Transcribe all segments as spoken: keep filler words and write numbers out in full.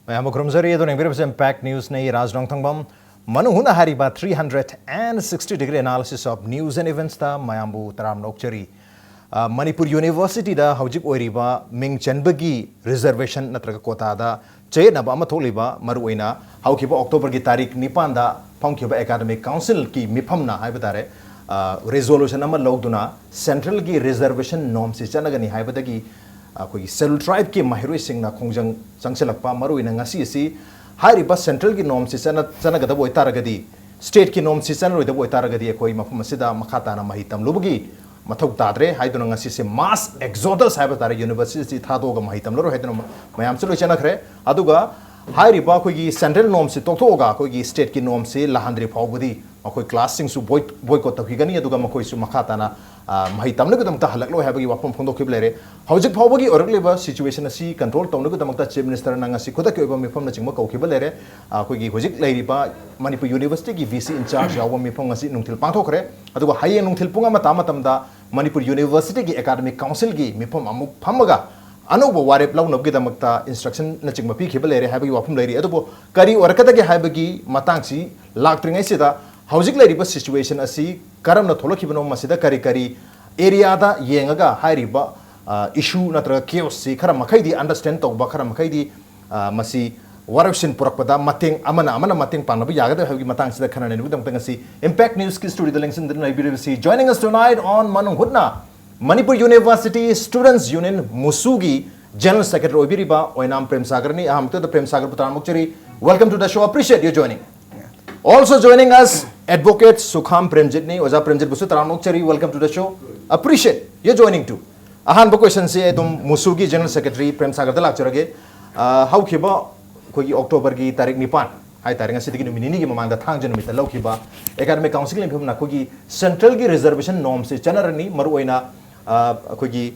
ꯃꯌꯥꯝꯕꯨ ꯈꯨꯔꯨꯝꯖꯔꯤ꯫ ꯑꯗꯨꯅ ꯌꯦꯡꯕꯤꯔꯤꯕꯁꯤ Impact Newsꯅꯤ꯫ ꯔꯥꯖ ꯅꯣꯡꯊꯥꯡꯕꯝ꯫ ꯃꯅꯨꯡ ꯍꯨꯠꯅ ꯍꯥꯏꯔꯤꯕ three hundred and sixty degree analysis of news and eventsꯇ ꯃꯌꯥꯝꯕꯨ ꯇꯔꯥꯝꯅ ꯑꯣꯛꯆꯔꯤ꯫ ꯑ, ꯃꯅꯤꯄꯨꯔ Universityꯗ ꯍꯧꯖꯤꯛ ꯑꯣꯏꯔꯤꯕ ꯃꯤꯡ ꯆꯟꯕꯒꯤ reservation ꯅꯠꯇ꯭ꯔꯒ quotaꯗ ꯆꯌꯦꯠꯅꯕ ꯑꯃ ꯊꯣꯛꯂꯤꯕ, ꯃꯔꯨꯑꯣꯏꯅ ꯍꯧꯈꯤꯕ Octoberꯒꯤ ꯇꯥꯔꯤꯛ ꯅꯤꯄꯥꯟꯗ ꯐꯝꯈꯤꯕ Academic Councilꯒꯤ ꯃꯤꯐꯝꯅ ꯍꯥꯏꯕ ꯇꯥꯔꯦ, ꯑ, resolution ꯑꯃ ꯂꯧꯗꯨꯅ centralꯒꯤ reservation normꯁꯤ ꯆꯠꯅꯒꯅꯤ ꯍꯥꯏꯕꯗꯒꯤ ꯑꯩꯈꯣꯏꯒꯤ Scheduled Tribeꯀꯤ ꯃꯍꯩꯔꯣꯏꯁꯤꯡꯅ ꯈꯣꯡꯖꯪ ꯆꯪꯁꯤꯜꯂꯛꯄ, ꯃꯔꯨꯑꯣꯏꯅ ꯉꯁꯤ ꯑꯁꯤ ꯍꯥꯏꯔꯤꯕ centralꯒꯤ normꯁꯤ ꯆꯠꯅ-, ꯆꯠꯅꯒꯗꯕ ꯑꯣꯏꯇꯥꯔꯒꯗꯤ, stateꯀꯤ normꯁꯤ ꯆꯠꯅꯔꯣꯏꯗꯕ ꯑꯣꯏꯇꯥꯔꯒꯗꯤ ꯑꯩꯈꯣꯏ ꯃꯐꯝ ꯑꯁꯤꯗ ꯃꯈꯥ ꯇꯥꯅ ꯃꯍꯩ ꯇꯝꯂꯨꯕꯒꯤ ꯃꯊꯧ ꯇꯥꯗ꯭ꯔꯦ ꯍꯥꯏꯗꯨꯅ ꯉꯁꯤꯁꯦ mass exodus ꯍꯥꯏꯕ ꯇꯥꯔꯦ, universityꯁꯤ ꯊꯥꯗꯣꯛꯑꯒ ꯃꯍꯩ ꯇꯝꯂꯔꯣꯏ ꯍꯥꯏꯗꯨꯅ ꯃ-, ꯃꯌꯥꯝꯁꯨ ꯂꯣꯏ ꯆꯠꯅꯈ꯭ꯔꯦ꯫ ꯑꯗꯨꯒ ꯍꯥꯏꯔꯤꯕ ꯑꯩꯈꯣꯏꯒꯤ central normꯁꯤ ꯇꯣꯛꯊꯣꯛꯑꯒ ꯑꯩꯈꯣꯏꯒꯤ stateꯀꯤ normꯁꯤ ꯂꯥꯛꯍꯟꯗ꯭ꯔꯤ ꯐꯥꯎꯕꯗꯤ ꯃꯈꯣꯏ classꯁꯤꯡꯁꯨ boi-, boycott ꯇꯧꯈꯤꯒꯅꯤ, ꯑꯗꯨꯒ ꯃꯈꯣꯏꯁꯨ ꯃꯈꯥ ꯇꯥꯅ, ꯑ, ꯃꯍꯩ ꯇꯝꯅꯕꯒꯤꯗꯃꯛꯇ ꯍꯜꯂꯛꯂꯣꯏ ꯍꯥꯏꯕꯒꯤ ꯋꯥꯐꯝ ꯐꯣꯡꯗꯣꯛꯈꯤꯕ ꯂꯩꯔꯦ꯫ ꯍꯧꯖꯤꯛ ꯐꯥꯎꯕꯒꯤ ꯑꯣꯏꯔꯛꯂꯤꯕ situation ꯑꯁꯤ control ꯇꯧꯅꯕꯒꯤꯗꯃꯛꯇ Chief Ministerꯅ ꯉꯁꯤ ꯈꯨꯗꯛꯀꯤ ꯑꯣꯏꯕ ꯃꯤꯐꯝꯅꯆꯤꯡꯕ ꯀꯧꯈꯤꯕ ꯂꯩꯔꯦ꯫ ꯑ, ꯑꯩꯈꯣꯏꯒꯤ ꯍꯧꯖꯤꯛ ꯂꯩꯔꯤꯕ Manipur Universityꯒꯤ V C in charge ꯌꯥꯎꯕ ꯃꯤꯐꯝ ꯉꯁꯤ ꯅꯨꯡꯊꯤꯜ ꯄꯥꯡꯊꯣꯛꯈ꯭ꯔꯦ꯫ ꯑꯗꯨꯒ ꯍꯌꯦꯡ ꯅꯨꯡꯊꯤꯜ ꯄꯨꯡ ꯑꯃ ꯇꯥ ꯃꯇꯝꯗ ꯃꯅꯤꯄꯨꯔ Universityꯒꯤ Academic Councilꯒꯤ ꯃꯤꯐꯝ ꯑꯃꯨꯛ ꯐꯝꯃꯒ ꯑꯅꯧꯕ ꯋꯥꯔꯦꯞ ꯂꯧꯅꯕꯒꯤꯗꯃꯛꯇ instructionꯅꯆꯤꯡꯕ ꯄꯤꯈꯤꯕ ꯂꯩꯔꯦ ꯍꯥꯏꯕꯒꯤ ꯋꯥꯐꯝ ꯂꯩꯔꯤ꯫ ꯑꯗꯨꯕꯨ ꯀꯔꯤ ꯑꯣꯏꯔꯛꯀꯗꯒꯦ ꯍꯥꯏꯕꯒꯤ ꯃꯇꯥꯡꯁꯤ ꯂꯥꯛꯇ꯭ꯔꯤꯉꯩꯁꯤꯗ ꯍꯧꯖꯤꯛ ꯂꯩꯔꯤꯕ situation ꯑꯁꯤ ꯀꯔꯝꯅ ꯊꯣꯛꯂꯛꯈꯤꯕꯅꯣ, ꯃꯁꯤꯗ ꯀꯔꯤ ꯀꯔꯤ areaꯗ ꯌꯦꯡꯉꯒ ꯍꯥꯏꯔꯤꯕ, ꯑ, issue ꯅꯠꯇ꯭ꯔꯒ chaosꯁꯤ ꯈꯔ ꯃꯈꯩꯗꯤ understand ꯇꯧꯕ, ꯈꯔ ꯃꯈꯩꯗꯤ, ꯑ, ꯃꯁꯤ ꯋꯥꯔꯦꯞꯁꯤꯟ ꯄꯨꯔꯛꯄꯗ ꯃꯇꯦꯡ, ꯑꯃꯅ ꯑꯃꯅ ꯃꯇꯦꯡ ꯄꯥꯡꯅꯕ ꯌꯥꯒꯗ꯭ꯔꯥ ꯍꯥꯏꯕꯒꯤ ꯃꯇꯥꯡꯁꯤꯗ ꯈꯟꯅ ꯅꯩꯅꯕꯒꯤꯗꯃꯛꯇ ꯉꯁꯤ Impact Newsꯀꯤ studioꯗ ꯂꯦꯡꯁꯤꯟꯗꯨꯅ ꯂꯩꯕꯤꯔꯤꯕꯁꯤ, joining us tonight on ꯃꯅꯨꯡ ꯍꯨꯠꯅ, Manipur University Students Union, MUSUꯒꯤ General Secretary ꯑꯣꯏꯕꯤꯔꯤꯕ ꯑꯣꯏꯅꯥꯝ ꯄ꯭ꯔꯦꯝꯁꯥꯒꯔꯅꯤ꯫ ꯑꯍꯥꯟꯕꯗ ꯄ꯭ꯔꯦꯝꯁꯥꯒꯔꯕꯨ ꯇꯔꯥꯝꯅ ꯑꯣꯛꯆꯔꯤ꯫ Welcome to the show. Appreciate your joining. Also joining us, Advocate ꯁꯨꯈꯥꯝ ꯄ꯭ꯔꯦꯝꯖꯤꯠꯅꯤ꯫ ꯑꯣꯖꯥ ꯄ꯭ꯔꯦꯝꯖꯤꯠꯕꯨꯁꯨ ꯇꯔꯥꯝꯅ ꯑꯣꯛꯆꯔꯤ꯫ Welcome to the show. Appreciate your joining too. ꯑꯍꯥꯟꯕ questionꯁꯦ ꯑꯗꯨꯝ MUSUꯒꯤ General Secretary ꯄ꯭ꯔꯦꯝꯁꯥꯒꯔꯗ ꯂꯥꯛꯆꯔꯒꯦ꯫ ꯑ, ꯍꯧꯈꯤꯕ ꯑꯩꯈꯣꯏꯒꯤ Octoberꯒꯤ ꯇꯥꯔꯤꯛ ꯅꯤꯄꯥꯟ ꯍꯥꯏꯇꯥꯔꯦ, ꯉꯁꯤꯗꯒꯤ ꯅꯨꯃꯤꯠ ꯅꯤꯅꯤꯒꯤ ꯃꯃꯥꯡꯗ, ꯊꯥꯡꯖ ꯅꯨꯃꯤꯠꯇ ꯂꯧꯈꯤꯕ Academic Councilꯒꯤ ꯃꯤꯐꯝꯅ ꯑꯩꯈꯣꯏꯒꯤ centralꯒꯤ reservation normꯁꯦ ꯆꯠꯅꯔꯅꯤ, ꯃꯔꯨꯑꯣꯏꯅ, ꯑ, ꯑꯩꯈꯣꯏꯒꯤ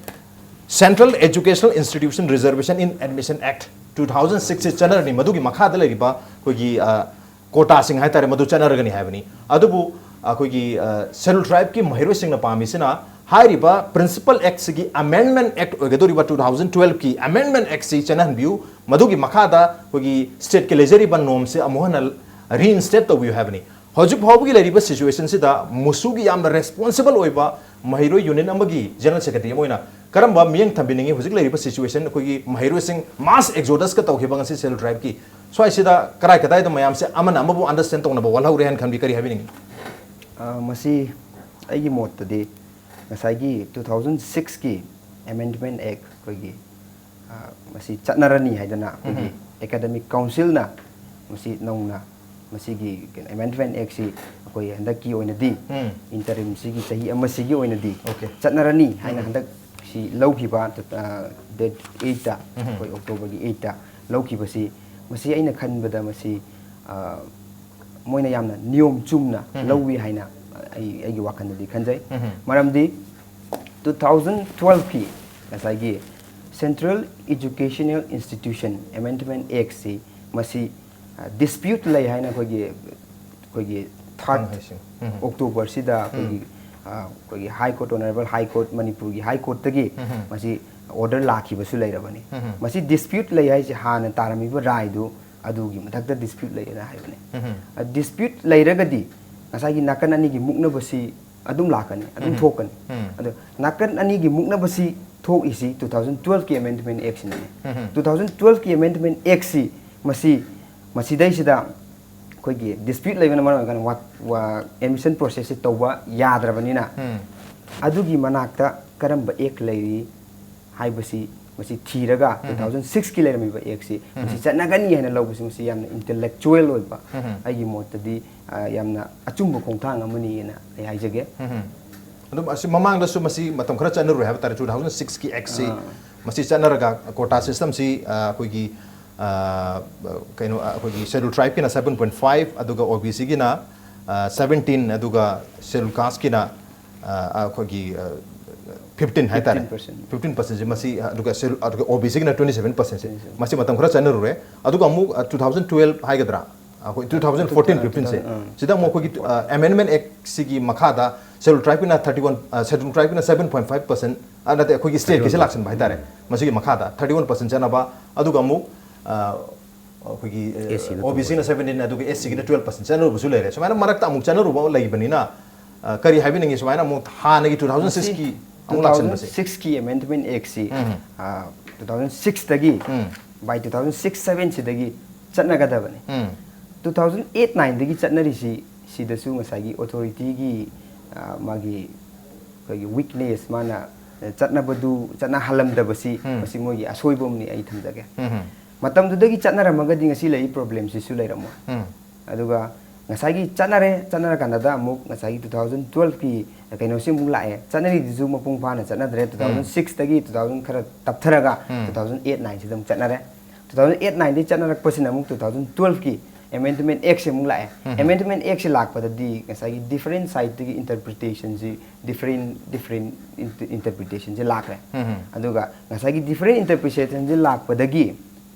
Central Educational Institution Reservation in Admission Act two thousand sixꯁꯦ ꯆꯠꯅꯔꯅꯤ꯫ ꯃꯗꯨꯒꯤ ꯃꯈꯥꯗ ꯂꯩꯔꯤꯕ ꯑꯩꯈꯣꯏꯒꯤ, ꯑ, quotaꯁꯤꯡ ꯍꯥꯏꯇꯥꯔꯦ, ꯃꯗꯨ ꯆꯠꯅꯔꯒꯅꯤ ꯍꯥꯏꯕꯅꯤ꯫ ꯑꯗꯨꯕꯨ ꯑꯩꯈꯣꯏꯒꯤ, ꯑ, Scheduled Tribeꯀꯤ ꯃꯍꯩꯔꯣꯏꯁꯤꯡꯅ ꯄꯥꯝꯃꯤꯁꯤꯅ ꯍꯥꯏꯔꯤꯕ Principal Act ꯁꯤꯒꯤ Amendment Act ꯑꯣꯏꯒꯗꯧꯔꯤꯕ two thousand twelve ꯀꯤ Amendment Act ꯁꯤ ꯆꯠꯅꯍꯟꯕꯤꯌꯨ꯫ ꯃꯗꯨꯒꯤ ꯃꯈꯥꯗ ꯑꯩꯈꯣꯏꯒꯤ state ꯀꯤ ꯂꯩꯖꯔꯤꯕ norm ꯁꯦ ꯑꯃꯨꯛ ꯍꯟꯅ reinstate ꯇꯧꯕꯤꯌꯨ ꯍꯥꯏꯕꯅꯤ꯫ ꯍꯧꯖꯤꯛ ꯐꯥꯎꯕꯒꯤ ꯂꯩꯔꯤꯕ situation ꯁꯤꯗ ꯃꯨꯁꯨꯒꯤ ꯌꯥꯝꯅ responsible ꯑꯣꯏꯕ ꯃꯍꯩꯔꯣꯏ union ꯑꯃꯒꯤ general secretary ꯑꯃ ꯑꯣꯏꯅ ꯀꯔꯝꯕ ꯃꯤꯠꯌꯦꯡ ꯊꯝꯕꯤꯅꯤꯡꯉꯤ? ꯍꯧꯖꯤꯛ ꯂꯩꯔꯤꯕ situation, ꯑꯩꯈꯣꯏꯒꯤ ꯃꯍꯩꯔꯣꯏꯁꯤꯡ mass exodus ꯀ ꯇꯧꯈꯤꯕ ꯉꯁꯤ Scheduled Tribe ꯀꯤ ꯁ꯭ꯋꯥꯏꯁꯤꯗ ꯀꯔꯥꯏ ꯀꯗꯥꯏꯗ ꯃꯌꯥꯝꯁꯦ ꯑꯃꯅ ꯑꯃꯕꯨ understand ꯇꯧꯅꯕ ꯋꯥꯠꯍꯧꯔꯦ ꯍꯥꯏꯅ ꯈꯟꯕꯤ? ꯀꯔꯤ ꯍꯥꯏꯕꯤꯅꯤꯡꯉꯤ? ꯑ, ꯃꯁꯤ ꯑꯩꯒꯤ ꯃꯣꯠꯇꯗꯤ ꯉꯁꯥꯏꯒꯤ two thousand six ꯀꯤ Amendment Act ꯑꯩꯈꯣꯏꯒꯤ, ꯑ, ꯃꯁꯤ ꯆꯠꯅꯔꯅꯤ ꯍꯥꯏꯗꯅ ꯑꯩꯈꯣꯏꯒꯤ Academic Council ꯅ ꯃꯁꯤ ꯅꯧꯅ ꯃꯁꯤꯒꯤ ꯀꯩꯅꯣ Amendment Act ꯁꯤ ꯑꯩꯈꯣꯏ ꯍꯟꯗꯛꯀꯤ ꯑꯣꯏꯅꯗꯤ ꯎꯝ꯫ Interim ꯁꯤꯒꯤ ꯆꯍꯤ ꯑꯃꯁꯤꯒꯤ ꯑꯣꯏꯅꯗꯤ Okay. ꯆꯠꯅꯔꯅꯤ ꯍꯥꯏꯅ ꯍꯟꯗꯛ ꯁꯤ ꯂꯧꯈꯤꯕ, ꯑ, date eight ꯇ, ꯑꯩꯈꯣꯏ October ꯒꯤ eight ꯇ ꯂꯧꯈꯤꯕꯁꯤ, ꯃꯁꯤ ꯑꯩꯅ ꯈꯟꯕꯗ ꯃꯁꯤ, ꯑ, ꯃꯣꯏꯅ ꯌꯥꯝꯅ ꯅꯤꯌꯣꯝ ꯆꯨꯝꯅ ꯂꯧꯏ ꯍꯥꯏꯅ ꯑꯩ, ꯑꯩꯒꯤ ꯋꯥꯈꯜꯗꯗꯤ ꯈꯟꯖꯩ꯫ ꯃꯔꯝꯗꯤ two thousand twelve ꯀꯤ ꯉꯁꯥꯏꯒꯤ Central Educational Institution Amendment Act ꯁꯤ ꯃꯁꯤ, ꯑ, dispute ꯂꯩ ꯍꯥꯏꯅ ꯑꯩꯈꯣꯏꯒꯤ, ꯑꯩꯈꯣꯏꯒꯤ third ꯈꯪꯍꯩꯁꯤꯡ꯫ ꯎꯝ꯫ October ꯁꯤꯗ ꯑꯩꯈꯣꯏꯒꯤ, ꯑ, ꯑꯩꯈꯣꯏꯒꯤ High Court, Honorable High Court, ꯃꯅꯤꯄꯨꯔꯒꯤ High Court ꯇꯒꯤ ꯃꯁꯤ order ꯂꯥꯛꯈꯤꯕꯁꯨ ꯂꯩꯔꯕꯅꯤ꯫ ꯃꯁꯤ dispute ꯂꯩ ꯍꯥꯏꯁꯦ ꯍꯥꯟꯅ ꯇꯥꯔꯝꯃꯤꯕ ꯔꯥꯏꯗꯨ ꯑꯗꯨꯒꯤ ꯃꯊꯛꯇ dispute ꯂꯩꯌꯦꯅ ꯍꯥꯏꯕꯅꯤ꯫ ꯑ, dispute ꯂꯩꯔꯒꯗꯤ ꯉꯁꯥꯏꯒꯤ ꯅꯥꯀꯟ ꯑꯅꯤꯒꯤ ꯃꯨꯛꯅꯕꯁꯤ ꯑꯗꯨꯝ ꯂꯥꯛꯀꯅꯤ, ꯑꯗꯨꯝ ꯊꯣꯛꯀꯅꯤ꯫ ꯑꯗꯣ ꯅꯥꯀꯟ ꯑꯅꯤꯒꯤ ꯃꯨꯛꯅꯕꯁꯤ ꯊꯣꯛꯏꯁꯤ two thousand twelve ꯀꯤ Amendment Act ꯁꯤꯅꯅꯤ꯫ Two thousand twelve ꯀꯤ Amendment Act ꯁꯤ ꯃꯁꯤ, ꯃꯁꯤꯗꯩꯁꯤꯗ ꯑꯩꯈꯣꯏꯒꯤ dispute ꯂꯩꯕꯅ ꯃꯔꯝ ꯑꯣꯏꯔꯀꯥꯟꯗ ꯋꯥ-, ꯋꯥ-, admission process ꯁꯤ ꯇꯧꯕ ꯌꯥꯗ꯭ꯔꯕꯅꯤꯅ, ꯑꯗꯨꯒꯤ ꯃꯅꯥꯛꯇ ꯀꯔꯝꯕ act ꯂꯩꯔꯤ ꯍꯥꯏꯕꯁꯤ ꯃꯁꯤ ꯊꯤꯔꯒ two thousand six ꯀꯤ ꯂꯩꯔꯝꯃꯤꯕ act ꯁꯤ ꯃꯁꯤ ꯆꯠꯅꯒꯅꯤ ꯍꯥꯏꯅ ꯂꯧꯕꯁꯤ ꯃꯁꯤ ꯌꯥꯝꯅ intellectual ꯑꯣꯏꯕ, ꯑꯩꯒꯤ ꯃꯣꯠꯇꯗꯤ, ꯑ, ꯌꯥꯝꯅ ꯑꯆꯨꯝꯕ ꯈꯣꯡꯊꯥꯡ ꯑꯃꯅꯤ ꯍꯥꯏꯅ ꯑꯩ ꯍꯥꯏꯖꯒꯦ꯫ ꯑꯗꯨꯝ ꯑꯁꯤ ꯃꯃꯥꯡꯗꯁꯨ ꯃꯁꯤ ꯃꯇꯝ ꯈꯔ ꯆꯠꯅꯔꯨꯔꯦ ꯍꯥꯏꯕ ꯇꯥꯔꯦ, two thousand six ꯀꯤ act ꯁꯤ꯫ ꯃꯁꯤ ꯆꯠꯅꯔꯒ quota system ꯁꯤ, ꯑ, ꯑꯩꯈꯣꯏꯒꯤ, ꯑ, ꯀꯩꯅꯣ, ꯑ, ꯑꯩꯈꯣꯏꯒꯤ Scheduled Tribe ꯀꯤꯅ seven point five, ꯑꯗꯨꯒ O B C ꯒꯤꯅ, ꯑ, seventeen, ꯑꯗꯨꯒ Scheduled Caste ꯀꯤꯅ, ꯑ, ꯑꯩꯈꯣꯏꯒꯤ, ꯑ, fifteen ꯍꯥꯏꯇꯥꯔꯦ꯫ Fifteen percent. Fifteen percent ꯁꯤ ꯃꯁꯤ, ꯑꯗꯨꯒ Schedule, ꯑꯗꯨꯒ O B C ꯒꯤꯅ twenty seven percent ꯁꯤ꯫ ꯃꯁꯤ ꯃꯇꯝ ꯈꯔ ꯆꯠꯅꯔꯨꯔꯦ꯫ ꯑꯗꯨꯒ ꯑꯃꯨꯛ, ꯑ, two thousand twelve ꯍꯥꯏꯒꯗ꯭ꯔꯥ? ꯑꯩꯈꯣꯏ two thousand fourteen fifteen ꯁꯦ꯫ ꯑꯥ. ꯁꯤꯗ ꯑꯃꯨꯛ ꯑꯩꯈꯣꯏꯒꯤ, ꯑ, Amendment Act ꯁꯤꯒꯤ ꯃꯈꯥꯗ Schedule tribe ꯀꯤꯅ thirty one, Schedule tribe ꯀꯤꯅ seven point five percent, ꯅꯠꯇꯦ, ꯑꯩꯈꯣꯏꯒꯤ state ꯀꯤꯁꯦ ꯂꯥꯛꯁꯟꯕ ꯍꯥꯏꯇꯥꯔꯦ, ꯃꯁꯤꯒꯤ ꯃꯈꯥꯗ thirty one percent ꯆꯠꯅꯕ, ꯑꯗꯨꯒ ꯑꯃꯨꯛ ꯑꯩꯈꯣꯏꯒꯤ SCꯅ OBCꯅ seventeen, ꯑꯗꯨꯒ SCꯒꯤꯅ twelve percent ꯆꯠꯅꯔꯨꯕꯁꯨ ꯂꯩꯔꯦ꯫ ꯁꯨꯃꯥꯏꯅ ꯃꯔꯛꯇ ꯑꯃꯨꯛ ꯆꯠꯅꯔꯨꯕ ꯂꯩꯕꯅꯤꯅ, ꯀꯔꯤ ꯍꯥꯏꯕꯤꯅꯤꯡꯉꯤ? ꯁꯨꯃꯥꯏꯅ ꯑꯃꯨꯛ ꯍꯥꯟꯅꯒꯤ two thousand sixꯀꯤ ꯑꯃꯨꯛ ꯂꯥꯛꯁꯟꯕꯁꯦ꯫ two thousand sixꯀꯤ Amendment Actꯁꯤ two thousand sixꯇꯒꯤ, by two thousand six seven ꯁꯤꯗꯒꯤ ꯆꯠꯅꯒꯗꯕꯅꯤ꯫ Two thousand eight nineꯗꯒꯤ ꯆꯠꯅꯔꯤꯁꯤ, ꯁꯤꯗꯁꯨ ꯉꯁꯥꯏꯒꯤ authorityꯒꯤ ꯃꯥꯒꯤ ꯑꯩꯈꯣꯏꯒꯤ weakness, ꯃꯥꯅ ꯆꯠꯅꯕꯗꯨ ꯆꯠꯅꯍꯜꯂꯝꯗꯕꯁꯤ, ꯃꯁꯤ ꯃꯣꯏꯒꯤ ꯑꯁꯣꯏꯕ ꯑꯃꯅꯤ ꯑꯩ ꯊꯝꯖꯒꯦ꯫ ꯃꯇꯝꯗꯨꯗꯒꯤ ꯆꯠꯅꯔꯝꯃꯒꯗꯤ ꯉꯁꯤ ꯂꯩꯔꯤ problemꯁꯤꯁꯨ ꯂꯩꯔꯝꯃꯣꯏ꯫ ꯑꯗꯨꯒ ꯉꯁꯥꯏꯒꯤ ꯆꯠꯅꯔꯦ, ꯆꯠꯅꯔꯀꯥꯟꯗ ꯑꯃꯨꯛ ꯉꯁꯥꯏꯒꯤ two thousand twelveꯀꯤ ꯀꯩꯅꯣꯁꯤ ꯑꯃꯨꯛ ꯂꯥꯛꯑꯦ꯫ ꯆꯠꯅꯔꯤꯗꯨꯁꯨ ꯃꯄꯨꯡ ꯐꯥꯅ ꯆꯠꯅꯗ꯭ꯔꯦ꯫ Two thousand sixꯇꯒꯤ two thousand ꯈꯔ ꯇꯞꯊꯔꯒ two thousand eight nineꯁꯤꯗ ꯑꯃꯨꯛ ꯆꯠꯅꯔꯦ꯫ Two thousand eight nineꯗꯒꯤ ꯆꯠꯅꯔꯛꯄꯁꯤꯅ ꯑꯃꯨꯛ two thousand twelveꯀꯤ Amendment Actꯁꯤ ꯑꯃꯨꯛ ꯂꯥꯛꯑꯦ꯫ Amendment Actꯁꯤ ꯂꯥꯛꯄꯗꯗꯤ ꯉꯁꯥꯏꯒꯤ different sideꯇꯒꯤ interpretationꯁꯤ, different different interpretationꯁꯤ ꯂꯥꯛꯈ꯭ꯔꯦ꯫ ꯑꯗꯨꯒ ꯉꯁꯥꯏꯒꯤ different interpretationꯁꯤ ꯂꯥꯛꯄꯗꯒꯤ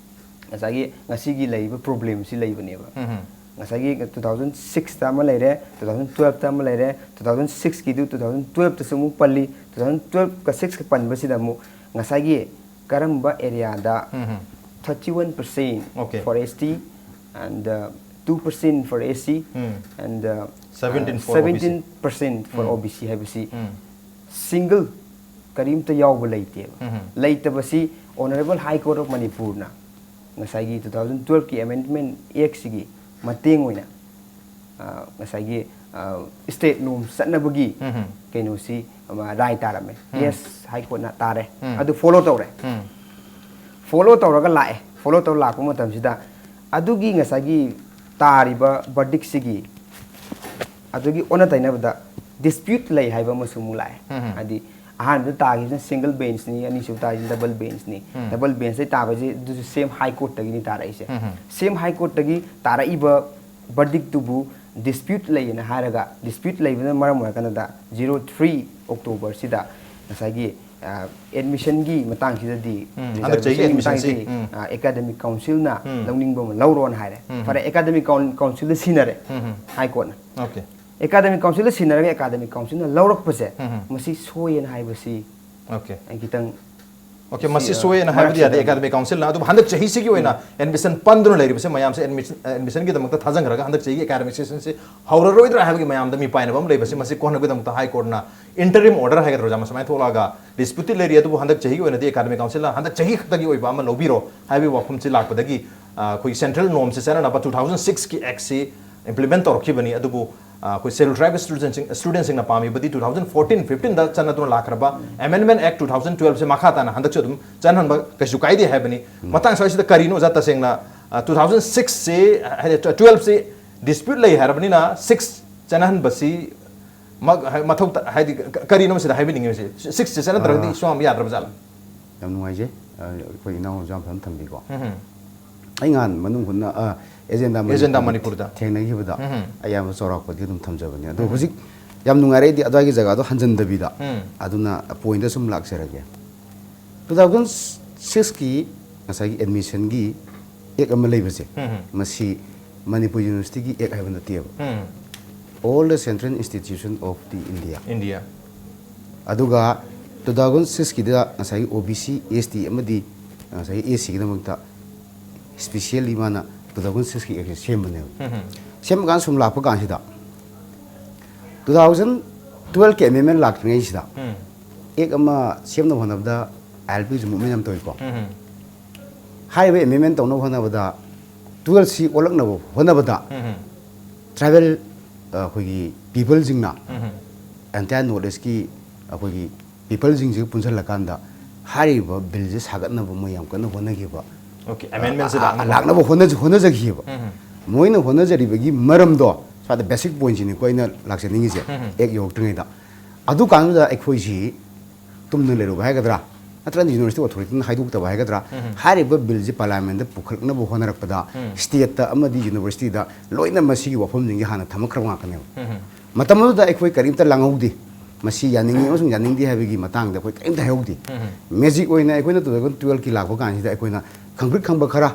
ꯉꯁꯥꯏꯒꯤ ꯉꯁꯤꯒꯤ ꯂꯩꯔꯤꯕ problemꯁꯤ ꯂꯩꯕꯅꯦꯕ꯫ ꯉꯁꯥꯏꯒꯤ two thousand sixꯇ ꯑꯃ ꯂꯩꯔꯦ, two thousand twelveꯇ ꯑꯃ ꯂꯩꯔꯦ, two thousand sixꯀꯤꯗꯨ two thousand twelveꯇꯁꯨ ꯑꯃꯨꯛ ꯄꯜꯂꯤ꯫ Two thousand twelveꯀ sixꯀ ꯄꯟꯕꯁꯤꯗ ꯑꯃꯨꯛ ꯉꯁꯥꯏꯒꯤ ꯀꯔꯝꯕ areaꯗ thirty one percent Okay. for ST and uh, two percent for SC and uh, Seventeen for seventeen percent for OBC ꯍꯥꯏꯕꯁꯤ single ꯀꯔꯤꯝꯇ ꯌꯥꯎꯕ ꯂꯩꯇꯦꯕ꯫ ꯂꯩꯇꯕꯁꯤ Honorable High Court of Manipurꯅ ꯉꯁꯥꯏꯒꯤ two thousand twelveꯀꯤ Amendment Actꯁꯤꯒꯤ ꯃꯇꯦꯡ ꯑꯣꯏꯅ ꯉꯁꯥꯏꯒꯤ state norm ꯆꯠꯅꯕꯒꯤ ꯀꯩꯅꯣꯁꯤ ꯔꯥꯏ ꯇꯥꯔꯝꯃꯦ꯫ Yes, High Courtꯅ ꯇꯥꯔꯦ꯫ ꯑꯗꯨ follow ꯇꯧꯔꯦ꯫ Follow ꯇꯧꯔꯒ ꯂꯥꯛꯑꯦ꯫ Follow ꯇꯧꯔ ꯂꯥꯛꯄ ꯃꯇꯝꯁꯤꯗ ꯑꯗꯨꯒꯤ ꯉꯁꯥꯏꯒꯤ ꯇꯥꯔꯤꯕ verdictꯁꯤꯒꯤ ꯑꯗꯨꯒꯤ ꯑꯣꯟꯅ ꯇꯩꯅꯕꯗ dispute ꯂꯩ ꯍꯥꯏꯕ ꯑꯃꯁꯨ ꯑꯃꯨꯛ ꯂꯥꯛꯑꯦ꯫ ꯍꯥꯏꯗꯤ ꯑꯍꯥꯟꯕꯗ ꯇꯥꯈꯤꯕꯁꯤꯅ single benchꯅꯤ, ꯑꯅꯤꯁꯨꯕ ꯇꯥꯈꯤꯕꯁꯤꯅ double benchꯅꯤ꯫ Double benchꯇꯩ ꯇꯥꯕꯁꯦ ꯑꯗꯨꯁꯨ same High Courtꯇꯒꯤꯅꯤ ꯇꯥꯔꯛꯏꯁꯦ꯫ Same High Courtꯇꯒꯤ ꯇꯥꯔꯛꯏꯕ verdictꯇꯨꯕꯨ dispute ꯂꯩꯌꯦꯅ ꯍꯥꯏꯔꯒ, dispute ꯂꯩꯕꯅ ꯃꯔꯝ ꯑꯣꯏꯔꯀꯥꯟꯗ zero three Octoberꯁꯤꯗ ꯉꯁꯥꯏꯒꯤ admissionꯒꯤ ꯃꯇꯥꯡꯁꯤꯗꯗꯤ, ꯎꯝ, ꯍꯟꯗꯛ ꯆꯍꯤꯒꯤ reservationꯒꯤ admissionꯁꯤ, ꯃꯇꯥꯡꯁꯤꯗꯤ, ꯎꯝ. ꯑ, academic councilꯅ ꯎꯝ. ꯂꯧꯅꯤꯡꯕ ꯑꯃ ꯂꯧꯔꯣꯅ ꯍꯥꯏꯔꯦ꯫ ꯎꯝ. ꯐꯔꯦ, academic coun- councilꯗ ꯁꯤꯟꯅꯔꯦ, ꯎꯝ. High Courtꯅ꯫ Okay. ꯑꯦꯀꯥꯗꯃꯤꯛ ꯀꯥꯎꯟꯁꯤꯜꯗ ꯁꯤꯟꯅꯔꯒ ꯑꯦꯀꯥꯗꯃꯤꯛ ꯀꯥꯎꯟꯁꯤꯜꯅ ꯂꯧꯔꯛꯄꯁꯦ, ꯎꯝ꯫ ꯃꯁꯤ ꯁꯣꯏꯌꯦꯅ ꯍꯥꯏꯕꯁꯤ ꯑꯣꯀꯦ ꯑꯩ ꯈꯤꯇꯪ ꯑꯣꯀꯦ ꯁꯤ, ꯃꯁꯤ ꯑ, ꯁꯣꯏꯌꯦꯅ ꯍꯥꯏꯕꯗꯤ ꯌꯥꯗꯦ꯫ ꯃꯔꯛꯁꯤꯗ ꯑꯦꯀꯥꯗꯃꯤꯛ ꯀꯥꯎꯟꯁꯤꯜꯅ ꯑꯗꯨꯕꯨ ꯍꯟꯗꯛ ꯆꯍꯤꯁꯤꯒꯤ ꯑꯣꯏꯅ ꯑꯦꯗꯃꯤꯁꯟ ꯄꯟꯗꯨꯅ ꯂꯩꯔꯤꯕꯁꯦ ꯃꯌꯥꯝꯁꯦ ꯑꯦꯗꯃꯤꯁꯟ ꯑꯦꯗꯃꯤꯁꯟꯒꯤꯗꯃꯛꯇ ꯊꯥꯖꯟꯈ꯭ꯔꯒ ꯍꯟꯗꯛ ꯆꯍꯤꯒꯤ ꯑꯦꯀꯥꯗꯃꯤꯛ ꯁꯦꯁꯟꯁꯤ ꯍꯧꯔꯔꯣꯏꯗ꯭ꯔꯥ ꯍꯥꯏꯕꯒꯤ ꯃꯌꯥꯝꯗ ꯃꯤꯄꯥꯏꯅꯕ ꯑꯃ ꯂꯩꯕꯁꯤ ꯃꯁꯤ ꯀꯣꯟꯅꯕꯒꯤꯗꯃꯛꯇ ꯍꯥꯏ ꯀꯣꯔꯠꯅ ꯏꯟꯇꯔꯤꯝ ꯑꯣꯔꯗꯔ ꯍꯥꯏꯒꯗ꯭ꯔꯥ ꯑꯣꯖꯥ ꯁꯨꯃꯥꯏꯅ ꯊꯣꯛꯂꯛꯑꯒ ꯗꯤꯁꯄ꯭ꯌꯨꯇꯦꯠ ꯂꯩꯔꯤ ꯑꯗꯨꯕꯨ ꯍꯟꯗꯛ ꯆꯍꯤꯒꯤ ꯑꯣꯏꯅꯗꯤ ꯑꯦꯀꯥꯗꯃꯤꯛ ꯀꯥꯎꯟꯁꯤꯜꯅ ꯍꯟꯗꯛ ꯆꯍꯤ ꯈꯛꯇꯒꯤ ꯑꯣꯏꯕ ꯑꯃ ꯂꯧꯕꯤꯔꯣ ꯍꯥꯏꯕꯒꯤ ꯋꯥꯐꯝꯁꯤ ꯂꯥꯛꯄꯗꯒꯤ ꯑ, ꯑꯩꯈꯣꯏꯒꯤ ꯁꯦꯟꯇ꯭ꯔꯦꯜ ꯅꯣꯔꯝꯁꯤ ꯆꯠꯅꯅꯕ two thousand six ꯀꯤ ꯑꯦꯛꯁꯤ ꯏꯝꯄ꯭ꯂꯤꯃꯦꯟ ꯇꯧꯔꯛꯈꯤꯕꯅꯤ꯫ ꯑꯗꯨꯕꯨ ꯑ, ꯑꯩꯈꯣꯏ ꯁꯦꯗ꯭ꯌꯨꯜ ꯇ꯭ꯔꯥꯏꯕ ꯁ꯭ꯇꯨꯗꯦꯟꯁꯤꯡ ꯁ꯭ꯇꯨꯗꯦꯟꯁꯤꯡꯅ ꯄꯥꯝꯃꯤꯕꯗꯤ two thousand fourteen fifteen ꯗ ꯆꯠꯅꯗꯨꯅ ꯂꯥꯛꯈ꯭ꯔꯕ ꯑꯦꯃꯦꯟꯃꯦꯟ ꯑꯦꯛ two thousand twelve ꯁꯦ ꯃꯈꯥ ꯇꯥꯅ ꯍꯟꯗꯛꯁꯨ ꯑꯗꯨꯝ ꯆꯠꯍꯟꯕ ꯀꯩꯁꯨ ꯀꯥꯏꯗꯦ ꯍꯥꯏꯕꯅꯤ꯫ ꯃꯇꯥꯡ ꯁ꯭ꯋꯥꯏꯁꯤꯗ ꯀꯔꯤꯅꯣ ꯑꯣꯖꯥ ꯇꯁꯦꯡꯅ two thousand six ꯁꯦ ꯍꯥꯏꯗꯤ twelve ꯁꯦ ꯗꯤꯁꯄ꯭ꯌꯨꯠ ꯂꯩ ꯍꯥꯏꯔꯕꯅꯤꯅ six ꯆꯠꯅꯍꯟꯕꯁꯤ ꯃ-, ꯍꯥꯏ-, ꯃꯊꯧ ꯇ-, ꯍꯥꯏꯗꯤ ꯀ-, ꯀꯔꯤꯅꯣ ꯃꯁꯤꯗ ꯍꯥꯏꯕꯤꯅꯤꯡꯉꯤꯕꯁꯤ? Six ꯁꯦ ꯆꯠꯅꯗ꯭ꯔꯒꯗꯤ ꯁꯨꯃꯥꯡ ꯌꯥꯗ꯭ꯔꯕ ꯖꯥꯠꯂ? ꯌꯥꯝ ꯅꯨꯡꯉꯥꯏꯖꯩ꯫ ꯑ, ꯑꯩꯈꯣꯏ ꯏꯅꯥꯎ ꯌꯥꯝ ꯐꯖꯅ ꯊꯝꯕꯤꯀꯣ꯫ ꯎꯝ꯫ ꯑꯩ ꯅꯍꯥꯟ ꯃꯅꯨꯡ ꯍꯨꯠꯅ ꯑ, ꯑꯦꯖꯦꯟꯗꯥ ꯑꯦꯖꯦꯟꯗꯥ ꯃꯅꯤꯄꯨꯔꯗ ꯃꯅꯤꯄꯨꯔꯗ꯫ ꯊꯦꯡꯅꯈꯤꯕꯗ ꯎꯝ꯫ ꯑꯌꯥꯝꯕ ꯆꯥꯎꯔꯥꯛꯄꯗꯤ ꯑꯗꯨꯝ ꯊꯝꯖꯕꯅꯤ꯫ ꯑꯗꯣ ꯍꯧꯖꯤꯛ ꯌꯥꯝ ꯅꯨꯡꯉꯥꯏꯔꯦ ꯑꯩꯗꯤ ꯑꯗꯨꯋꯥꯏꯒꯤ ꯖꯒꯥꯗꯣ ꯍꯟꯖꯟꯗꯕꯤꯗ꯫ ꯎꯝ꯫ ꯑꯗꯨꯅ ꯄꯣꯏꯟꯗ ꯁꯨꯝ ꯂꯥꯛꯆꯔꯒꯦ꯫ Two thousand six ꯀꯤ ꯉꯁꯥꯏꯒꯤ ꯑꯦꯗꯃꯤꯁꯟꯒꯤ ꯑꯦꯛ ꯑꯃ ꯂꯩꯕꯁꯦ, ꯎꯝ꯫ ꯃꯁꯤ ꯃꯅꯤꯄꯨꯔ ꯌꯨꯅꯤꯚꯔꯁꯤꯇꯤꯒꯤ ꯑꯦꯛ ꯍꯥꯏꯕ ꯅꯠꯇꯦꯕ꯫ ꯎꯝ꯫ All the Central Institution of the India꯫ India. ꯑꯗꯨꯒ two thousand six ꯀꯤꯗ ꯉꯁꯥꯏꯒꯤ ꯑꯣ ꯕꯤ ꯁꯤ, ꯑꯦꯁ ꯇꯤ ꯑꯃꯗꯤ ꯉꯁꯥꯏꯒꯤ ꯑꯦꯁ ꯁꯤꯒꯤꯗꯃꯛꯇ specially ꯃꯥꯅ two thousand six ꯀꯤ ꯑꯦꯛꯁꯦ ꯁꯦꯝꯕꯅꯦꯕ꯫ ꯎꯝ꯫ ꯁꯦꯝꯕ ꯀꯥꯟꯗ ꯁꯨꯝ ꯂꯥꯛꯄ ꯀꯥꯟꯁꯤꯗ two thousand twelve ꯀꯤ ꯑꯦꯃꯦꯟꯃꯦꯟ ꯂꯥꯛꯇ꯭ꯔꯤꯉꯩꯁꯤꯗ ꯎꯝ꯫ ꯑꯦꯛ ꯑꯃ ꯁꯦꯝꯅꯕ ꯍꯣꯠꯅꯕꯗ ꯑꯥꯏ ꯑꯦꯜ ꯄꯤꯁꯨ ꯃꯨꯞꯃꯦꯟ ꯌꯥꯝ ꯇꯧꯏꯀꯣ꯫ ꯎꯝ꯫ ꯍꯥꯏꯔꯤꯕ ꯑꯦꯃꯦꯟꯃꯦꯟ ꯇꯧꯅꯕ ꯍꯣꯠꯅꯕꯗ twelve ꯁꯤ ꯑꯣꯜꯂꯛꯅꯕ ꯍꯣꯠꯅꯕꯗ ꯎꯝ꯫ ꯇ꯭ꯔꯥꯏꯕꯦꯜ ꯑꯩꯈꯣꯏꯒꯤ ꯄꯤꯄꯜꯁꯤꯡꯅ ꯎꯝ꯫ ꯑꯦꯟꯇꯥꯌꯔ ꯅꯣꯔꯠ ꯏꯁꯀꯤ ꯑꯩꯈꯣꯏꯒꯤ ꯄꯤꯄꯜꯁꯤꯡꯁꯤꯒ ꯄꯨꯟꯁꯤꯜꯂꯀꯥꯟꯗ ꯍꯥꯏꯔꯤꯕ ꯕꯤꯜꯁꯦ ꯁꯥꯒꯠꯅꯕ ꯃꯣꯏ ꯌꯥꯝ ꯀꯟꯅ ꯍꯣꯠꯅꯈꯤꯕ꯫ ꯑꯣꯀꯦ ꯑꯦꯃꯦꯟꯃꯦꯟꯁꯤ ꯑ, ꯂꯥꯛꯅꯕ꯫ ꯂꯥꯛꯅꯕ ꯍꯣꯠꯅꯖ- ꯍꯣꯠꯅꯖꯈꯤꯑꯕ꯫ ꯎꯝ꯫ ꯃꯣꯏꯅ ꯍꯣꯠꯅꯖꯔꯤꯕꯒꯤ ꯃꯔꯝꯗꯣ ꯁ꯭ꯋꯥꯏꯗ ꯕꯦꯁꯤꯛ ꯄꯣꯏꯟꯠꯁꯤꯅꯤꯀꯣ ꯑꯩꯅ ꯂꯥꯛꯆꯅꯤꯡꯉꯤꯁꯦ꯫ ꯎꯝ꯫ ꯑꯦꯛ ꯌꯧꯔꯛꯇ꯭ꯔꯤꯉꯩꯗ ꯑꯗꯨ ꯀꯥꯟꯗꯨꯗ ꯑꯩꯈꯣꯏꯁꯤ ꯇꯨꯝꯗꯨꯅ ꯂꯩꯔꯨꯕ ꯍꯥꯏꯒꯗ꯭ꯔꯥ ꯅꯠꯇ꯭ꯔꯒꯅ ꯌꯨꯅꯤꯚꯔꯁꯤꯇꯤ ꯑꯣꯊꯣꯔꯤꯇꯤꯅ ꯍꯥꯏꯗꯣꯛꯇꯕ ꯍꯥꯏꯒꯗ꯭ꯔꯥ ꯎꯝ꯫ ꯍꯥꯏꯔꯤꯕ ꯕꯤꯜꯁꯦ ꯄꯥꯔꯂꯤꯌꯥꯃꯦꯟꯗ ꯄꯨꯈꯠꯅꯕ ꯍꯣꯠꯅꯔꯛꯄꯗ ꯎꯝ꯫ ꯁ꯭ꯇꯦꯠꯇ ꯑꯃꯗꯤ ꯌꯨꯅꯤꯚꯔꯁꯤꯇꯤꯗ ꯂꯣꯏꯅ ꯃꯁꯤꯒꯤ ꯋꯥꯐꯝꯁꯤꯡꯁꯦ ꯍꯥꯟꯅ ꯊꯝꯃꯛꯈ꯭ꯔꯕ ꯉꯥꯛꯇꯅꯦꯕ꯫ ꯎꯝ꯫ ꯃꯇꯝ ꯑꯗꯨꯗ ꯑꯩꯈꯣꯏ ꯀꯔꯤꯝꯇ ꯂꯥꯡꯍꯧꯗꯦ꯫ ꯃꯁꯤ ꯌꯥꯅꯤꯡꯉꯤ ꯑꯃꯁꯨꯡ ꯌꯥꯅꯤꯡꯗꯦ ꯍꯥꯏꯕꯒꯤ ꯃꯇꯥꯡꯗ ꯑꯩꯈꯣꯏ ꯀꯔꯤꯝꯇ ꯍꯥꯏꯍꯧꯗꯦ꯫ ꯎꯝ꯫ ꯃꯦꯖꯤꯛ ꯑꯣꯏꯅ ꯑꯩꯈꯣꯏꯅ two thousand twelve ꯀꯤ ꯂꯥꯛꯄ ꯀꯥꯟꯁꯤꯗ ꯑꯩꯈꯣꯏꯅ ꯈꯪꯄ꯭ꯔꯤꯛ ꯈꯪꯕ ꯈꯔ,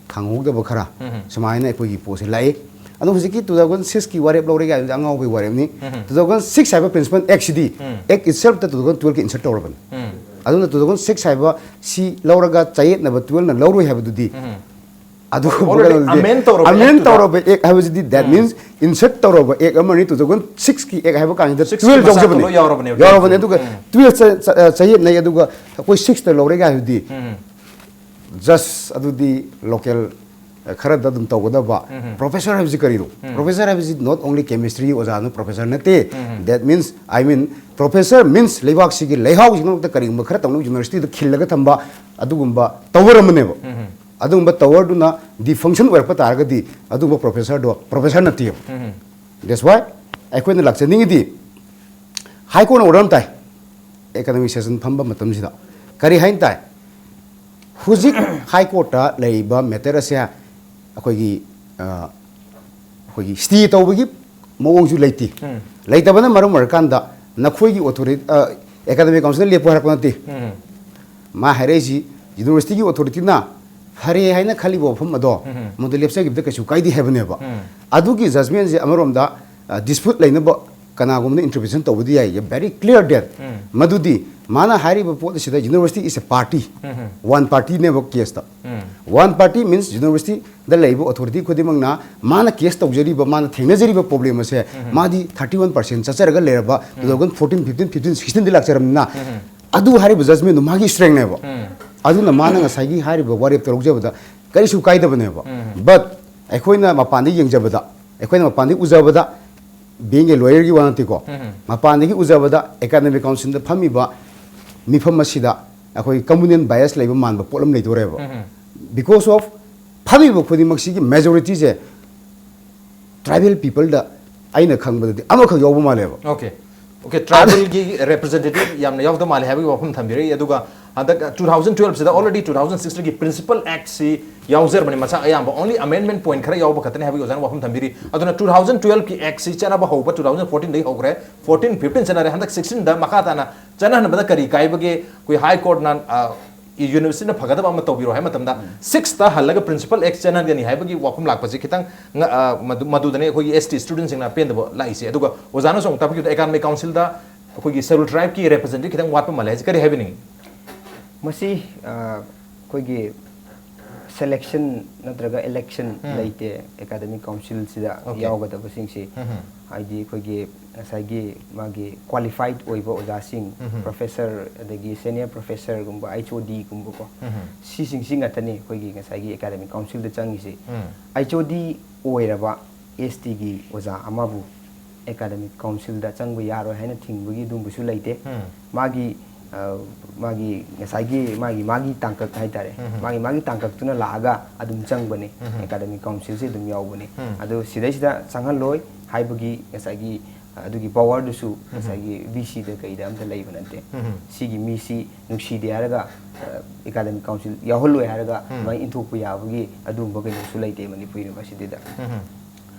ꯈꯪꯍꯧꯗꯕ ꯈꯔ, ꯎꯝ꯫ ꯁꯨꯃꯥꯏꯅ ꯑꯩꯈꯣꯏꯒꯤ ꯄꯣꯠꯁꯦ ꯂꯥꯛꯏ꯫ ꯑꯗꯣ ꯍꯧꯖꯤꯛꯀꯤ two thousand six ꯀꯤ ꯋꯥꯔꯦꯞ ꯂꯧꯔꯦ ꯀꯥꯏꯗꯨꯗꯤ ꯑꯉꯥꯎꯕꯒꯤ ꯋꯥꯔꯦꯞꯅꯤ꯫ Two thousand six ꯍꯥꯏꯕ principle act ꯁꯤꯗꯤ act itself ꯇ two thousand twelve ꯀꯤ insert ꯇꯧꯔꯕꯅꯤ꯫ ꯑꯗꯨꯅ two thousand six ꯍꯥꯏꯕ ꯁꯤ ꯂꯧꯔꯒ ꯆꯌꯦꯠꯅꯕ twelve ꯅ ꯂꯧꯔꯣꯏ ꯍꯥꯏꯕꯗꯨꯗꯤ ꯑꯗꯨꯒꯨꯝꯕ Already ꯀꯩꯅꯣꯗꯨꯗꯤ amend ꯇꯧꯔꯕ amend act ꯇꯨꯗ꯫ ꯇꯧꯔꯕ act ꯍꯥꯏꯕꯁꯤꯗꯤ, that means insert ꯇꯧꯔꯕ act ꯑꯃꯅꯤ, two thousand six ꯀꯤ act ꯍꯥꯏꯕ ꯀꯥꯟꯁꯤꯗ Six ꯀꯤ twelve ꯃꯆꯥꯛꯇ ꯌꯥꯎꯖꯕꯅꯦ꯫ ꯂꯣꯏ ꯌꯥꯎꯔꯕꯅꯦꯕ꯫ ꯌꯥꯎꯔꯕꯅꯦ꯫ ꯑꯗꯨꯒ twelve ꯆ-, ꯆ-, ꯆꯌꯦꯠꯅꯩ, ꯑꯗꯨꯒ ꯑꯩꯈꯣꯏ six ꯇ ꯂꯧꯔꯦ ꯀꯥꯏ ꯍꯥꯏꯕꯗꯤ just ꯑꯗꯨꯗꯤ local, ꯑ, ꯈꯔꯗ ꯑꯗꯨꯝ ꯇꯧꯒꯗꯕ꯫ Professor ꯍꯥꯏꯕꯁꯤ ꯀꯔꯤꯅꯣ? Professor ꯍꯥꯏꯕꯁꯤ not only chemistry ꯑꯣꯖꯥꯅ professor ꯅꯠꯇꯦ꯫ That means, I mean, professor means ꯂꯩꯕꯥꯛꯁꯤꯒꯤ ꯂꯩꯍꯥꯎꯁꯤꯡꯃꯛꯇ ꯀꯔꯤꯒꯨꯝꯕ ꯈꯔ ꯇꯧꯅꯕ university ꯗ ꯈꯤꯜꯂꯒ ꯊꯝꯕ ꯑꯗꯨꯒꯨꯝꯕ tower ꯑꯃꯅꯦꯕ꯫ ꯑꯗꯨꯒꯨꯝꯕ tower ꯗꯨꯅ defunction ꯑꯣꯏꯔꯛꯄ ꯇꯥꯔꯒꯗꯤ ꯑꯗꯨꯒꯨꯝꯕ professor ꯗꯣ professor ꯅꯠꯇꯦꯕ꯫ That's why ꯑꯩꯈꯣꯏꯅ ꯂꯥꯛꯆꯅꯤꯡꯉꯤꯗꯤ High Court ꯅ order ꯑꯃ ꯇꯥꯏ, academic session ꯐꯝꯕ ꯃꯇꯝꯁꯤꯗ꯫ ꯀꯔꯤ ꯍꯥꯏꯅ ꯇꯥꯏ? ꯍꯧꯖꯤꯛ High Court ꯇ ꯂꯩꯔꯤꯕ matter ꯑꯁꯦ ꯑꯩꯈꯣꯏꯒꯤ, ꯑ, ꯑꯩꯈꯣꯏꯒꯤ stay ꯇꯧꯕꯒꯤ ꯃꯑꯣꯡꯁꯨ ꯂꯩꯇꯦ꯫ ꯂꯩꯇꯕꯅ ꯃꯔꯝ ꯑꯣꯏꯔꯀꯥꯟꯗ ꯅꯈꯣꯏꯒꯤ authority, ꯑ, academic council ꯅ ꯂꯦꯞꯄꯨ ꯍꯥꯏꯔꯛꯄ ꯅꯠꯇꯦ꯫ ꯃꯥ ꯍꯥꯏꯔꯛꯏꯁꯤ university ꯒꯤ authority ꯅ ꯐꯔꯦ ꯍꯥꯏꯅ ꯈꯜꯂꯤꯕ ꯋꯥꯐꯝ ꯑꯗꯣ ꯃꯗꯨ ꯂꯦꯞꯆꯈꯤꯕꯗ ꯀꯩꯁꯨ ꯀꯥꯏꯗꯦ ꯍꯥꯏꯕꯅꯦꯕ꯫ ꯑꯗꯨꯒꯤ judgment ꯁꯦ ꯑꯃꯔꯣꯝꯗ, ꯑ, dispute ꯂꯩꯅꯕ ꯀꯅꯥꯒꯨꯝꯕꯅ intervention ꯇꯧꯕꯗꯤ ꯌꯥꯏ, very clear that ꯃꯗꯨꯗꯤ ꯃꯥꯅ ꯍꯥꯏꯔꯤꯕ ꯄꯣꯠ ꯑꯁꯤꯗ university is a party, one party ꯅꯦꯕ case ꯇ꯫ One party means university ꯗ ꯂꯩꯔꯤꯕ authority ꯈꯨꯗꯤꯡꯃꯛꯅ ꯃꯥꯅ case ꯇꯧꯖꯔꯤꯕ, ꯃꯥꯅ ꯊꯦꯡꯅꯖꯔꯤꯕ problem ꯑꯁꯦ ꯃꯥꯗꯤ thirty one percent ꯆꯠꯆꯔꯒ ꯂꯩꯔꯕ two thousand fourteen, fifteen, fifteen, sixteen ꯗ ꯂꯥꯛꯆꯔꯕꯅꯤꯅ ꯑꯗꯨ ꯍꯥꯏꯔꯤꯕ judgment ꯗꯨ ꯃꯥꯒꯤ strength ꯅꯦꯕ꯫ ꯑꯗꯨꯅ ꯃꯥꯅ ꯉꯁꯥꯏꯒꯤ ꯍꯥꯏꯔꯤꯕ ꯋꯥꯔꯦꯞꯇ ꯂꯧꯖꯕꯗ ꯀꯔꯤꯁꯨ ꯀꯥꯏꯗꯕꯅꯦꯕ꯫ But ꯑꯩꯈꯣꯏꯅ ꯃꯄꯥꯟꯗ ꯌꯦꯡꯖꯕꯗ, ꯑꯩꯈꯣꯏꯅ ꯃꯄꯥꯟꯗꯒꯤ ꯎꯖꯕꯗ, being a lawyer ꯒꯤ ꯋꯥ ꯅꯠꯇꯦꯀꯣ, ꯃꯄꯥꯟꯗꯒꯤ ꯎꯖꯕꯗ academic council ꯗ ꯐꯝꯃꯤꯕ ꯃꯤꯐꯝ ꯑꯁꯤꯗ ꯑꯩꯈꯣꯏ communal bias ꯂꯩꯕ ꯃꯥꯟꯕ ꯄꯣꯠ ꯑꯃ ꯂꯩꯗꯣꯔꯦꯕ꯫ Because of ꯐꯝꯃꯤꯕ ꯈꯨꯗꯤꯡꯃꯛꯁꯤꯒꯤ majority say tribal people ꯗ ꯑꯩꯅ ꯈꯪꯕꯗꯗꯤ ꯑꯃꯈꯛ ꯌꯥꯎꯕ ꯃꯥꯜꯂꯦꯕ꯫ Okay, okay, tribal ꯒꯤ representative ꯌꯥꯝꯅ ꯌꯥꯎꯗ ꯃꯥꯜꯂꯦ ꯍꯥꯏꯕꯒꯤ ꯋꯥꯐꯝ ꯊꯝꯕꯤꯔꯛꯏ꯫ ꯑꯗꯨꯒ ꯍꯟꯗꯛ two thousand twelve ꯁꯤꯗ already two thousand six ꯒꯤ principle act ꯁꯤ ꯌꯥꯎꯖꯔꯕꯅꯤ, ꯃꯆꯥꯛ ꯑꯌꯥꯝꯕ only amendment point ꯈꯔ ꯌꯥꯎꯕ ꯈꯛꯇꯅꯤ ꯍꯥꯏꯕꯒꯤ ꯑꯣꯖꯥꯅ ꯋꯥꯐꯝ ꯊꯝꯕꯤꯔꯤ꯫ ꯑꯗꯨꯅ two thousand twelve ꯀꯤ act ꯁꯤ ꯆꯠꯅꯕ ꯍꯧꯕ two thousand fourteen ꯗꯒꯤ ꯍꯧꯈ꯭ꯔꯦ, fourteen, fifteen ꯆꯠꯅꯔꯦ, ꯍꯟꯗꯛ sixteen ꯗ ꯃꯈꯥ ꯇꯥꯅ ꯆꯠꯅꯍꯟꯕꯗ ꯀꯔꯤ ꯀꯥꯏꯕꯒꯦ? ꯑꯩꯈꯣꯏ High Court ꯅ, ꯑ, ꯌꯨꯅꯤꯚꯔꯁꯤꯇꯤꯅ ꯐꯒꯗꯕ ꯑꯃ ꯇꯧꯕꯤꯔꯣ ꯍꯥꯏꯕ ꯃꯇꯝꯗ ꯁꯤꯛꯁꯇ ꯍꯜꯂꯒ ꯄ꯭ꯔꯤꯟꯁꯤꯄꯜ ꯑꯦꯛꯁ ꯆꯦꯟꯍꯟꯒꯅꯤ ꯍꯥꯏꯕꯒꯤ ꯋꯥꯐꯝ ꯂꯥꯛꯄꯁꯤ ꯈꯤꯇꯪ ꯉ- ꯑ, ꯃꯗꯨ- ꯃꯗꯨꯗꯅꯤ ꯑꯩꯈꯣꯏꯒꯤ ꯑꯦꯁ ꯇꯤ ꯁ꯭ꯇꯨꯗꯦꯟꯁꯤꯡꯅ ꯑꯄꯦꯟꯗꯕ ꯂꯥꯛꯏꯁꯦ꯫ ꯑꯗꯨꯒ ꯑꯣꯖꯥꯅꯁꯨ ꯑꯃꯨꯛ ꯇꯥꯛꯄꯤꯈꯤꯕꯗ ꯑꯦꯀꯥꯗꯃꯤꯛ ꯀꯥꯎꯟꯁꯤꯜꯗ ꯑꯩꯈꯣꯏꯒꯤ ꯁꯦꯗꯨꯜ ꯇ꯭ꯔꯥꯏꯕꯀꯤ ꯔꯦꯄ꯭ꯔꯖꯦꯟꯇꯦꯇꯤꯚ ꯈꯤꯇꯪ ꯋꯥꯠꯄ ꯃꯥꯜꯂꯦ ꯍꯥꯏꯁꯦ ꯀꯔꯤ ꯍꯥꯏꯕꯤꯅꯤꯡꯉꯤ? ꯃꯁꯤ ꯑ, ꯑꯩꯈꯣꯏꯒꯤ ꯁꯦꯂꯦꯛꯁꯟ ꯅꯠꯇ꯭ꯔꯒ ꯏꯂꯦꯛꯁꯟ ꯎꯝ. ꯂꯩꯇꯦ ꯑꯦꯀꯥꯗꯃꯤꯛ ꯀꯥꯎꯟꯁꯤꯜꯁꯤꯗ Okay. ꯌꯥꯎꯒꯗꯕꯁꯤꯡꯁꯤ꯫ ꯎꯝ. ꯍꯥꯏꯗꯤ ꯑꯩꯈꯣꯏꯒꯤ ꯉꯁꯥꯏꯒꯤ ꯃꯥꯒꯤ ꯀ꯭ꯋꯥꯂꯤꯐꯥꯏꯠ ꯑꯣꯏꯕ ꯑꯣꯖꯥꯁꯤꯡ, ꯎꯝ. ꯄ꯭ꯔꯣꯐꯦꯁꯔ ꯑꯗꯒꯤ ꯁꯦꯅꯤꯌꯔ ꯄ꯭ꯔꯣꯐꯦꯁꯔꯒꯨꯝꯕ, ꯑꯩꯆ ꯑꯣ ꯗꯤꯒꯨꯝꯕꯀꯣ, ꯎꯝ. ꯁꯤꯁꯤꯡꯁꯤ ꯉꯥꯛꯇꯅꯤ ꯑꯩꯈꯣꯏꯒꯤ ꯉꯁꯥꯏꯒꯤ ꯑꯦꯀꯥꯗꯃꯤꯛ ꯀꯥꯎꯟꯁꯤꯜꯗ ꯆꯪꯉꯤꯁꯤ꯫ ꯎꯝ. ꯑꯩꯆ ꯑꯣ ꯗꯤ ꯑꯣꯏꯔꯕ ꯑꯦꯁ ꯇꯤꯒꯤ ꯑꯣꯖꯥ ꯑꯃꯕꯨ ꯑꯦꯀꯥꯗꯃꯤꯛ ꯀꯥꯎꯟꯁꯤꯜꯗ ꯆꯪꯕ ꯌꯥꯔꯣꯏ ꯍꯥꯏꯅ ꯊꯤꯡꯕꯒꯤ ꯑꯗꯨꯝꯕꯁꯨ ꯂꯩꯇꯦ꯫ ꯎꯝ. ꯃꯥꯒꯤ ꯑ, ꯃꯥꯒꯤ ꯉꯁꯥꯏꯒꯤ ꯃꯥꯒꯤ ꯃꯥꯒꯤ ꯇꯥꯡꯀꯛ ꯍꯥꯏꯇꯥꯔꯦ, ꯎꯝ. ꯃꯥꯒꯤ ꯃꯥꯒꯤ ꯇꯥꯡꯀꯛꯇꯨꯅ ꯂꯥꯛꯑꯒ ꯑꯗꯨꯝ ꯆꯪꯕꯅꯤ꯫ ꯎꯝ. ꯑꯦꯀꯥꯗꯃꯤꯛ ꯀꯥꯎꯟꯁꯤꯜꯁꯤ ꯑꯗꯨꯝ ꯌꯥꯎꯕꯅꯤ꯫ ꯎꯝ. ꯑꯗꯨ ꯁꯤꯗꯩꯁꯤꯗ ꯆꯪꯍꯜꯂꯣꯏ ꯍꯥꯏꯕꯒꯤ ꯉꯁꯥꯏꯒꯤ ꯑ, ꯑꯗꯨꯒꯤ ꯄꯋꯥꯔꯗꯨꯁꯨ ꯉꯁꯥꯏꯒꯤ ꯚꯤ ꯁꯤꯗ ꯀꯩꯗ ꯑꯝꯇ ꯂꯩꯕ ꯅꯠꯇꯦ꯫ ꯎꯝ. ꯁꯤꯒꯤ ꯃꯤꯁꯤ ꯅꯨꯡꯁꯤꯗꯦ ꯍꯥꯏꯔꯒ ꯑ, ꯑꯦꯀꯥꯗꯃꯤꯛ ꯀꯥꯎꯟꯁꯤꯜ ꯌꯥꯎꯍꯜꯂꯣꯏ ꯍꯥꯏꯔꯒ ꯎꯝ. ꯑꯗꯨꯃꯥꯏꯅ ꯏꯟꯊꯣꯛꯄ ꯌꯥꯕꯒꯤ ꯑꯗꯨꯒꯨꯝꯕ ꯀꯩꯅꯣꯁꯨ ꯂꯩꯇꯦ ꯃꯅꯤꯄꯨꯔ ꯌꯨꯅꯤꯚꯔꯁꯤꯇꯤꯗ꯫ ꯎꯝ.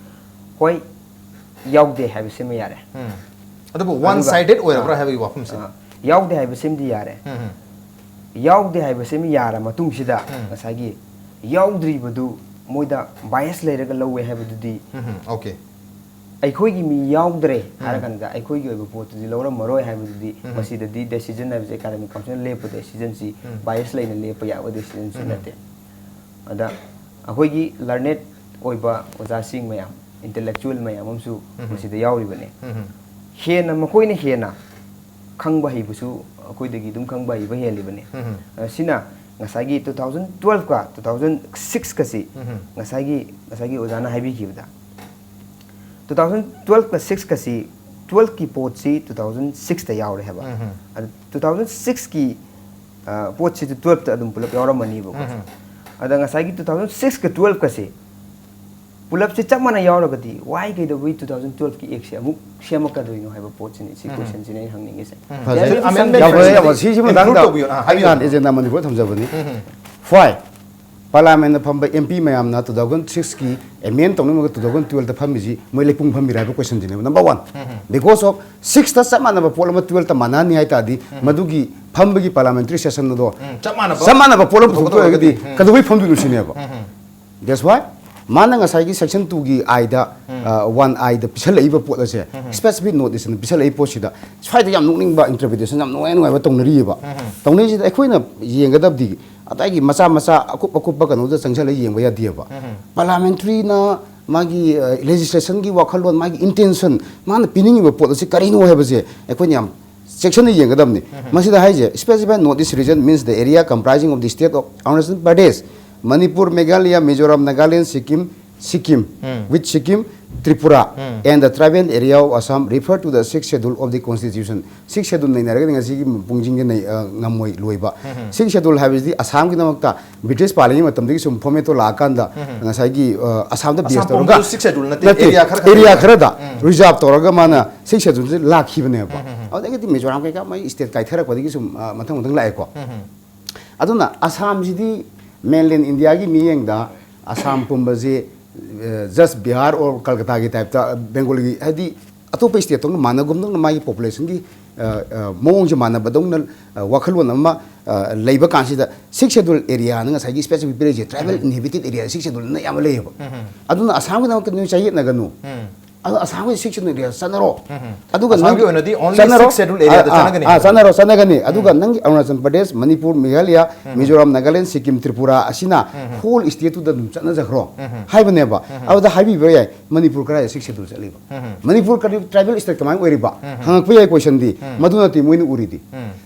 ꯍꯣꯏ, ꯌꯥꯎꯗꯦ ꯍꯥꯏꯕꯁꯤꯃ ꯌꯥꯔꯦ꯫ ꯎꯝ. ꯑꯗꯨꯕꯨ ꯋꯥꯟ ꯑꯗꯨꯒ- ꯁꯥꯏꯗꯦꯠ ꯑꯣꯏꯔꯕ꯭ꯔꯥ ꯑꯥ. ꯍꯥꯏꯕꯒꯤ ꯋꯥꯐꯝꯁꯦ? ꯑꯥ, ꯌꯥꯎꯗꯦ ꯍꯥꯏꯕꯁꯤꯃꯗꯤ ꯌꯥꯔꯦ꯫ ꯎꯝ. ꯌꯥꯎꯗꯦ ꯍꯥꯏꯕꯁꯤꯃ ꯌꯥꯔ ꯃꯇꯨꯡꯁꯤꯗ ꯎꯝ. ꯉꯁꯥꯏꯒꯤ ꯌꯥꯎꯗ꯭ꯔꯤꯕꯗꯨ ꯃꯣꯏꯗ ꯕꯥꯏꯁ ꯂꯩꯔꯒ ꯂꯧꯋꯦ ꯍꯥꯏꯕꯗꯨꯗꯤ ꯎꯝ. ꯑꯣꯀꯦ. ꯑꯩꯈꯣꯏꯒꯤ ꯃꯤ ꯌꯥꯎꯗ꯭ꯔꯦ ꯎꯝ. ꯍꯥꯏꯔꯀꯥꯟꯗ ꯑꯩꯈꯣꯏꯒꯤ ꯑꯣꯏꯕ ꯄꯣꯠꯇꯨꯗꯤ ꯂꯧꯔꯝꯃꯔꯣꯏ ꯍꯥꯏꯕꯗꯨꯗꯤ ꯎꯝ. ꯃꯁꯤꯗꯗꯤ ꯗꯦꯁꯤꯖꯟ ꯍꯥꯏꯕꯁꯦ ꯑꯦꯀꯥꯗꯃꯤꯛ ꯀꯥꯎꯟꯁꯤꯜꯅ ꯂꯦꯞꯄ ꯗꯦꯁꯤꯖꯟꯁꯤ ꯎꯝ. ꯕꯥꯏꯁ ꯂꯩꯅ ꯂꯦꯞꯄ ꯌꯥꯕ ꯗꯦꯁꯤꯖꯟꯁꯤ ꯎꯝ. ꯅꯠꯇꯦ꯫ ꯑꯗ ꯑꯩꯈꯣꯏꯒꯤ ꯂꯔꯅꯦꯠ ꯑꯣꯏꯕ ꯑꯣꯖꯥꯁꯤꯡ ꯃꯌꯥꯝ, ꯏꯟꯇꯦꯂꯦꯛꯆꯨꯋꯦꯜ ꯃꯌꯥꯝ ꯑꯃꯁꯨ ꯎꯝ. ꯃꯁꯤꯗ ꯌꯥꯎꯔꯤꯕꯅꯤ꯫ ꯎꯝ. ꯍꯦꯟꯅ ꯃꯈꯣꯏꯅ ꯍꯦꯟꯅ ꯈꯪꯕ ꯍꯩꯕꯁꯨ ꯑꯩꯈꯣꯏꯗꯒꯤ ꯑꯗꯨꯝ ꯈꯪꯕ ꯍꯩꯕ ꯍꯦꯜꯂꯤꯕꯅꯤ꯫ ꯎꯝ. ꯑ, ꯁꯤꯅ ꯉꯁꯥꯏꯒꯤ ꯇꯨ ꯊꯥꯎꯖꯟ ꯇꯨꯋꯦꯜꯐꯀ ꯇꯨ ꯊꯥꯎꯖꯟ ꯁꯤꯛꯁꯀꯁꯤ ꯎꯝ. ꯉꯁꯥꯏꯒꯤ ꯉꯁꯥꯏꯒꯤ ꯑꯣꯖꯥꯅ ꯍꯥꯏꯕꯤꯈꯤꯕꯗ ꯇꯨ ꯊꯥꯎꯖꯟ ꯇꯨꯋꯦꯜꯐꯀ ꯁꯤꯛꯁꯀꯁꯤ, ꯇꯨꯋꯦꯜꯐꯀꯤ ꯄꯣꯠꯁꯤ ꯇꯨ ꯊꯥꯎꯖꯟ ꯁꯤꯛꯁꯇ ꯌꯥꯎꯔꯦ ꯍꯥꯏꯕ꯫ ꯎꯝ. ꯑꯗꯨ ꯇꯨ ꯊꯥꯎꯖꯟ ꯁꯤꯛꯁꯀꯤ ꯑ, ꯄꯣꯠꯁꯤꯗ ꯇꯨꯋꯦꯜꯐꯇ ꯑꯗꯨꯝ ꯄꯨꯂꯞ ꯌꯥꯎꯔꯝꯃꯅꯤꯕꯀꯣ꯫ ꯎꯝ. ꯑꯗ ꯉꯁꯥꯏꯒꯤ ꯇꯨ ꯊꯥꯎꯖꯟ ꯁꯤꯛꯁꯀ ꯇꯨꯋꯦꯜꯐꯀꯁꯦ ꯄꯨꯂꯞꯁꯦ ꯆꯞ ꯃꯥꯟꯅ ꯌꯥꯎꯔꯒꯗꯤ why ꯀꯩꯗꯧꯕꯒꯤ ꯇꯨ ꯊꯥꯎꯖꯟ ꯇꯨꯋꯦꯜꯐꯀꯤ ꯑꯦꯛꯁꯦ ꯑꯃꯨꯛ ꯁꯦꯝꯃꯛꯀꯗꯣꯏꯅꯣ ꯍꯥꯏꯕ ꯄꯣꯠꯁꯤꯅꯤ ꯁꯤ ꯎꯝ. ꯀꯣꯏꯁꯟꯁꯤꯅ ꯑꯩꯅ ꯍꯪꯅꯤꯡꯉꯤꯁꯦ꯫ ꯎꯝ. ꯐꯖꯩ꯫ ꯑꯃꯦꯟꯃꯦꯟ ꯌꯥꯝ ꯐꯖꯩ, ꯌꯥꯝ ꯈꯔ ꯐꯖꯩ꯫ ꯁꯤꯁꯤꯃ include ꯃꯇꯥꯡꯗ ꯇꯧꯕꯤꯌꯨ꯫ ꯑꯥ, ꯑꯩ ꯍꯥꯏꯕꯤꯌꯨ꯫ ꯅꯍꯥꯟ ꯑꯦꯖꯦꯟꯗꯥ ꯃꯅꯤꯄꯨꯔ ꯊꯝꯖꯕꯅꯤ꯫ ꯎꯝ. ꯐꯥꯏ꯫ ꯄꯥꯔꯂꯤꯌꯥꯃꯦꯟꯗ ꯐꯝꯕ ꯑꯦꯝ ꯄꯤ ꯃꯌꯥꯝꯅ two thousand six ꯀꯤ ꯑꯦꯃꯦꯟ ꯇꯧꯅꯕ two thousand twelve ꯇ ꯐꯝꯃꯤꯁꯤ ꯃꯣꯏ ꯂꯩꯄꯨꯡ ꯐꯝꯃꯤꯔꯥ ꯍꯥꯏꯕ ꯀꯣꯏꯁꯟꯁꯤꯅꯦꯕ, ꯅꯝꯕꯔ ꯋꯥꯟ꯫ ꯕꯤꯀꯣꯁ ꯑꯣꯐ ꯁꯤꯛꯁꯇ ꯆꯞ ꯃꯥꯟꯅꯕ ꯄꯣꯠ ꯑꯃ twelve ꯇ ꯃꯥꯟꯅꯍꯟꯅꯤ ꯍꯥꯏ ꯇꯥꯔꯗꯤ, ꯃꯗꯨꯒꯤ ꯐꯝꯕꯒꯤ ꯄꯥꯔꯂꯤꯌꯥꯃꯦꯟꯇꯔꯤ ꯁꯦꯁꯟ ꯑꯗꯣ ꯎꯝ, ꯆꯞ ꯃꯥꯟꯅꯕ ꯆꯞ ꯃꯥꯟꯅꯕ ꯄꯣꯠ ꯑꯃ ꯄꯨꯊꯣꯛꯄ ꯄꯨꯊꯣꯛꯇꯣꯏ ꯑꯣꯏꯔꯒꯗꯤ ꯎꯝ꯫ ꯀꯩꯗꯧꯕꯩ ꯐꯝꯗꯣꯏꯅꯣ ꯁꯤꯅꯦꯕ꯫ That's why ꯃꯥꯅ ꯉꯁꯥꯏꯒꯤ section two ꯒꯤ I ꯗ, ꯑ, one I ꯗ ꯄꯤꯁꯜꯂꯛꯏꯕ ꯄꯣꯠ ꯑꯁꯦ specific notice ꯑꯅ ꯄꯤꯁꯜꯂꯛꯏꯕ ꯄꯣꯠꯁꯤꯗ ꯁ꯭ꯋꯥꯏꯗ ꯌꯥꯝ ꯅꯣꯛꯅꯤꯡꯕ interpretation ꯌꯥꯝ ꯅꯨꯡꯉꯥꯏ ꯅꯨꯡꯉꯥꯏꯕ ꯇꯧꯅꯔꯤꯑꯕ꯫ ꯇꯧꯅꯔꯤꯁꯤꯗ ꯑꯩꯈꯣꯏꯅ ꯌꯦꯡꯒꯗꯕꯗꯤ ꯑꯗꯥꯏꯒꯤ ꯃꯆꯥ ꯃꯆꯥ ꯑꯀꯨꯞ ꯑꯀꯨꯞꯄ ꯀꯩꯅꯣꯗ ꯆꯪꯁꯤꯜꯂꯒ ꯌꯦꯡꯕ ꯌꯥꯗꯦꯕ꯫ ꯄꯥꯔꯂꯤꯌꯥꯃꯦꯟꯇꯔꯤꯅ ꯃꯥꯒꯤ, ꯑ, ꯂꯦꯖꯤꯁꯂꯦꯁꯟꯒꯤ ꯋꯥꯈꯜꯂꯣꯟ, ꯃꯥꯒꯤ ꯏꯟꯇꯦꯟꯁꯟ, ꯃꯥꯅ ꯄꯤꯅꯤꯡꯉꯤꯕ ꯄꯣꯠ ꯑꯁꯤ ꯀꯔꯤꯅꯣ ꯍꯥꯏꯕꯁꯦ ꯑꯩꯈꯣꯏꯅ ꯌꯥꯝ ꯆꯦꯛꯁꯤꯟꯅ ꯌꯦꯡꯒꯗꯕꯅꯤ꯫ ꯃꯁꯤꯗ ꯍꯥꯏꯁꯦ, specified notice region means the area comprising of the state of Arunachal Pradesh, Manipur, Meghalaya, Mizoram, Nagaland, Sikkim, Sikkim, with Sikkim, Tripura, and the tribal area of Assam referred to the sixth schedule of the constitution. Sixth schedule ꯅꯩꯅꯔꯒꯗꯤ ꯉꯁꯤꯒꯤ ꯄꯨꯡꯁꯤꯡꯁꯦ ꯅꯩ-, ꯑ, ꯉꯝꯃꯣꯏ ꯂꯣꯏꯕ꯫ Sixth schedule ꯍꯥꯏꯕꯁꯤꯗꯤ ꯑꯁꯥꯝꯒꯤꯗꯃꯛꯇ British ꯄꯥꯜꯂꯤꯉꯩ ꯃꯇꯝꯗꯒꯤ ꯁꯨꯝ ꯐꯣꯔꯃꯦꯠꯇꯣ ꯂꯥꯛꯑꯀꯥꯟꯗ ꯉꯁꯥꯏꯒꯤ, ꯑ, ꯑꯁꯥꯝꯗ ꯕꯦꯁ ꯑꯁꯥꯝ ꯇꯧꯔꯒ ꯄꯨꯝꯕꯗꯨ sixth schedule ꯅꯠꯇꯦ, ꯅꯠꯇꯦ, area ꯈꯔ ꯈꯛꯇ area ꯂꯩꯕ꯫ ꯈꯔꯗ ꯔꯤꯖꯥꯔꯚ ꯇꯧꯔꯒ ꯃꯥꯅ sixth schedule ꯁꯦ ꯂꯥꯛꯈꯤꯕꯅꯦꯕ꯫ ꯑꯗꯨꯗꯒꯤꯗꯤ ꯃꯤꯖꯣꯔꯥꯝ ꯀꯩꯀꯥ ꯃꯣꯏ state ꯀꯥꯏꯊꯔꯛꯄꯗꯒꯤ ꯁꯨꯝ, ꯑ, ꯃꯊꯪ ꯃꯊꯪ ꯂꯥꯛꯑꯦꯀꯣ꯫ ꯑꯗꯨꯅ ꯑꯁꯥꯝꯁꯤꯗꯤ mainland India ꯒꯤ ꯃꯤꯠꯌꯦꯡꯗ ꯑꯁꯥꯝ ꯄꯨꯝꯕꯁꯤ, ꯑ, just ꯕꯤꯍꯥꯔ or ꯀꯜꯀꯇꯥꯒꯤ type ꯇ ꯕꯦꯡꯒꯣꯂꯤꯒꯤ, ꯍꯥꯏꯗꯤ ꯑꯇꯣꯞꯄ state ꯇꯧꯅ ꯃꯥꯟꯅꯒꯨꯝꯗꯧꯅ ꯃꯥꯒꯤ population ꯒꯤ, ꯑ, ꯑ, ꯃꯑꯣꯡꯁꯦ ꯃꯥꯟꯅꯕꯗꯧꯅ, ꯑ, ꯋꯥꯈꯜꯂꯣꯟ ꯑꯃ, ꯑ, ꯂꯩꯕ ꯀꯥꯟꯁꯤꯗ sixth schedule area ꯅ ꯉꯁꯥꯏꯒꯤ specific ꯄꯤꯔꯛꯏꯁꯦ tribal inhabited area sixth schedule ꯅ ꯑꯌꯥꯝꯕ ꯂꯩꯌꯦꯕ꯫ ꯑꯗꯨꯅ ꯑꯁꯥꯝꯒꯤꯗꯃꯛꯇ ꯅꯣꯏ ꯆꯌꯦꯠꯅꯒꯅꯨ꯫ ꯑꯗꯣ ꯑꯁꯥꯝꯒꯤ sixth schedule area ꯆꯠꯅꯔꯣ꯫ ꯑꯗꯨꯒ ꯑꯁꯥꯝꯒꯤ ꯅꯪ ꯑꯣꯏꯅꯗꯤ only ꯆꯠꯅꯔꯣ꯫ sixth schedule area ꯗ ꯑꯥ, ꯑꯥ, ꯆꯠꯅꯒꯅꯤ ꯑꯥ, ꯍꯥꯏꯕ꯫ ꯆꯠꯅꯔꯣ, ꯆꯠꯅꯒꯅꯤ꯫ ꯑꯗꯨꯒ ꯅꯪꯒꯤ ꯑꯔꯨꯅꯥꯆꯜ ꯄ꯭ꯔꯗꯦꯁ, ꯃꯅꯤꯄꯨꯔ, ꯃꯦꯘꯥꯂꯌꯥ, ꯃꯤꯖꯣꯔꯥꯝ, ꯅꯥꯒꯥꯂꯦꯟ, ꯁꯤꯛꯀꯤꯝ, ꯇ꯭ꯔꯤꯄꯨꯔꯥ ꯑꯁꯤꯅ whole state ꯇꯨꯗ ꯑꯗꯨꯝ ꯆꯠꯅꯖꯈ꯭ꯔꯣ ꯍꯥꯏꯕꯅꯦꯕ꯫ ꯑꯗꯨꯗ ꯍꯥꯏꯕꯤꯕ ꯌꯥꯏ, ꯃꯅꯤꯄꯨꯔ ꯀꯗꯥꯏꯗ sixth schedule ꯆꯠꯂꯤꯕ? ꯃꯅꯤꯄꯨꯔ ꯀꯔꯤ tribal state ꯀꯃꯥꯏꯅ ꯑꯣꯏꯔꯤꯕ? ꯍꯪꯉꯛꯄ ꯌꯥꯏ question ꯗꯤ꯫ ꯃꯗꯨ ꯅꯠꯇꯦ ꯃꯣꯏꯅ ꯎꯔꯤꯗꯤ꯫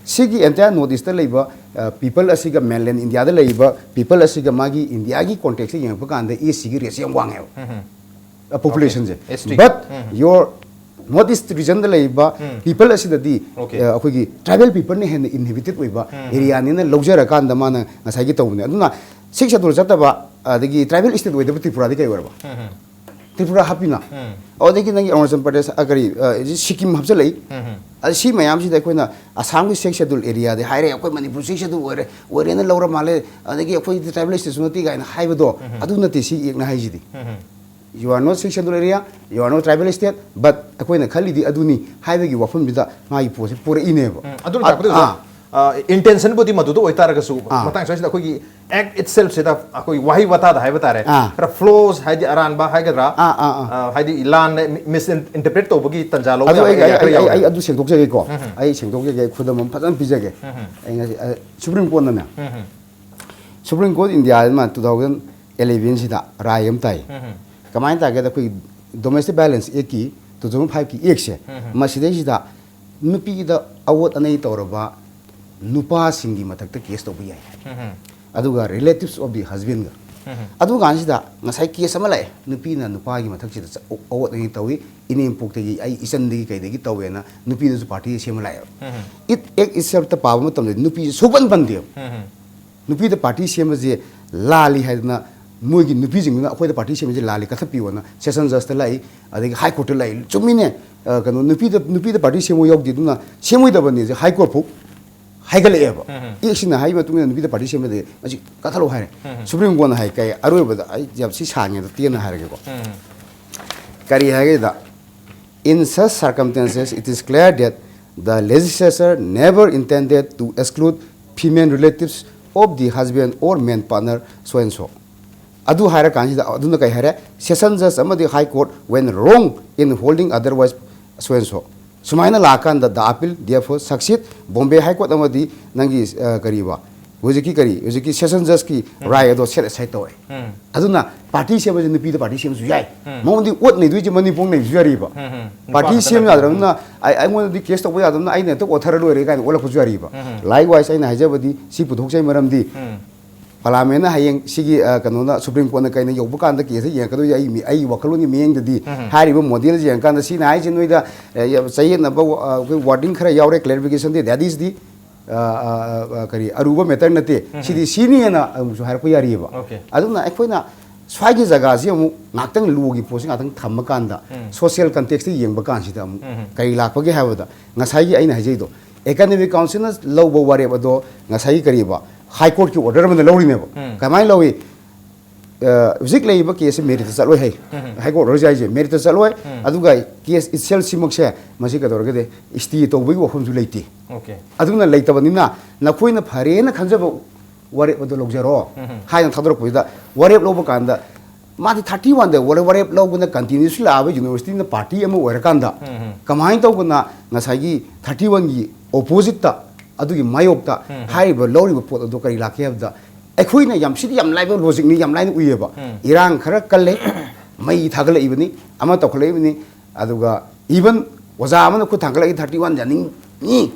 ꯁꯤꯒꯤ entire North East ꯇ ꯂꯩꯕ, ꯑ, people ꯑꯁꯤꯒ mainland India ꯗ ꯂꯩꯔꯤꯕ people ꯑꯁꯤꯒ ꯃꯥꯒꯤ India ꯒꯤ context ꯇ ꯌꯦꯡꯉꯛꯄ ꯀꯥꯟꯗ East ꯁꯤꯒꯤ ratio ꯌꯥꯝ ꯋꯥꯡꯉꯦꯕ꯫ ꯑ, population say. S T. But your North East region ꯗ ꯂꯩꯔꯤꯕ people ꯑꯁꯤꯗꯗꯤ, Okay. ꯑ, ꯑꯩꯈꯣꯏꯒꯤ tribal people ꯅ ꯍꯦꯟꯅ inhabited ꯑꯣꯏꯕ area ꯅꯤꯅ ꯂꯧꯖꯔꯀꯥꯟꯗ ꯃꯥꯅ ꯉꯁꯥꯏꯒꯤ ꯇꯧꯕꯅꯦ꯫ ꯑꯗꯨꯅ sixth schedule ꯆꯠꯇꯕ, ꯑꯗꯒꯤ tribal state ꯑꯣꯏꯗꯕ ꯇ꯭ꯔꯤꯄꯨꯔꯥꯗꯤ ꯀꯩ ꯑꯣꯏꯔꯕ? ꯇ꯭ꯔꯤꯄꯨꯔꯥ ꯍꯥꯞꯄꯤꯅ꯫ ꯑꯗꯒꯤ ꯅꯪꯒꯤ ꯑꯔꯨꯅꯥꯆꯜ ꯄ꯭ꯔꯗꯦꯁ, ꯑ, ꯀꯔꯤ, ꯑ, ꯁꯤꯛꯀꯤꯝ ꯍꯥꯞꯆꯤꯜꯂꯛꯏ꯫ ꯑꯗ ꯁꯤ ꯃꯌꯥꯝꯁꯤꯗ ꯑꯩꯈꯣꯏꯅ ꯑꯁꯥꯝꯒꯤ Sixth Schedule areaꯗꯤ ꯍꯥꯏꯔꯦ, ꯑꯩꯈꯣꯏ ꯃꯅꯤꯄꯨꯔ Sixth Schedule ꯑꯣꯏꯔꯦ, ꯑꯣꯏꯔꯦꯅ ꯂꯧꯔ ꯃꯥꯜꯂꯦ, ꯑꯗꯒꯤ ꯑꯩꯈꯣꯏꯗꯤ tribal stateꯁꯨ ꯅꯠꯇꯦ ꯀꯥꯏꯅ ꯍꯥꯏꯕꯗꯣ, ꯑꯗꯨ ꯅꯠꯇꯦ ꯁꯤ Actꯅ ꯍꯥꯏꯁꯤꯗꯤ꯫ You are not Sixth Schedule area, you are not tribal state, but ꯑꯩꯈꯣꯏꯅ ꯈꯜꯂꯤꯗꯤ ꯑꯗꯨꯅꯤ ꯍꯥꯏꯕꯒꯤ ꯋꯥꯐꯝꯁꯤꯗ ꯃꯥꯒꯤ ꯄꯣꯠꯁꯦ ꯄꯨꯔꯛꯏꯅꯦꯕ꯫ ꯎꯝ, ꯑꯗꯨꯅ ꯑ-, ꯇꯥꯛꯄꯗꯤ ꯑꯣꯖꯥ, ꯑꯥ꯫ ꯑ, intentionꯕꯨꯗꯤ ꯃꯗꯨꯗ ꯑꯣꯏꯇꯥꯔꯒꯁꯨ, ꯑꯥ꯫ ꯃꯇꯥꯡ ꯆꯥꯕꯁꯤꯗ ꯑꯩꯈꯣꯏꯒꯤ Act itselfꯁꯤꯗ ꯑꯩꯈꯣꯏ ꯋꯥꯍꯩ ꯋꯥꯇꯥꯗ ꯍꯥꯏꯕ ꯇꯥꯔꯦ, ꯑꯥ꯫ ꯈꯔ flaws ꯍꯥꯏꯗꯤ ꯑꯔꯥꯟꯕ ꯍꯥꯏꯒꯗ꯭ꯔꯥ, ꯑꯥ, ꯑꯥ, ꯑꯥ꯫ ꯑ, ꯍꯥꯏꯗꯤ ꯂꯥꯟꯅ misinterpret ꯇꯧꯕꯒꯤ ꯇꯥꯟꯖꯥ ꯂꯧꯕ ꯑꯗꯨ ꯌꯥꯕ ꯑꯩ, area ꯑꯩ, ꯈꯔ ꯑꯩ, ꯑꯩ, ꯌꯥꯎꯋꯦ꯫ ꯑꯩ ꯑꯗꯨ ꯁꯦꯡꯗꯣꯛꯆꯒꯦꯀꯣ꯫ ꯎꯝ, ꯎꯝ꯫ ꯑꯩ ꯁꯦꯡꯗꯣꯛꯆꯒꯦ, ꯑꯩ ꯈꯨꯗꯝ ꯑꯃ ꯐꯖꯅ ꯄꯤꯖꯒꯦ꯫ ꯎꯝ, ꯎꯝ꯫ ꯑꯩ ꯉꯁꯤ, ꯑ, Supreme Courtꯅꯅꯦ, ꯎꯝ, ꯎꯝ꯫ Supreme Court Indiaꯗ ꯃꯥ two thousand elevenꯁꯤꯗ ꯔꯥꯏ ꯑꯃ ꯇꯥꯏ꯫ ꯎꯝ, ꯎꯝ꯫ ꯀꯃꯥꯏꯅ ꯇꯥꯒꯦꯗ, ꯑꯩꯈꯣꯏꯒꯤ Domestic Violence Actꯀꯤ, two thousand fiveꯀꯤ Actꯁꯦ, ꯎꯝ, ꯎꯝ꯫ ꯃꯁꯤꯗꯩꯁꯤꯗ ꯅꯨꯄꯤꯗ ꯑꯋꯣꯠ ꯑꯅꯩ ꯇꯧꯔꯕ ꯅꯨꯄꯥꯁꯤꯡꯒꯤ ꯃꯊꯛꯇ case ꯇꯧꯕ ꯌꯥꯏ ꯍꯥꯏ꯫ ꯎꯝ, ꯎꯝ꯫ ꯑꯗꯨꯒ relatives of the husbandꯒ꯫ ꯎꯝ, ꯎꯝ꯫ ꯑꯗꯨ ꯀꯥꯟꯁꯤꯗ ꯉꯁꯥꯏ case ꯑꯃ ꯂꯥꯛꯑꯦ, ꯅꯨꯄꯤꯅ ꯅꯨꯄꯥꯒꯤ ꯃꯊꯛꯁꯤꯗ ꯆ-, ꯑꯋꯣꯠ ꯑꯅꯩ ꯇꯧꯏ, ꯏꯅꯦꯝꯄꯣꯛꯇꯒꯤ, ꯑꯩ ꯏꯆꯟꯗꯒꯤ ꯀꯩꯗꯒꯤ ꯇꯧꯋꯦꯅ ꯅꯨꯄꯤꯗꯁꯨ party ꯁꯦꯝꯕ ꯂꯥꯛꯑꯦꯕ꯫ ꯎꯝ, ꯎꯝ꯫ It, Act itselfꯇ ꯄꯥꯕ ꯃꯇꯝꯗ ꯅꯨꯄꯤꯁꯦ ꯁꯨꯛꯄꯟ ꯄꯟꯗꯦꯕ꯫ ꯎꯝ, ꯎꯝ꯫ ꯅꯨꯄꯤꯗ party ꯁꯦꯝꯕꯁꯦ ꯂꯥꯜꯂꯤ ꯍꯥꯏꯗꯅ ꯃꯣꯏꯒꯤ ꯅꯨꯄꯤꯁꯤꯡꯗꯨꯅ ꯑꯩꯈꯣꯏꯗ party ꯁꯦꯝꯕꯁꯦ ꯂꯥꯜꯂꯤ, ꯀꯛꯊꯠꯄꯤꯌꯣꯅ Session Judgeꯇ ꯂꯥꯛꯏ, ꯑꯗꯒꯤ High Courtꯇ ꯂꯥꯛꯏ꯫ ꯆꯨꯝꯃꯤꯅꯦ, ꯑ, ꯀꯩꯅꯣ, ꯅꯨꯄꯤꯗ, ꯅꯨꯄꯤꯗ party ꯁꯦꯝꯕ ꯌꯥꯎꯗꯦ, ꯑꯗꯨꯅ ꯁꯦꯝꯃꯣꯏꯗꯕꯅꯦꯁꯦ High Court ꯐꯥꯎ ꯍꯥꯏꯒꯠꯂꯛꯑꯦꯕ꯫ ꯎꯝ, ꯎꯝ꯫ Actꯁꯤꯅ ꯍꯥꯏꯔꯤꯕ ꯃꯇꯨꯡ ꯏꯟꯅ ꯅꯨꯄꯤꯗ party ꯁꯦꯝꯕꯗꯤ ꯃꯁꯤ ꯀꯛꯊꯠꯂꯣ ꯍꯥꯏꯔꯦ꯫ ꯎꯝ, ꯎꯝ꯫ Supreme Courtꯅ ꯍꯥꯏ ꯀꯩ, ꯑꯔꯣꯏꯕꯗ ꯑꯩ ꯌꯥꯝ ꯁꯤ ꯁꯥꯡꯉꯦ, ꯑꯗ ꯇꯦꯟꯅ ꯍꯥꯏꯔꯒꯦꯀꯣ꯫ ꯎꯝ, ꯎꯝ꯫ ꯀꯔꯤ ꯍꯥꯏꯒꯦꯗ, "In such circumstances, it is clear that the legislature never intended to exclude female relatives of the husband or man partner so and so." ꯑꯗꯨ ꯍꯥꯏꯔꯀꯥꯟꯁꯤꯗ ꯑꯗꯨꯅ ꯀꯩ ꯍꯥꯏꯔꯦ? "Session Judge ꯑꯃꯗꯤ High Court went wrong in holding otherwise so and so." ꯁꯨꯃꯥꯏꯅ ꯂꯥꯛꯑꯀꯥꯟꯗ the appeal therefore succeed, Bombay High Court ꯑꯃꯗꯤ ꯅꯪꯒꯤ, ꯑ, ꯀꯔꯤꯕ, ꯍꯧꯖꯤꯛꯀꯤ ꯀꯔꯤ, ꯍꯧꯖꯤꯛꯀꯤ Session Judgeꯀꯤ ꯎꯝ꯫ ꯔꯥꯏ ꯑꯗꯣ set aside ꯇꯧꯋꯦ꯫ ꯎꯝ꯫ ꯑꯗꯨꯅ party ꯁꯦꯝꯕꯁꯦ ꯅꯨꯄꯤꯗ party ꯁꯦꯝꯕꯁꯨ ꯌꯥꯏ꯫ ꯎꯝ꯫ ꯃꯉꯣꯟꯗꯤ ꯑꯣꯠ ꯅꯩꯗꯣꯏꯁꯦ ꯃꯅꯤꯄꯨꯔ ꯅꯩꯕꯁꯨ ꯌꯥꯔꯤꯕ꯫ ꯎꯝ, ꯎꯝ꯫ ꯅꯨꯄꯥ party ꯈꯛꯇ ꯁꯦꯝ ꯅꯠꯇꯕ꯫ ꯌꯥꯗ꯭ꯔꯕꯅꯤꯅ ꯑꯩ, ꯑꯩꯉꯣꯟꯗꯗꯤ case ꯇꯧꯕ ꯌꯥꯗꯕꯅꯤꯅ ꯑꯩꯅ ꯍꯦꯛꯇ ꯑꯣꯠꯊꯔ ꯂꯣꯏꯔꯦ ꯀꯥꯏꯅ ꯑꯣꯜꯂꯛꯄꯁꯨ ꯌꯥꯔꯤꯕ꯫ ꯎꯝ, ꯎꯝ꯫ Likewise, ꯑꯩꯅ ꯍꯥꯏꯖꯕꯗꯤ ꯁꯤ ꯄꯨꯊꯣꯛꯆꯩ ꯃꯔꯝꯗꯤ ꯎꯝ꯫ Parliamentꯅ ꯍꯌꯦꯡ ꯁꯤꯒꯤ, ꯑ, ꯀꯩꯅꯣꯅ Supreme Courtꯅ ꯀꯩꯅ ꯌꯧꯕ ꯀꯥꯟꯗ case ꯌꯦꯡꯉꯛꯀꯗꯣꯏꯁꯦ ꯑꯩ ꯃꯤ-, ꯑꯩꯒꯤ ꯋꯥꯈꯜꯂꯣꯟꯒꯤ ꯃꯤꯠꯌꯦꯡꯗꯗꯤ ꯎꯝ, ꯎꯝ꯫ ꯍꯥꯏꯔꯤꯕ modelꯁꯦ ꯌꯦꯡꯉꯀꯥꯟꯗ ꯁꯤꯅ ꯍꯥꯏꯁꯦ ꯅꯣꯏꯗ, ꯑ, ꯌꯥꯝ ꯆꯌꯦꯠꯅꯕ, ꯑ, ꯑꯩꯈꯣꯏ wording ꯈꯔ ꯌꯥꯎꯔꯦ, clarificationꯗꯤ, that is the ꯑ, ꯑ, ꯑ, ꯀꯔꯤ, ꯑꯔꯨꯕ matter ꯅꯠꯇꯦ꯫ ꯎꯝ꯫ ꯁꯤꯗꯤ ꯁꯤꯅꯤꯅ ꯑꯃꯨꯛꯁꯨ ꯍꯥꯏꯔꯛꯄ ꯌꯥꯔꯤꯑꯕ꯫ Okay꯫ ꯑꯗꯨꯅ ꯑꯩꯈꯣꯏꯅ ꯁ꯭ꯋꯥꯏꯒꯤ ꯖꯒꯥꯁꯤ ꯑꯃꯨꯛ ꯉꯥꯛꯇꯪ ꯂꯣꯒꯤ ꯄꯣꯠꯁꯤ ꯉꯥꯛꯇꯪ ꯊꯝꯕ ꯀꯥꯟꯗ, ꯎꯝ꯫ ꯁꯣꯁꯤꯌꯦꯜ ꯀꯟꯇꯦꯛꯁꯇ ꯌꯦꯡꯕ ꯀꯥꯟꯁꯤꯗ ꯑꯃꯨꯛ ꯎꯝ꯫ ꯀꯔꯤ ꯂꯥꯛꯄꯒꯦ ꯍꯥꯏꯕꯗ, ꯉꯁꯥꯏꯒꯤ ꯑꯩꯅ ꯍꯥꯏꯖꯩꯗꯣ, ꯑꯦꯀꯥꯗꯦꯃꯤꯛ ꯀꯥꯎꯟꯁꯤꯜꯅ ꯂꯧꯕ ꯋꯥꯔꯦꯞ ꯑꯗꯣ ꯉꯁꯥꯏꯒꯤ ꯀꯔꯤꯕ, ꯍꯥꯏ ꯀꯣꯔꯠꯀꯤ ꯑꯣꯔꯗꯔ ꯑꯃꯗ ꯂꯧꯔꯤꯅꯦꯕ꯫ ꯎꯝ꯫ ꯀꯃꯥꯏꯅ ꯂꯧꯏ? ꯑ, ꯍꯧꯖꯤꯛ ꯂꯩꯔꯤꯕ ꯀꯦꯁꯁꯦ ꯃꯦꯔꯤꯠꯇ ꯆꯠꯂꯣꯏ ꯍꯥꯏ꯫ ꯎꯝ꯫ ꯍꯥꯏ ꯀꯣꯔꯠ ꯑꯣꯔꯗꯔꯁꯦ ꯍꯥꯏꯁꯦ ꯃꯦꯔꯤꯠꯇ ꯆꯠꯂꯣꯏ꯫ ꯎꯝ꯫ ꯑꯗꯨꯒ ꯀꯦꯁ ꯏꯠꯁꯦꯜꯁꯤꯃꯛꯁꯦ ꯃꯁꯤ ꯀꯩꯗꯧꯔꯒꯗꯤ ꯏꯁꯇꯦ ꯇꯧꯕꯒꯤ ꯋꯥꯐꯝꯁꯨ ꯂꯩꯇꯦ꯫ ꯑꯣꯀꯦ꯫ ꯑꯗꯨꯅ ꯂꯩꯇꯕꯅꯤꯅ ꯅꯈꯣꯏꯅ ꯐꯔꯦꯅ ꯈꯟꯖꯕ ꯋꯥꯔꯦꯞ ꯑꯗꯨ ꯂꯧꯖꯔꯣ ꯎꯝ꯫ ꯍꯥꯏꯅ ꯊꯥꯗꯣꯔꯛꯄꯁꯤꯗ, ꯋꯥꯔꯦꯞ ꯂꯧꯕ ꯀꯥꯟꯗ ꯃꯥꯗꯤ ꯊꯥꯔꯇꯤ ꯋꯥꯟꯗ ꯋꯥꯔꯦꯞ ꯂꯧꯕꯅ ꯀꯟꯇꯤꯅ꯭ꯌꯨꯁꯂꯤ ꯂꯥꯛꯑꯕ ꯌꯨꯅꯤꯚꯔꯁꯤꯇꯤꯅ ꯄꯥꯔꯇꯤ ꯑꯃ ꯑꯣꯏꯔꯀꯥꯟꯗ, ꯎꯝ꯫ ꯀꯃꯥꯏꯅ ꯇꯧꯕꯅ ꯉꯁꯥꯏꯒꯤ ꯊꯥꯔꯇꯤ ꯋꯥꯟꯒꯤ ꯑꯣꯄꯣꯖꯤꯠꯇ, ꯑꯗꯨꯒꯤ ꯃꯥꯌꯣꯛꯇ ꯎꯝ꯫ ꯍꯥꯏꯔꯤꯕ ꯂꯧꯔꯤꯕ ꯄꯣꯠ ꯑꯗꯣ ꯀꯔꯤ ꯂꯥꯛꯀꯦ ꯍꯥꯏꯕꯗ, ꯑꯩꯈꯣꯏꯅ ꯌꯥꯝ, ꯁꯤꯗꯤ ꯌꯥꯝ ꯂꯥꯏꯕ ꯂꯣꯖꯤꯛꯅꯤ, ꯌꯥꯝ ꯂꯥꯏꯅ ꯎꯏꯌꯦꯕ꯫ ꯎꯝ꯫ ꯏꯔꯥꯡ ꯈꯔ ꯀꯜꯂꯦ, ꯃꯩ ꯊꯥꯒꯠꯂꯛꯏꯕꯅꯤ, ꯑꯃ ꯇꯧꯈꯠꯂꯛꯏꯕꯅꯤ, ꯑꯗꯨꯒ even ꯑꯣꯖꯥ ꯑꯃꯅ ꯈꯨꯠ ꯊꯥꯡꯒꯠꯂꯛꯏ, "ꯊꯥꯔꯇꯤ ꯋꯥꯟ ꯌꯥꯅꯤꯡꯉꯤ,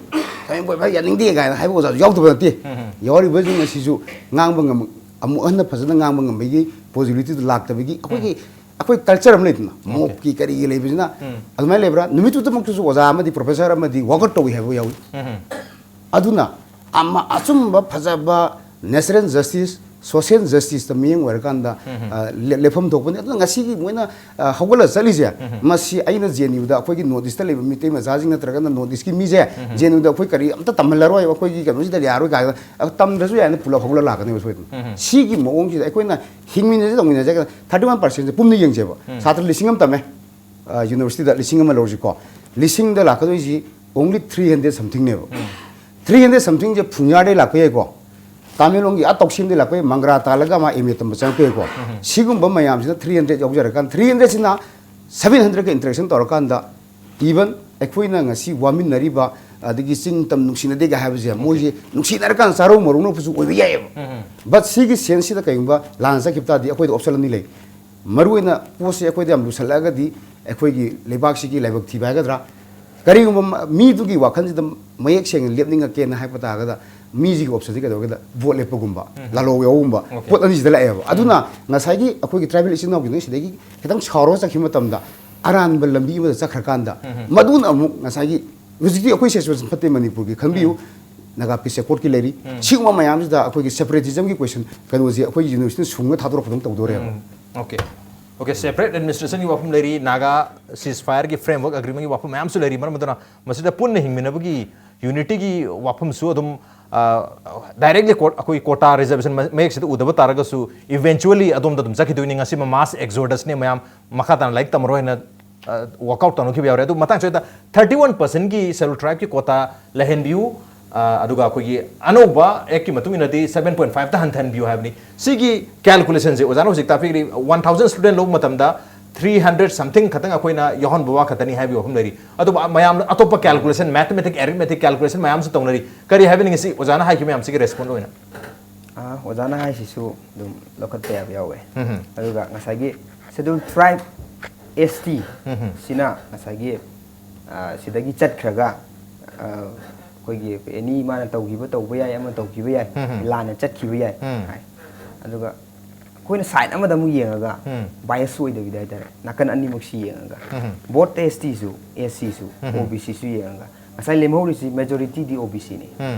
ꯁꯚꯦꯟ ꯄꯣꯏꯟ ꯐꯥꯏꯚ ꯌꯥꯅꯤꯡꯗꯦ" ꯀꯥꯏꯅ ꯍꯥꯏꯕ ꯑꯣꯖꯥꯁꯨ ꯌꯥꯎꯗꯕ ꯅꯠꯇꯦ꯫ ꯎꯝ꯫ ꯌꯥꯎꯔꯤꯕꯁꯤꯡ ꯑꯁꯤꯁꯨ ꯉꯥꯡꯕ ꯉꯝ-, ꯑꯃꯨꯛ ꯍꯟꯅ ꯐꯖꯅ ꯉꯥꯡꯕ ꯉꯝꯕꯒꯤ ꯄꯣꯖꯤꯕꯤꯂꯤꯇꯤꯗꯨ ꯂꯥꯛꯇꯕꯒꯤ ꯑꯩꯈꯣꯏꯒꯤ, ꯎꯝ꯫ ꯑꯩꯈꯣꯏ ꯀꯜꯆꯔ ꯑꯃ ꯂꯩꯗꯅ, ꯑꯣꯀꯦ꯫ ꯃꯣꯞꯀꯤ ꯀꯔꯤꯒꯤ ꯂꯩꯕꯁꯤꯅ ꯎꯝ꯫ ꯑꯗꯨꯃꯥꯏꯅ ꯂꯩꯕ꯭ꯔꯥ? ꯅꯨꯃꯤꯠꯇꯨꯗꯃꯛꯇꯁꯨ ꯑꯣꯖꯥ ꯑꯃꯗꯤ, ꯄ꯭ꯔꯣꯐꯦꯁꯔ ꯑꯃꯗꯤ ꯋꯥꯛꯑꯥꯎꯠ ꯇꯧꯏ ꯍꯥꯏꯕ ꯌꯥꯎꯏ꯫ ꯎꯝ꯫ ꯑꯗꯨꯅ ꯑꯃ ꯑꯆꯨꯝꯕ, ꯐꯖꯕ, ꯅꯦꯆꯔꯦꯜ ꯖꯁꯇꯤꯁ, ꯁꯣꯁꯤꯌꯦꯜ ꯖꯁꯇꯤꯁꯇ ꯃꯤꯠꯌꯦꯡ ꯑꯣꯏꯔꯀꯥꯟꯗ, ꯎꯝ꯫ ꯑ, ꯂꯦ-, ꯂꯦꯞꯐꯝ ꯊꯣꯛꯄꯅꯤ꯫ ꯑꯗꯨꯅ ꯉꯁꯤꯒꯤ ꯃꯣꯏꯅ, ꯑ, ꯍꯧꯒꯠꯂ ꯆꯠꯂꯤꯁꯦ, ꯎꯝ꯫ ꯃꯁꯤ ꯑꯩꯅ ꯖꯦ ꯑꯦꯟ ꯌꯨꯗ ꯑꯩꯈꯣꯏꯒꯤ ꯅꯣꯔꯠ ꯏꯁꯇ ꯂꯩꯕ ꯃꯤꯇꯩ ꯃꯆꯥꯁꯤꯡ ꯅꯠꯇ꯭ꯔꯒꯅ ꯅꯣꯔꯠ ꯏꯁꯀꯤ ꯃꯤꯁꯦ, ꯎꯝ꯫ ꯖꯦ ꯑꯦꯟ ꯌꯨꯗ ꯑꯩꯈꯣꯏ ꯀꯔꯤ ꯑꯝꯇ ꯇꯝꯍꯜꯂꯔꯣꯏ, ꯑꯩꯈꯣꯏꯒꯤ ꯀꯩꯅꯣꯁꯤꯗ ꯌꯥꯔꯣꯏ ꯀꯥꯏꯅ, ꯑ, ꯇꯝꯗ꯭ꯔꯁꯨ ꯌꯥꯏꯅ ꯄꯨꯂꯞ ꯍꯧꯒꯠꯂ ꯂꯥꯛꯀꯅꯦꯕ ꯁꯣꯏꯗꯅ꯫ ꯎꯝ꯫ ꯁꯤꯒꯤ ꯃꯑꯣꯡꯁꯤꯗ ꯑꯩꯈꯣꯏꯅ ꯍꯤꯡꯃꯤꯟꯅꯁꯤ ꯇꯧꯃꯤꯟꯅꯁꯤ ꯍꯥꯏꯔꯒ ꯊꯥꯔꯇꯤ ꯋꯥꯟ ꯄꯥꯔꯁꯦꯟꯁꯦ ꯄꯨꯝꯅ ꯌꯦꯡꯁꯦꯕ꯫ ꯎꯝ꯫ ꯁꯥꯇ꯭ꯔ ꯂꯤꯁꯤꯡ ꯑꯃ ꯇꯝꯃꯦ, ꯑ, ꯌꯨꯅꯤꯚꯔꯁꯤꯇꯤꯗ ꯂꯤꯁꯤꯡ ꯑꯃ ꯂꯧꯔꯁꯤꯀꯣ, ꯂꯤꯁꯤꯡꯗ ꯂꯥꯛꯀꯗꯣꯏꯁꯤ only three hundred somethingꯅꯦꯕ꯫ ꯎꯝ꯫ Three hundred somethingꯁꯦ ꯐꯨꯡꯌꯥꯔꯗꯩ ꯂꯥꯛꯄ ꯌꯥꯏꯀꯣ, ꯇꯥꯃꯦꯡꯂꯣꯡꯒꯤ ꯑꯥ ꯇꯧꯁꯤꯝꯗꯩ ꯂꯥꯛꯄ ꯌꯥꯏ, ꯃꯪꯒ꯭ꯔꯥ ꯇꯥꯜꯂꯒ ꯃꯥ ꯑꯦꯝ ꯑꯦ ꯇꯝꯕ ꯆꯪꯉꯛꯄ ꯌꯥꯏꯀꯣ꯫ ꯎꯝ꯫ ꯁꯤꯒꯨꯝꯕ ꯃꯌꯥꯝꯁꯤꯅ three hundred ꯌꯥꯎꯖꯔꯀꯥꯟꯗ, three hundredꯁꯤꯅ seven hundredꯀ interaction ꯇꯧꯔꯀꯥꯟꯗ, even ꯑꯩꯈꯣꯏꯅ ꯉꯁꯤ ꯋꯥꯃꯤꯟꯅꯔꯤꯕ, ꯑꯗꯒꯤ ꯆꯤꯡ ꯇꯝ ꯅꯨꯡꯁꯤꯅꯗꯦꯒ ꯍꯥꯏꯕꯁꯦ, ꯃꯣꯏꯁꯦ ꯅꯨꯡꯁꯤꯅꯔꯀꯥꯟꯗ ꯆꯥꯔꯧ ꯃꯔꯧꯅꯕꯁꯨ ꯑꯣꯏꯕ ꯌꯥꯏꯑꯕ꯫ ꯎꯝ꯫ But ꯁꯤꯒꯤ ꯁꯦꯟꯁꯁꯤꯗ ꯀꯩꯒꯨꯝꯕ ꯂꯥꯟꯅ ꯆꯠꯈꯤꯕ ꯇꯥꯔꯗꯤ ꯑꯩꯈꯣꯏꯗ ꯑꯣꯞꯁꯟ ꯑꯅꯤ ꯂꯩ꯫ ꯃꯔꯨꯑꯣꯏꯅ ꯄꯣꯠꯁꯦ ꯑꯩꯈꯣꯏꯗ ꯌꯥꯝ ꯂꯨꯁꯜꯂꯛꯑꯒꯗꯤ ꯑꯩꯈꯣꯏꯒꯤ ꯂꯩꯕꯥꯛꯁꯤꯒꯤ ꯂꯥꯏꯕꯛ ꯊꯤꯕ ꯍꯥꯏꯒꯗ꯭ꯔꯥ, ꯀꯔꯤꯒꯨꯝꯕ ꯃ-, ꯃꯤꯗꯨꯒꯤ ꯋꯥꯈꯜꯁꯤꯗ ꯃꯌꯦꯛ ꯁꯦꯡꯅ ꯂꯦꯞꯅꯤꯡꯉꯛꯀꯦꯅ ꯍꯥꯏꯕ ꯇꯥꯔꯒꯗ ꯃꯤꯁꯤꯒꯤ ꯑꯣꯞꯁꯟꯁꯤ ꯀꯩꯗꯧꯒꯦꯗ ꯚꯣꯠ ꯂꯦꯞꯄꯒꯨꯝꯕ, ꯎꯝ꯫ ꯂꯥꯂꯣꯡ ꯌꯥꯎꯕꯒꯨꯝꯕ, ꯑꯣꯀꯦ꯫ ꯄꯣꯠ ꯑꯅꯤꯁꯤꯗ ꯂꯥꯛꯑꯦꯕ꯫ ꯎꯝ꯫ ꯑꯗꯨꯅ ꯉꯁꯥꯏꯒꯤ ꯑꯩꯈꯣꯏꯒꯤ ꯇ꯭ꯔꯥꯏꯕꯦꯜ ꯏꯆꯤꯟ ꯏꯅꯥꯎꯁꯤꯡꯗꯣ ꯁꯤꯗꯒꯤ ꯈꯤꯇꯪ ꯁꯥꯎꯔꯒ ꯆꯠꯈꯤꯕ ꯃꯇꯝꯗ ꯑꯔꯥꯟꯕ ꯂꯝꯕꯤ ꯑꯃꯗ ꯆꯠꯈ꯭ꯔꯀꯥꯟꯗ ꯎꯝ꯫ ꯃꯗꯨꯅ ꯑꯃꯨꯛ ꯉꯁꯥꯏꯒꯤ ꯍꯧꯖꯤꯛꯇꯤ ꯑꯩꯈꯣꯏ ꯁꯤꯆꯨꯋꯦꯁꯟ ꯐꯠꯇꯦ ꯃꯅꯤꯄꯨꯔꯒꯤ, ꯈꯪꯕꯤꯌꯨ꯫ ꯎꯝ꯫ ꯅꯥꯒꯥ ꯄꯤꯁ ꯑꯦꯀꯣꯔꯗꯀꯤ ꯂꯩꯔꯤ꯫ ꯁꯤꯒꯨꯝꯕ ꯃꯌꯥꯝꯁꯤꯗ ꯑꯩꯈꯣꯏꯒꯤ ꯁꯦꯄꯔꯦꯇꯤꯖꯝꯒꯤ ꯀꯣꯏꯁꯟ ꯀꯩꯅꯣꯁꯦ ꯑꯩꯈꯣꯏꯒꯤ ꯌꯨꯅꯤꯚꯔꯁꯤꯇꯤꯅ ꯁꯨꯡꯅ ꯊꯥꯗꯣꯔꯛꯄꯗꯧꯅ ꯇꯧꯗꯣꯔꯦꯕ꯫ ꯑꯣꯀꯦ ꯑꯣꯀꯦ ꯁꯦꯄꯔꯦꯠ ꯑꯦꯗꯃꯤꯅꯤꯁꯇ꯭ꯔꯦꯁꯟꯒꯤ ꯋꯥꯐꯝ ꯂꯩꯔꯤ, ꯅꯥꯒꯥ ꯁꯤꯁ ꯐꯥꯌꯔꯒꯤ ꯐ꯭ꯔꯦꯝꯋꯔꯛ ꯑꯦꯒ꯭ꯔꯤꯃꯦꯟꯒꯤ ꯋꯥꯐꯝ ꯃꯌꯥꯝꯁꯨ ꯂꯩꯔꯤ꯫ ꯃꯔꯝ ꯑꯗꯨꯅ ꯃꯁꯤꯗ ꯄꯨꯟꯅ ꯍꯤꯡꯃꯤꯟꯅꯕꯒꯤ ꯌꯨꯅꯤꯇꯤꯒꯤ ꯋꯥꯐꯝꯁꯨ ꯑꯗꯨꯝ ꯗꯥꯏꯔꯦꯛꯂꯤ ꯑꯩꯈꯣꯏ ꯀꯣꯇꯥ ꯔꯤꯖꯔꯕꯦꯁꯟ ꯃꯌꯦꯛꯁꯤꯗ ꯎꯗꯕ ꯇꯥꯔꯒꯁꯨ ꯏꯚꯦꯟꯆꯨꯋꯦꯂꯤ ꯑꯗꯣꯝꯗ ꯑꯗꯨꯝ ꯆꯠꯈꯤꯗꯣꯏꯅꯤ꯫ ꯉꯁꯤ ꯃꯥꯁ ꯑꯦꯛꯖꯣꯔꯗꯁꯅꯦ, ꯃꯌꯥꯝ ꯃꯈꯥ ꯇꯥꯅ ꯂꯥꯏꯔꯤꯛ ꯇꯝꯃꯔꯣꯏ ꯍꯥꯏꯅ ꯋꯥꯛꯑꯥꯎꯠ ꯇꯧꯅꯈꯤꯕ ꯌꯥꯎꯔꯦ꯫ ꯑꯗꯨ ꯃꯇꯥꯡ ꯆꯥꯗ ꯊꯥꯔꯇꯤ ꯋꯥꯟ ꯄꯔꯁꯦꯟꯒꯤ ꯁꯦꯗꯨꯜ ꯇ꯭ꯔꯥꯏꯕꯀꯤ ꯀꯣꯇꯥ ꯂꯩꯍꯟꯕꯤꯌꯨ, ꯑ, ꯑꯗꯨꯒ ꯑꯩꯈꯣꯏꯒꯤ ꯑꯅꯧꯕ ꯑꯦꯛꯀꯤ ꯃꯇꯨꯡ ꯏꯟꯅꯗꯤ ꯁꯕꯦꯟ ꯄꯣꯏꯟ ꯐꯥꯏꯚꯇ ꯍꯟꯊꯍꯟꯕꯤꯌꯨ ꯍꯥꯏꯕꯅꯤ꯫ ꯁꯤꯒꯤ ꯀꯦꯜꯀꯨꯂꯦꯁꯟꯁꯦ ꯑꯣꯖꯥꯅ ꯍꯧꯖꯤꯛ ꯇꯥꯛꯄꯤꯔꯤ, ꯋꯥꯟ ꯊꯥꯎꯖꯟ ꯁ꯭ꯇꯨꯗꯦꯟ ꯂꯧꯕ ꯃꯇꯝꯗ ꯊ꯭ꯔꯤ ꯍꯟꯗ꯭ꯔꯦꯗ ꯁꯝꯊꯤꯡ ꯈꯛꯇꯪ ꯑꯩꯈꯣꯏꯅ ꯌꯥꯎꯍꯟꯕ ꯋꯥ ꯈꯛꯇꯅꯤ ꯍꯥꯏꯕꯒꯤ ꯋꯥꯐꯝ ꯂꯩꯔꯤ꯫ ꯑꯗꯨꯕꯨ ꯃꯌꯥꯝꯅ ꯑꯇꯣꯞꯄ ꯀꯦꯜꯀꯨꯂꯦꯁꯟ, ꯃꯦꯊꯃꯦꯇꯤꯛ, ꯑꯦꯔꯤꯊꯃꯦꯇꯤꯛ ꯀꯦꯜꯀꯨꯂꯦꯁꯟ ꯃꯌꯥꯝꯁꯨ ꯇꯧꯅꯔꯤ꯫ ꯀꯔꯤ ꯍꯥꯏꯕꯤꯅꯤꯡꯉꯤ ꯁꯤ ꯑꯣꯖꯥꯅ ꯍꯥꯏꯈꯤꯕ ꯃꯌꯥꯝꯁꯤꯒꯤ ꯔꯦꯁꯄꯣꯟ ꯑꯣꯏꯅ? ꯑꯥ, ꯑꯣꯖꯥꯅ ꯍꯥꯏꯁꯤꯁꯨ ꯑꯗꯨꯝ ꯂꯧꯈꯠꯄ ꯌꯥꯕ ꯌꯥꯎꯋꯦ꯫ ꯑꯗꯨꯒ ꯉꯁꯥꯏꯒꯤ ꯁꯦꯗꯨꯜ ꯇ꯭ꯔꯥꯏꯕ, ꯑꯦꯁ ꯇꯤ, ꯁꯤꯅ ꯉꯁꯥꯏꯒꯤ, ꯑꯥ, ꯁꯤꯗꯒꯤ ꯆꯠꯈ꯭ꯔꯒ, ꯑꯥ, ꯑꯩꯈꯣꯏꯒꯤ ꯑꯦꯅꯤ ꯃꯥꯅ ꯇꯧꯈꯤꯕ ꯇꯧꯕ ꯌꯥꯏ, ꯑꯃ ꯇꯧꯈꯤꯕ ꯌꯥꯏ, ꯂꯥꯟꯅ ꯆꯠꯈꯤꯕ ꯌꯥꯏ ꯍꯥꯏ꯫ ꯑꯗꯨꯒ ꯑꯩꯈꯣꯏꯅ ꯁꯥꯏꯠ ꯑꯃꯗ ꯑꯃꯨꯛ ꯌꯦꯡꯉꯒ, ꯕꯥꯏꯁ ꯑꯣꯏꯗꯕꯤꯗ ꯍꯥꯏꯇꯥꯔꯦ, ꯅꯥꯀꯟ ꯑꯅꯤꯃꯛꯁꯤ ꯌꯦꯡꯉꯒ, ꯕꯣꯠ ꯑꯦꯁ ꯇꯤꯁꯨ, ꯑꯦꯁ ꯁꯤꯁꯨ, ꯑꯣ ꯕꯤ ꯁꯤꯁꯨ ꯌꯦꯡꯉꯒ, ꯉꯁꯥꯏ ꯂꯦꯝꯍꯧꯔꯤꯁꯤ ꯃꯦꯖꯣꯔꯤꯇꯤꯗꯤ ꯑꯣ ꯕꯤ ꯁꯤꯅꯤ꯫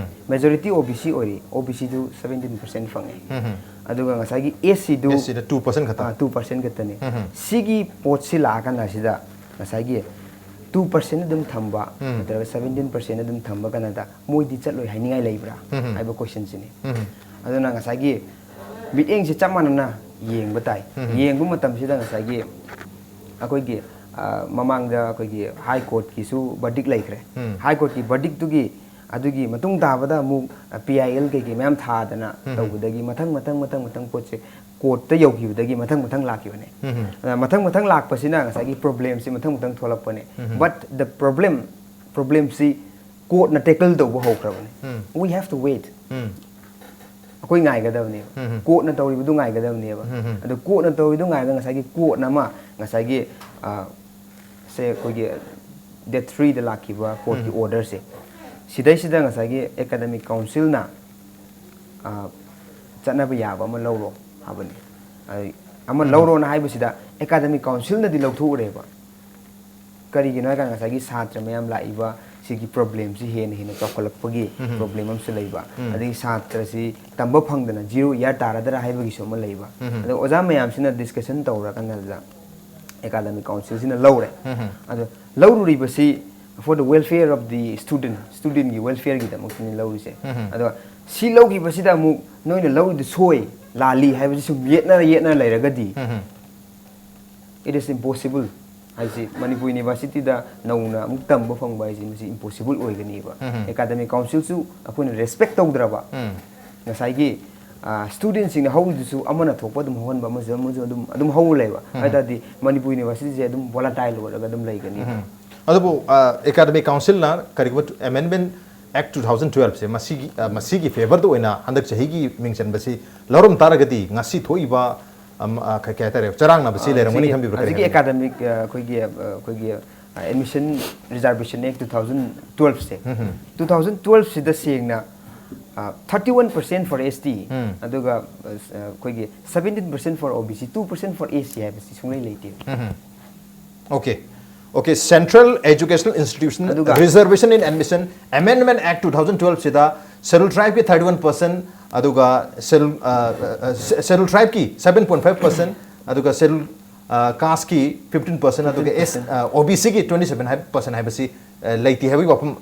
ꯃꯦꯖꯣꯔꯤꯇꯤ ꯑꯣ ꯕꯤ ꯁꯤ ꯑꯣꯏꯔꯤ, ꯑꯣ ꯕꯤ ꯁꯤꯗꯨ ꯁꯕꯦꯟꯇꯤꯟ ꯄꯔꯁꯦꯟ ꯐꯪꯉꯤ꯫ ꯑꯗꯨꯒ ꯉꯁꯥꯏꯒꯤ ꯑꯦꯁ ꯁꯤꯗꯨ ꯑꯦꯁ ꯁꯤꯗ ꯇꯨ ꯄꯔꯁꯦꯟ ꯈꯛꯇ꯫ ꯇꯨ ꯄꯔꯁꯦꯟ ꯈꯛꯇꯅꯤ꯫ ꯁꯤꯒꯤ ꯄꯣꯠꯁꯤ ꯂꯥꯛꯑꯀꯥꯟꯗ ꯁꯤꯗ ꯉꯁꯥꯏꯒꯤ ꯇꯨ ꯄꯔꯁꯦꯟ ꯑꯗꯨꯝ ꯊꯝꯕ ꯅꯠꯇ꯭ꯔꯒ ꯁꯕꯦꯟꯇꯤꯟ ꯄꯔꯁꯦꯟ ꯑꯗꯨꯝ ꯊꯝꯕ ꯀꯥꯟꯗ ꯃꯣꯏꯗꯤ ꯆꯠꯂꯣꯏ ꯍꯥꯏꯅꯤꯡꯉꯥꯏ ꯂꯩꯕ꯭ꯔꯥ ꯍꯥꯏꯕ ꯀꯣꯏꯁꯟꯁꯤꯅꯤ꯫ ꯑꯗꯨꯅ ꯉꯁꯥꯏꯒꯤ ꯃꯤꯠꯌꯦꯡꯁꯦ ꯆꯞ ꯃꯥꯟꯅꯅ ꯌꯦꯡꯕ ꯇꯥꯏ꯫ ꯌꯦꯡꯕ ꯃꯇꯝꯁꯤꯗ ꯉꯁꯥꯏꯒꯤ ꯑꯩꯈꯣꯏꯒꯤ, ꯑ, ꯃꯃꯥꯡꯗ ꯑꯩꯈꯣꯏꯒꯤ ꯍꯥꯏ ꯀꯣꯔꯠꯀꯤꯁꯨ ꯕꯔꯗꯤꯛ ꯂꯩꯈ꯭ꯔꯦ꯫ ꯍꯥꯏ ꯀꯣꯔꯠꯀꯤ ꯕꯔꯗꯤꯛꯇꯨꯒꯤ ꯑꯗꯨꯒꯤ ꯃꯇꯨꯡ ꯇꯥꯕꯗ ꯑꯃꯨꯛ ꯄꯤ ꯑꯥꯏ ꯑꯦꯜ ꯀꯩꯀꯩ ꯃꯌꯥꯝ ꯊꯥꯗꯅ ꯇꯧꯕꯗꯒꯤ ꯃꯊꯪ ꯃꯊꯪ ꯃꯊꯪ ꯃꯊꯪ ꯄꯣꯠꯁꯦ ꯀꯣꯔꯠꯇ ꯌꯧꯈꯤꯕꯗꯒꯤ ꯃꯊꯪ ꯃꯊꯪ ꯂꯥꯛꯈꯤꯕꯅꯦ꯫ ꯑꯗ ꯃꯊꯪ ꯃꯊꯪ ꯂꯥꯛꯄꯁꯤꯅ ꯉꯁꯥꯏꯒꯤ ꯄ꯭ꯔꯣꯕ꯭ꯂꯦꯝꯁꯤ ꯃꯊꯪ ꯃꯊꯪ ꯊꯣꯛꯂꯛꯄꯅꯦ꯫ But the problem, ꯄ꯭ꯔꯣꯕ꯭ꯂꯦꯝꯁꯤ ꯀꯣꯔꯠꯅ ꯇꯦꯀꯜ ꯇꯧꯕ ꯍꯧꯈ꯭ꯔꯕꯅꯦ꯫ We have to wait. ꯑꯩꯈꯣꯏ ꯉꯥꯏꯒꯗꯕꯅꯦꯕ꯫ ꯀꯣꯔꯠꯅ ꯇꯧꯔꯤꯕꯗꯨ ꯉꯥꯏꯒꯗꯕꯅꯦꯕ꯫ ꯑꯗꯨ ꯀꯣꯔꯠꯅ ꯇꯧꯔꯤꯗꯨ ꯉꯥꯏꯔꯒ ꯉꯁꯥꯏꯒꯤ ꯀꯣꯔꯠꯅ ꯑꯃ ꯉꯁꯥꯏꯒꯤ, ꯑ, ꯁꯦ ꯑꯩꯈꯣꯏꯒꯤ ꯗꯦꯠ ꯊ꯭ꯔꯤꯗ ꯂꯥꯛꯈꯤꯕ ꯀꯣꯔꯠꯀꯤ ꯑꯣꯔꯗꯔꯁꯦ, ꯁꯤꯗꯩꯁꯤꯗ ꯉꯁꯥꯏꯒꯤ ꯑꯦꯀꯥꯗꯃꯤꯛ ꯀꯥꯎꯟꯁꯤꯜꯅ, ꯑ, ꯆꯠꯅꯕ ꯌꯥꯕ ꯑꯃ ꯂꯧꯔꯣ ꯍꯥꯏꯕꯅꯤ꯫ ꯑꯗꯩ ꯑꯃ ꯂꯧꯔꯣꯅ ꯍꯥꯏꯕꯁꯤꯗ ꯑꯦꯀꯥꯗꯃꯤꯛ ꯀꯥꯎꯟꯁꯤꯜꯅꯗꯤ ꯂꯧꯊꯣꯛꯎꯔꯦꯕ꯫ ꯀꯔꯤꯒꯤꯅꯣ ꯍꯥꯏꯀꯥꯟꯗ ꯉꯁꯥꯏꯒꯤ ꯁꯥꯇ꯭ꯔ ꯃꯌꯥꯝ ꯂꯥꯛꯏꯕ, ꯁꯤꯒꯤ ꯄ꯭ꯔꯣꯕ꯭ꯂꯦꯝꯁꯤ ꯍꯦꯟꯅ ꯍꯦꯟꯅ ꯆꯥꯎꯈꯠꯂꯛꯄꯒꯤ ꯄ꯭ꯔꯣꯕ꯭ꯂꯦꯝ ꯑꯃꯁꯨ ꯂꯩꯕ, ꯑꯗꯒꯤ ꯁꯥꯇ꯭ꯔꯁꯤ ꯇꯝꯕ ꯐꯪꯗꯅ ꯖꯤꯔꯣ ꯏꯌꯥꯔ ꯇꯥꯔꯗ꯭ꯔꯥ ꯍꯥꯏꯕꯒꯤꯁꯨ ꯑꯃ ꯂꯩꯕ꯫ ꯑꯗꯣ ꯑꯣꯖꯥ ꯃꯌꯥꯝꯁꯤꯅ ꯗꯤꯁꯀꯁꯟ ꯇꯧꯔꯀꯥꯟꯗ ꯑꯦꯀꯥꯗꯃꯤꯛ ꯀꯥꯎꯟꯁꯤꯜꯁꯤꯅ ꯂꯧꯔꯦ꯫ ꯑꯗꯣ ꯂꯧꯔꯨꯔꯤꯕꯁꯤ for the welfare of the student, ꯁ꯭ꯇꯨꯗꯦꯟꯒꯤ ꯋꯦꯜꯐꯤꯌꯔꯒꯤꯗꯃꯛꯇꯅꯤ ꯂꯧꯔꯤꯁꯦ꯫ ꯑꯗꯣ ꯁꯤ ꯂꯧꯈꯤꯕꯁꯤꯗ ꯑꯃꯨꯛ ꯅꯣꯏꯅ ꯂꯧꯔꯤꯗꯨ ꯁꯣꯏ, ꯂꯥꯜꯂꯤ ꯍꯥꯏꯕꯁꯤ ꯁꯨꯝ ꯌꯦꯠꯅꯔ ꯌꯦꯠꯅꯔ ꯂꯩꯔꯒꯗꯤ, it is impossible ꯍꯥꯏꯁꯤ, ꯃꯅꯤꯄꯨꯔ ꯌꯨꯅꯤꯚꯔꯁꯤꯇꯤꯗ ꯅꯧꯅ ꯑꯃꯨꯛ ꯇꯝꯕ ꯐꯪꯕ ꯍꯥꯏꯁꯤ ꯃꯁꯤ ꯏꯝꯄꯣꯁꯤꯕꯜ ꯑꯣꯏꯒꯅꯤꯕ꯫ ꯑꯦꯀꯥꯗꯃꯤꯛ ꯀꯥꯎꯟꯁꯤꯜꯁꯨ ꯑꯩꯈꯣꯏꯅ ꯔꯦꯁꯄꯦꯛ ꯇꯧꯗ꯭ꯔꯕ, ꯉꯁꯥꯏꯒꯤ ꯁ꯭ꯇꯨꯗꯦꯟꯁꯤꯡꯅ ꯍꯧꯔꯤꯗꯨꯁꯨ ꯑꯃꯅ ꯊꯣꯛꯄ ꯑꯗꯨꯝ ꯍꯧꯍꯟꯕ, ꯑꯃꯁꯨ ꯑꯃꯁꯨ ꯑꯗꯨꯝ ꯑꯗꯨꯝ ꯍꯧꯔ ꯂꯩꯕ꯫ ꯑꯗꯨ ꯇꯥꯔꯗꯤ ꯃꯅꯤꯄꯨꯔ ꯌꯨꯅꯤꯚꯔꯁꯤꯇꯤꯁꯦ ꯑꯗꯨꯝ ꯚꯣꯂꯥꯇꯥꯏꯜ ꯑꯣꯏꯔꯒ ꯑꯗꯨꯝ ꯂꯩꯒꯅꯤꯕ꯫ ꯑꯗꯨꯕꯨ ꯑꯦꯀꯥꯗꯃꯤꯛ ꯀꯥꯎꯟꯁꯤꯜꯅ ꯀꯔꯤꯒꯨꯝꯕ ꯑꯦꯃꯦꯟꯃꯦꯟ ꯑꯦꯛ ꯇꯨ ꯊꯥꯎꯖꯟ ꯇꯨꯋꯦꯜꯞꯁꯦ ꯃꯁꯤꯒꯤ ꯑ, ꯃꯁꯤꯒꯤ ꯐꯦꯚꯔꯗ ꯑꯣꯏꯅ ꯍꯟꯗꯛ ꯆꯍꯤꯒꯤ ꯃꯤꯡ ꯆꯟꯕꯁꯤ ꯂꯧꯔꯝ ꯇꯥꯔꯒꯗꯤ ꯉꯁꯤ ꯊꯣꯛꯏꯕ ꯑꯝ, ꯑ, ꯀꯩ ꯀꯩ ꯍꯥꯏꯇꯥꯔꯦ, ꯆꯔꯥꯡꯅꯕꯁꯤ ꯂꯩꯔꯝꯒꯅꯤ ꯈꯟꯕꯤꯕ꯭ꯔꯥ? ꯀꯔꯤ ꯍꯧꯖꯤꯛꯀꯤ ꯈꯟꯕꯤꯕ꯭ꯔꯥ? ꯑꯦꯀꯥꯗꯃꯤꯛ ꯑꯩꯈꯣꯏꯒꯤ ꯑ, ꯑꯩꯈꯣꯏꯒꯤ ꯑꯦꯗꯃꯤꯁꯟ ꯔꯤꯖꯥꯔꯕꯦꯁꯟ ꯑꯦꯛ ꯇꯨ ꯊꯥꯎꯖꯟ ꯇꯨꯋꯦꯜꯞꯁꯦ, ꯇꯨ ꯊꯥꯎꯖꯟ ꯇꯨꯋꯦꯜꯞꯁꯤꯗ ꯁꯦꯡꯅ ꯊꯥꯔꯇꯤ ꯋꯥꯟ ꯄꯔꯁꯦꯟ ꯐꯣꯔ ꯑꯦꯁ ꯇꯤ, ꯑꯗꯨꯒ ꯑ, ꯑꯩꯈꯣꯏꯒꯤ ꯁꯕꯦꯟꯇꯤꯟ ꯄꯔꯁꯦꯟ ꯐꯣꯔ ꯑꯣ B C, two percent four S C ꯍꯥꯏꯕꯁꯤ ꯁꯨꯡꯂꯩ ꯂꯩꯇꯦ꯫ Okay. Okay, Central Educational Institution ꯑꯗꯨꯒ Reservation in Admission Amendment Act two thousand twelve ꯁꯤꯗ ꯁꯦꯗꯨꯜ ꯇ꯭ꯔꯥꯏꯕꯀꯤ ꯊꯥꯔꯇꯤ ꯋꯥꯟ ꯄꯔꯁꯦꯟ, ꯑꯗꯨꯒ ꯁꯦꯗꯨꯜ ꯁꯦꯗꯨꯜ ꯇ꯭ꯔꯥꯏꯕꯀꯤ ꯁꯕꯦꯟ ꯄꯣꯏꯟ ꯐꯥꯏꯚ ꯄꯔꯁꯦꯟ, ꯑꯗꯨꯒ ꯁꯦꯗꯨꯜ ꯀꯥꯁꯀꯤ ꯐꯤꯐꯇꯤꯟ ꯄꯔꯁꯦꯟ, ꯑꯗꯨꯒ ꯑꯦꯁ ꯑꯣ ꯕꯤ ꯁꯤꯒꯤ ꯇ꯭ꯋꯦꯟꯇꯤ ꯁꯕꯦꯟ ꯄꯔꯁꯦꯟ ꯍꯥꯏꯕꯁꯤ ꯑ, ꯂꯩꯇꯦ ꯍꯥꯏꯕꯒꯤ ꯋꯥꯐꯝ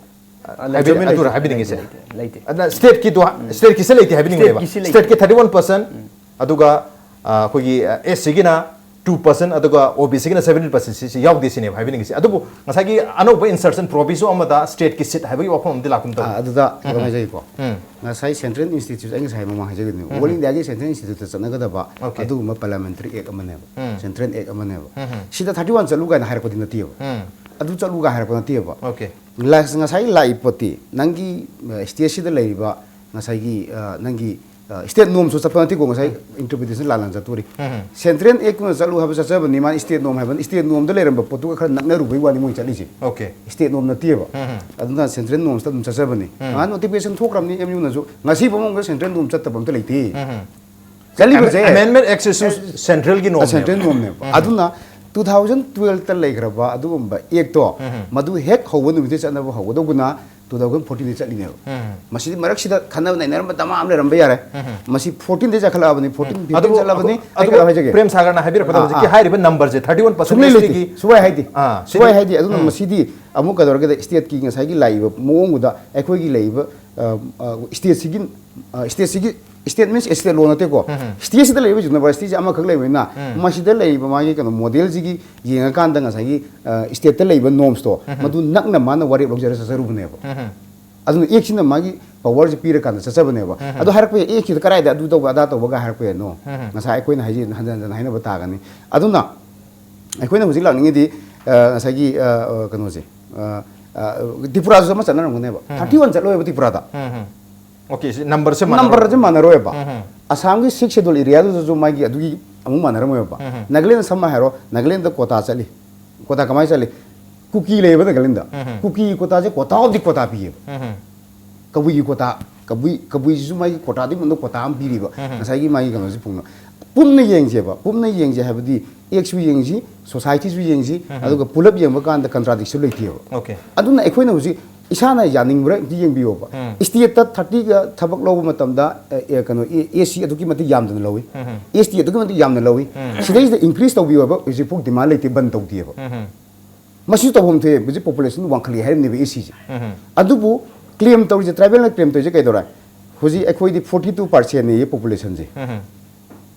ꯑ, ꯂꯩꯇꯦ, ꯍꯥꯏꯕꯗꯤ ꯑꯗꯨ ꯂꯩꯇꯦ, ꯍꯥꯏꯕꯤꯅꯤꯡꯉꯤꯁꯦ꯫ ꯂꯩꯇꯦ, ꯂꯩꯇꯦ꯫ ꯑꯗꯨꯅ ꯁ꯭ꯇꯦꯠꯀꯤꯗꯣ ꯁ꯭ꯇꯦꯠꯀꯤꯁꯦ ꯂꯩꯇꯦ ꯍꯥꯏꯕꯤꯅꯤꯡꯉꯦꯕ꯫ ꯁ꯭ꯇꯦꯠꯀꯤꯁꯦ ꯂꯩꯇꯦ꯫ ꯁ꯭ꯇꯦꯠꯀꯤ ꯊꯥꯔꯇꯤ ꯋꯥꯟ ꯄꯔꯁꯦꯟ, ꯑꯗꯨꯒ ꯑ, ꯑꯩꯈꯣꯏꯒꯤ ꯑꯦꯁ ꯁꯤꯒꯤꯅ ꯇꯨ ꯄꯔꯁꯦꯟ, ꯑꯗꯨꯒ ꯑꯣ ꯕꯤ ꯁꯤꯒꯤꯅ ꯁꯕꯦꯟꯇꯤꯟ ꯄꯔꯁꯦꯟ ꯁꯤꯁꯤ ꯌꯥꯎꯗꯦ ꯁꯤꯅꯦꯕ ꯍꯥꯏꯕꯤꯅꯤꯡꯉꯤꯁꯦ꯫ ꯑꯗꯨꯕꯨ ꯉꯁꯥꯏꯒꯤ ꯑꯅꯧꯕ ꯏꯟꯁꯔꯁꯟ ꯄ꯭ꯔꯣꯕꯤꯁꯣ ꯑꯃꯗ ꯁ꯭ꯇꯦꯠꯀꯤ ꯁꯤꯠ ꯍꯥꯏꯕꯒꯤ ꯋꯥꯐꯝ ꯑꯃꯗꯤ ꯂꯥꯛꯀꯨꯝ ꯇꯧꯏ꯫ ꯑꯥ, ꯑꯗꯨꯗ ꯀꯩꯅꯣꯝ ꯍꯥꯏꯖꯒꯦꯀꯣ꯫ ꯉꯁꯥꯏ ꯁꯦꯟꯇ꯭ꯔꯦꯜ ꯏꯟꯁꯇꯤꯇ꯭ꯌꯨꯠ, ꯑꯩ ꯉꯁꯥꯏ ꯃꯃꯥꯡ ꯍꯥꯏꯖꯈꯤꯕꯅꯦ, ꯑꯣꯜ ꯏꯟꯗꯤꯌꯥꯒꯤ ꯁꯦꯟꯇ꯭ꯔꯦꯜ ꯏꯟꯁꯇꯤꯇ꯭ꯌꯨꯠꯇ ꯆꯠꯅꯒꯗꯕ ꯑꯣꯀꯦ꯫ ꯑꯗꯨꯒꯨꯝꯕ ꯄꯥꯔꯂꯤꯌꯥꯃꯦꯟꯇꯔꯤ ꯑꯦꯛ ꯑꯃꯅꯦꯕ, ꯁꯦꯟꯇ꯭ꯔꯦꯜ ꯑꯦꯛ ꯑꯃꯅꯦꯕ꯫ ꯁꯤꯗ ꯊꯥꯔꯇꯤ ꯋꯥꯟ ꯆꯠꯂꯨ ꯀꯥꯏꯅ ꯍꯥꯏꯔꯛꯄꯗꯤ ꯅꯠꯇꯦꯕ꯫ ꯑꯗꯨ ꯆꯠꯂꯨ ꯀꯥꯏꯅ ꯍꯥꯏꯔꯛꯄ ꯅꯠꯇꯦꯕ꯫ ꯑꯣꯀꯦ꯫ ꯂꯥꯏ-, ꯉꯁꯥꯏꯒꯤ ꯂꯥꯛꯏ ꯄꯣꯠꯇꯤ ꯅꯪꯒꯤ ꯁ꯭ꯇꯦꯠꯁꯤꯗ ꯂꯩꯔꯤꯕ ꯉꯁꯥꯏꯒꯤ ꯑ, ꯅꯪꯒꯤ ꯁ꯭ꯇꯦꯠ ꯅꯣꯝꯁꯨ ꯆꯠꯄ ꯅꯠꯇꯦꯀꯣ, ꯉꯁꯥꯏ ꯏꯟꯇꯔꯄ꯭ꯔꯤꯇꯦꯁꯟ ꯂꯥꯜꯂꯅ ꯆꯠꯇꯣꯔꯤ꯫ ꯁꯦꯟꯇ꯭ꯔꯦꯜ ꯑꯦꯛꯇꯨꯅ ꯆꯠꯂꯨ ꯍꯥꯏꯕ ꯆꯠꯆꯕꯅꯤ, ꯃꯥꯅ ꯁ꯭ꯇꯦꯠ ꯅꯣꯝ ꯍꯥꯏꯕꯅꯤ, ꯁ꯭ꯇꯦꯠ ꯅꯣꯝꯗ ꯂꯩꯔꯝꯕ ꯄꯣꯠꯇꯨꯒ ꯈꯔ ꯅꯛꯅꯔꯨꯕꯩ ꯋꯥꯅꯤ ꯃꯣꯏ ꯆꯠꯂꯤꯁꯦ꯫ ꯑꯣꯀꯦ꯫ ꯁ꯭ꯇꯦꯠ ꯅꯣꯝ ꯅꯠꯇꯦꯕ꯫ ꯑꯗꯨꯅ ꯁꯦꯟꯇ꯭ꯔꯦꯜ ꯅꯣꯝꯁꯇ ꯑꯗꯨꯝ ꯆꯠꯆꯕꯅꯤ꯫ ꯉꯍꯥꯟ ꯅꯣꯇꯤꯐꯤꯀꯦꯁꯟ ꯊꯣꯛꯈ꯭ꯔꯕꯅꯤ ꯑꯦꯝ ꯌꯨꯅꯁꯨ, ꯉꯁꯤꯐꯥꯎ ꯃꯅꯨꯡꯗ ꯁꯦꯟꯇ꯭ꯔꯦꯜ ꯅꯣꯝ ꯆꯠꯇꯕ ꯑꯝꯇ ꯂꯩꯇꯦ꯫ ꯆꯠꯂꯤꯕꯁꯦ ꯑꯃꯦꯟꯃꯦꯟ ꯑꯦꯛꯁꯤꯁꯨ ꯁꯦꯟꯇ꯭ꯔꯦꯜꯒꯤ ꯅꯣꯝ ꯁꯦꯟꯇ꯭ꯔꯦꯜ ꯅꯣꯝꯅꯦꯕ꯫ ꯑꯗꯨꯅ ꯇꯨ ꯊꯥꯎꯖꯟ ꯇꯨꯋꯦꯜꯐꯇ ꯂꯩꯈ꯭ꯔꯕ ꯑꯗꯨꯒꯨꯝꯕ ꯑꯦꯛꯇꯣ, ꯎꯝ꯫ ꯃꯗꯨ ꯍꯦꯛ ꯍꯧꯕ ꯅꯨꯃꯤꯠꯇ ꯆꯠꯅꯕ ꯍꯧꯒꯗꯧꯕꯅ ꯇꯨ ꯊꯥꯎꯖꯟ ꯐꯣꯔꯇꯤꯟꯗ ꯆꯠꯂꯤꯅꯦꯕ꯫ ꯎꯝ꯫ ꯃꯁꯤꯗꯤ ꯃꯔꯛꯁꯤꯗ ꯈꯟꯅꯕ ꯅꯩꯅꯔꯝꯕ ꯗꯃꯥ ꯑꯃ ꯂꯩꯔꯝꯕ ꯌꯥꯔꯦ꯫ ꯎꯝ꯫ ꯃꯁꯤ ꯐꯣꯔꯇꯤꯟꯗ ꯆꯠꯈꯠꯂꯛꯑꯕꯅꯤ, ꯐꯣꯔꯇꯤꯟ, ꯎꯝ꯫ ꯐꯤꯐꯇꯤꯟ ꯑꯗꯨꯕꯨ, ꯆꯠꯂꯛꯑꯕꯅꯤ꯫ ꯑꯗꯨꯕꯨ ꯑꯩ ꯀꯩꯅꯣ ꯍꯥꯏꯖꯒꯦ꯫ ꯄ꯭ꯔꯦꯝ ꯁꯥꯒꯔꯅ ꯍꯥꯏꯕꯤꯔꯛꯄꯗ ꯑꯥ, ꯍꯧꯖꯤꯛꯀꯤ ꯑꯥ꯫ ꯍꯥꯏꯔꯤꯕ ꯅꯝꯕꯔꯁꯦ, ꯊꯥꯔꯇꯤ ꯋꯥꯟ ꯄꯥꯔꯁꯦꯟ ꯁꯨꯡꯂꯩ ꯂꯩꯇꯦ꯫ ꯁꯤꯒꯤ ꯁꯨꯡꯍꯥꯏ ꯍꯥꯏꯗꯦ꯫ ꯑꯥ, ꯁꯨꯡꯍꯥꯏ ꯁꯤꯗꯤ ꯍꯥꯏꯗꯦ꯫ ꯑꯗꯨꯅ ꯎꯝ꯫ ꯃꯁꯤꯗꯤ ꯑꯃꯨꯛ ꯀꯩꯗꯧꯔꯒꯦꯗ, ꯁ꯭ꯇꯦꯠꯀꯤ ꯉꯁꯥꯏꯒꯤ ꯂꯥꯛꯏꯕ ꯃꯑꯣꯡꯗꯨꯗ ꯑꯩꯈꯣꯏꯒꯤ ꯂꯩꯔꯤꯕ, ꯑ, ꯑ, ꯁ꯭ꯇꯦꯠꯁꯤꯒꯤ, ꯑ, ꯁ꯭ꯇꯦꯠꯁꯤꯒꯤ, ꯁ꯭ꯇꯦꯠ ꯃꯤꯟꯁ ꯁ꯭ꯇꯦꯠ ꯂꯣ ꯅꯠꯇꯦꯀꯣ꯫ ꯎꯝ꯫ ꯁ꯭ꯇꯦꯠꯁꯤꯗ ꯂꯩꯔꯤꯕ ꯌꯨꯅꯤꯚꯔꯁꯤꯇꯤꯁꯦ ꯑꯃꯈꯛ ꯂꯩꯕꯅꯤꯅ, ꯎꯝ꯫ ꯃꯁꯤꯗ ꯂꯩꯔꯤꯕ ꯃꯥꯒꯤ ꯀꯩꯅꯣ ꯃꯣꯗꯦꯜꯁꯤꯒꯤ ꯌꯦꯡꯉꯀꯥꯟꯗ ꯉꯁꯥꯏꯒꯤ, ꯑ, ꯁ꯭ꯇꯦꯠꯇ ꯂꯩꯕ ꯅꯣꯔꯝꯁꯇꯣ, ꯎꯝ꯫ ꯃꯗꯨ ꯅꯛꯅ ꯃꯥꯅ ꯋꯥꯔꯦꯞ ꯂꯧꯖꯔ ꯆꯠꯆꯔꯨꯕꯅꯦꯕ꯫ ꯎꯝ꯫ ꯑꯗꯨꯅ ꯑꯦꯛꯁꯤꯅ ꯃꯥꯒꯤ ꯄꯋꯥꯔꯁꯦ ꯄꯤꯔꯀꯥꯟꯗ ꯆꯠꯆꯕꯅꯦꯕ꯫ ꯎꯝ꯫ ꯑꯗꯣ ꯍꯥꯏꯔꯛꯄ ꯌꯥꯏ, "ꯑꯦꯛꯁꯤꯗ ꯀꯗꯥꯏꯗ ꯑꯗꯨ ꯇꯧꯕ ꯑꯗꯥ ꯇꯧꯕꯒ?" ꯍꯥꯏꯔꯛꯄ ꯌꯥꯏꯅꯣ? ꯎꯝ꯫ ꯉꯁꯥꯏ ꯑꯩꯈꯣꯏꯅ ꯍꯥꯏꯖꯤ-, ꯍꯟꯖꯟ ꯍꯟꯖꯟ ꯍꯥꯏꯅꯕ ꯇꯥꯒꯅꯤ꯫ ꯑꯗꯨꯅ ꯑꯩꯈꯣꯏꯅ ꯍꯧꯖꯤꯛ ꯂꯥꯛꯅꯤꯡꯉꯤꯗꯤ, ꯑ, ꯉꯁꯥꯏꯒꯤ, ꯑ, ꯑ, ꯀꯩꯅꯣꯁꯦ, ꯑ, ꯑ, ꯇ꯭ꯔꯤꯄꯨꯔꯥꯁꯨ ꯑꯃ ꯆꯠꯅꯔꯝꯒꯅꯦꯕ꯫ ꯎꯝ꯫ ꯊꯥꯔꯇꯤ ꯋꯥꯟ ꯆꯠꯂꯣꯏꯕ ꯇ꯭ꯔꯤꯄꯨꯔꯥꯗ꯫ ꯎꯝ꯫ ꯑꯣꯀꯦ, ꯁꯤ ꯅꯝꯕꯔꯁꯦ ꯃꯥꯟꯅꯔꯣꯏ꯫ ꯅꯝꯕꯔꯁꯦ ꯃꯥꯟꯅꯔꯣꯏꯕ꯫ ꯎꯝ꯫ ꯑꯁꯥꯝꯒꯤ ꯁꯤꯛꯁ ꯁꯦꯗꯨꯜ ꯑꯦꯔꯤꯌꯥꯗꯨꯗꯁꯨ ꯃꯥꯒꯤ ꯑꯗꯨꯒꯤ ꯑꯃꯨꯛ ꯃꯥꯟꯅꯔꯝꯃꯣꯏꯕ꯫ ꯎꯝ꯫ ꯅꯥꯒꯥꯂꯦꯟꯗ ꯁꯝꯅ ꯍꯥꯏꯔꯣ, ꯅꯥꯒꯥꯂꯦꯟꯗ ꯀꯣꯇꯥ ꯆꯠꯂꯤ꯫ ꯀꯣꯇꯥ ꯀꯃꯥꯏꯅ ꯆꯠꯂꯤ? ꯀꯨꯀꯤ ꯂꯩꯌꯦꯕ ꯅꯥꯒꯥꯂꯦꯟꯗ꯫ ꯎꯝ꯫ ꯀꯨꯀꯤꯒꯤ ꯀꯣꯇꯥꯁꯦ ꯀꯣꯇꯥ ꯑꯣꯐ ꯗꯤ ꯀꯣꯇꯥ ꯄꯤꯌꯦꯕ꯫ ꯎꯝ꯫ ꯀꯕꯨꯏꯒꯤ ꯀꯣꯇꯥ, ꯀꯕꯨꯏ, ꯀꯕꯨꯏꯁꯤꯁꯨ ꯃꯥꯒꯤ ꯀꯣꯇꯥꯗꯨꯒꯤ ꯃꯅꯨꯡꯗ ꯀꯣꯇꯥ ꯑꯃ ꯄꯤꯔꯤꯕ꯫ ꯎꯝ꯫ ꯉꯁꯥꯏꯒꯤ ꯃꯥꯒꯤ ꯀꯩꯅꯣꯁꯦ ꯄꯨꯝꯅ-, ꯄꯨꯝꯅ ꯌꯦꯡꯁꯦꯕ, ꯄꯨꯝꯅ ꯌꯦꯡꯁꯦ ꯍꯥꯏꯕꯗꯤ ꯑꯦꯛꯁꯁꯨ ꯌꯦꯡꯁꯤ, ꯁꯣꯁꯥꯏꯇꯤꯁꯨ ꯌꯦꯡꯁꯤ, ꯎꯝ꯫ ꯑꯗꯨꯒ ꯄꯨꯂꯞ ꯌꯦꯡꯕ ꯀꯥꯟꯗ ꯀꯟꯇ꯭ꯔꯥꯗꯤꯛꯁꯟ ꯂꯩꯇꯦꯕ꯫ ꯑꯣꯀꯦ꯫ ꯑꯗꯨꯅ ꯑꯩꯈꯣꯏꯅ ꯍꯧꯖꯤꯛ ꯏꯁꯥꯅ ꯌꯥꯅꯤꯡꯕ꯭ꯔꯥ ꯑꯝꯇ ꯌꯦꯡꯕꯤꯌꯣꯕ꯫ ꯎꯝ꯫ ꯁ꯭ꯇꯦꯠꯇ ꯊꯥꯔꯇꯤꯒ ꯊꯕꯛ ꯂꯧꯕ ꯃꯇꯝꯗ, ꯑꯦ, ꯑꯦ, ꯀꯩꯅꯣ, ꯑꯦ, ꯑꯦꯁ ꯁꯤ ꯑꯗꯨꯛꯀꯤ ꯃꯇꯤꯛ ꯌꯥꯝꯗꯅ ꯂꯧꯏ꯫ ꯎꯝ꯫ ꯑꯦꯁ ꯇꯤ ꯑꯗꯨꯛꯀꯤ ꯃꯇꯤꯛ ꯌꯥꯝꯅ ꯂꯧꯏ꯫ ꯎꯝ꯫ ꯁꯤꯗꯩꯁꯤꯗ ꯏꯟꯀ꯭ꯔꯤꯁ ꯇꯧꯕꯤꯌꯣꯕ ꯍꯧꯖꯤꯛꯐꯥꯎ ꯗꯤꯃꯥꯟ ꯂꯩꯇꯦ, ꯕꯟ ꯇꯧꯗꯦꯕ꯫ ꯎꯝ꯫ ꯃꯁꯤ ꯇꯧꯐꯝ ꯊꯣꯛꯑꯦ, ꯍꯧꯖꯤꯛ ꯄꯣꯄꯨꯂꯦꯁꯟ ꯋꯥꯡꯈꯠꯂꯤ ꯍꯥꯏꯔꯤꯕꯅꯦꯕ ꯑꯦꯁ ꯁꯤꯁꯦ꯫ ꯎꯝ꯫ ꯑꯗꯨꯕꯨ ꯀ꯭ꯂꯦꯝ ꯇꯧꯔꯤꯁꯦ, ꯇ꯭ꯔꯥꯏꯕꯦꯜꯅ ꯀ꯭ꯂꯦꯝ ꯇꯧꯔꯤꯁꯦ ꯀꯩꯗꯧꯔꯦ? ꯍꯧꯖꯤꯛ ꯑꯩꯈꯣꯏꯗꯤ ꯐꯣꯔꯇꯤ ꯇꯨ ꯄꯥꯔꯁꯦꯟꯅꯦꯌꯦ ꯄꯣꯄꯨꯂꯦꯁꯟꯁꯦ ꯎꯝ꯫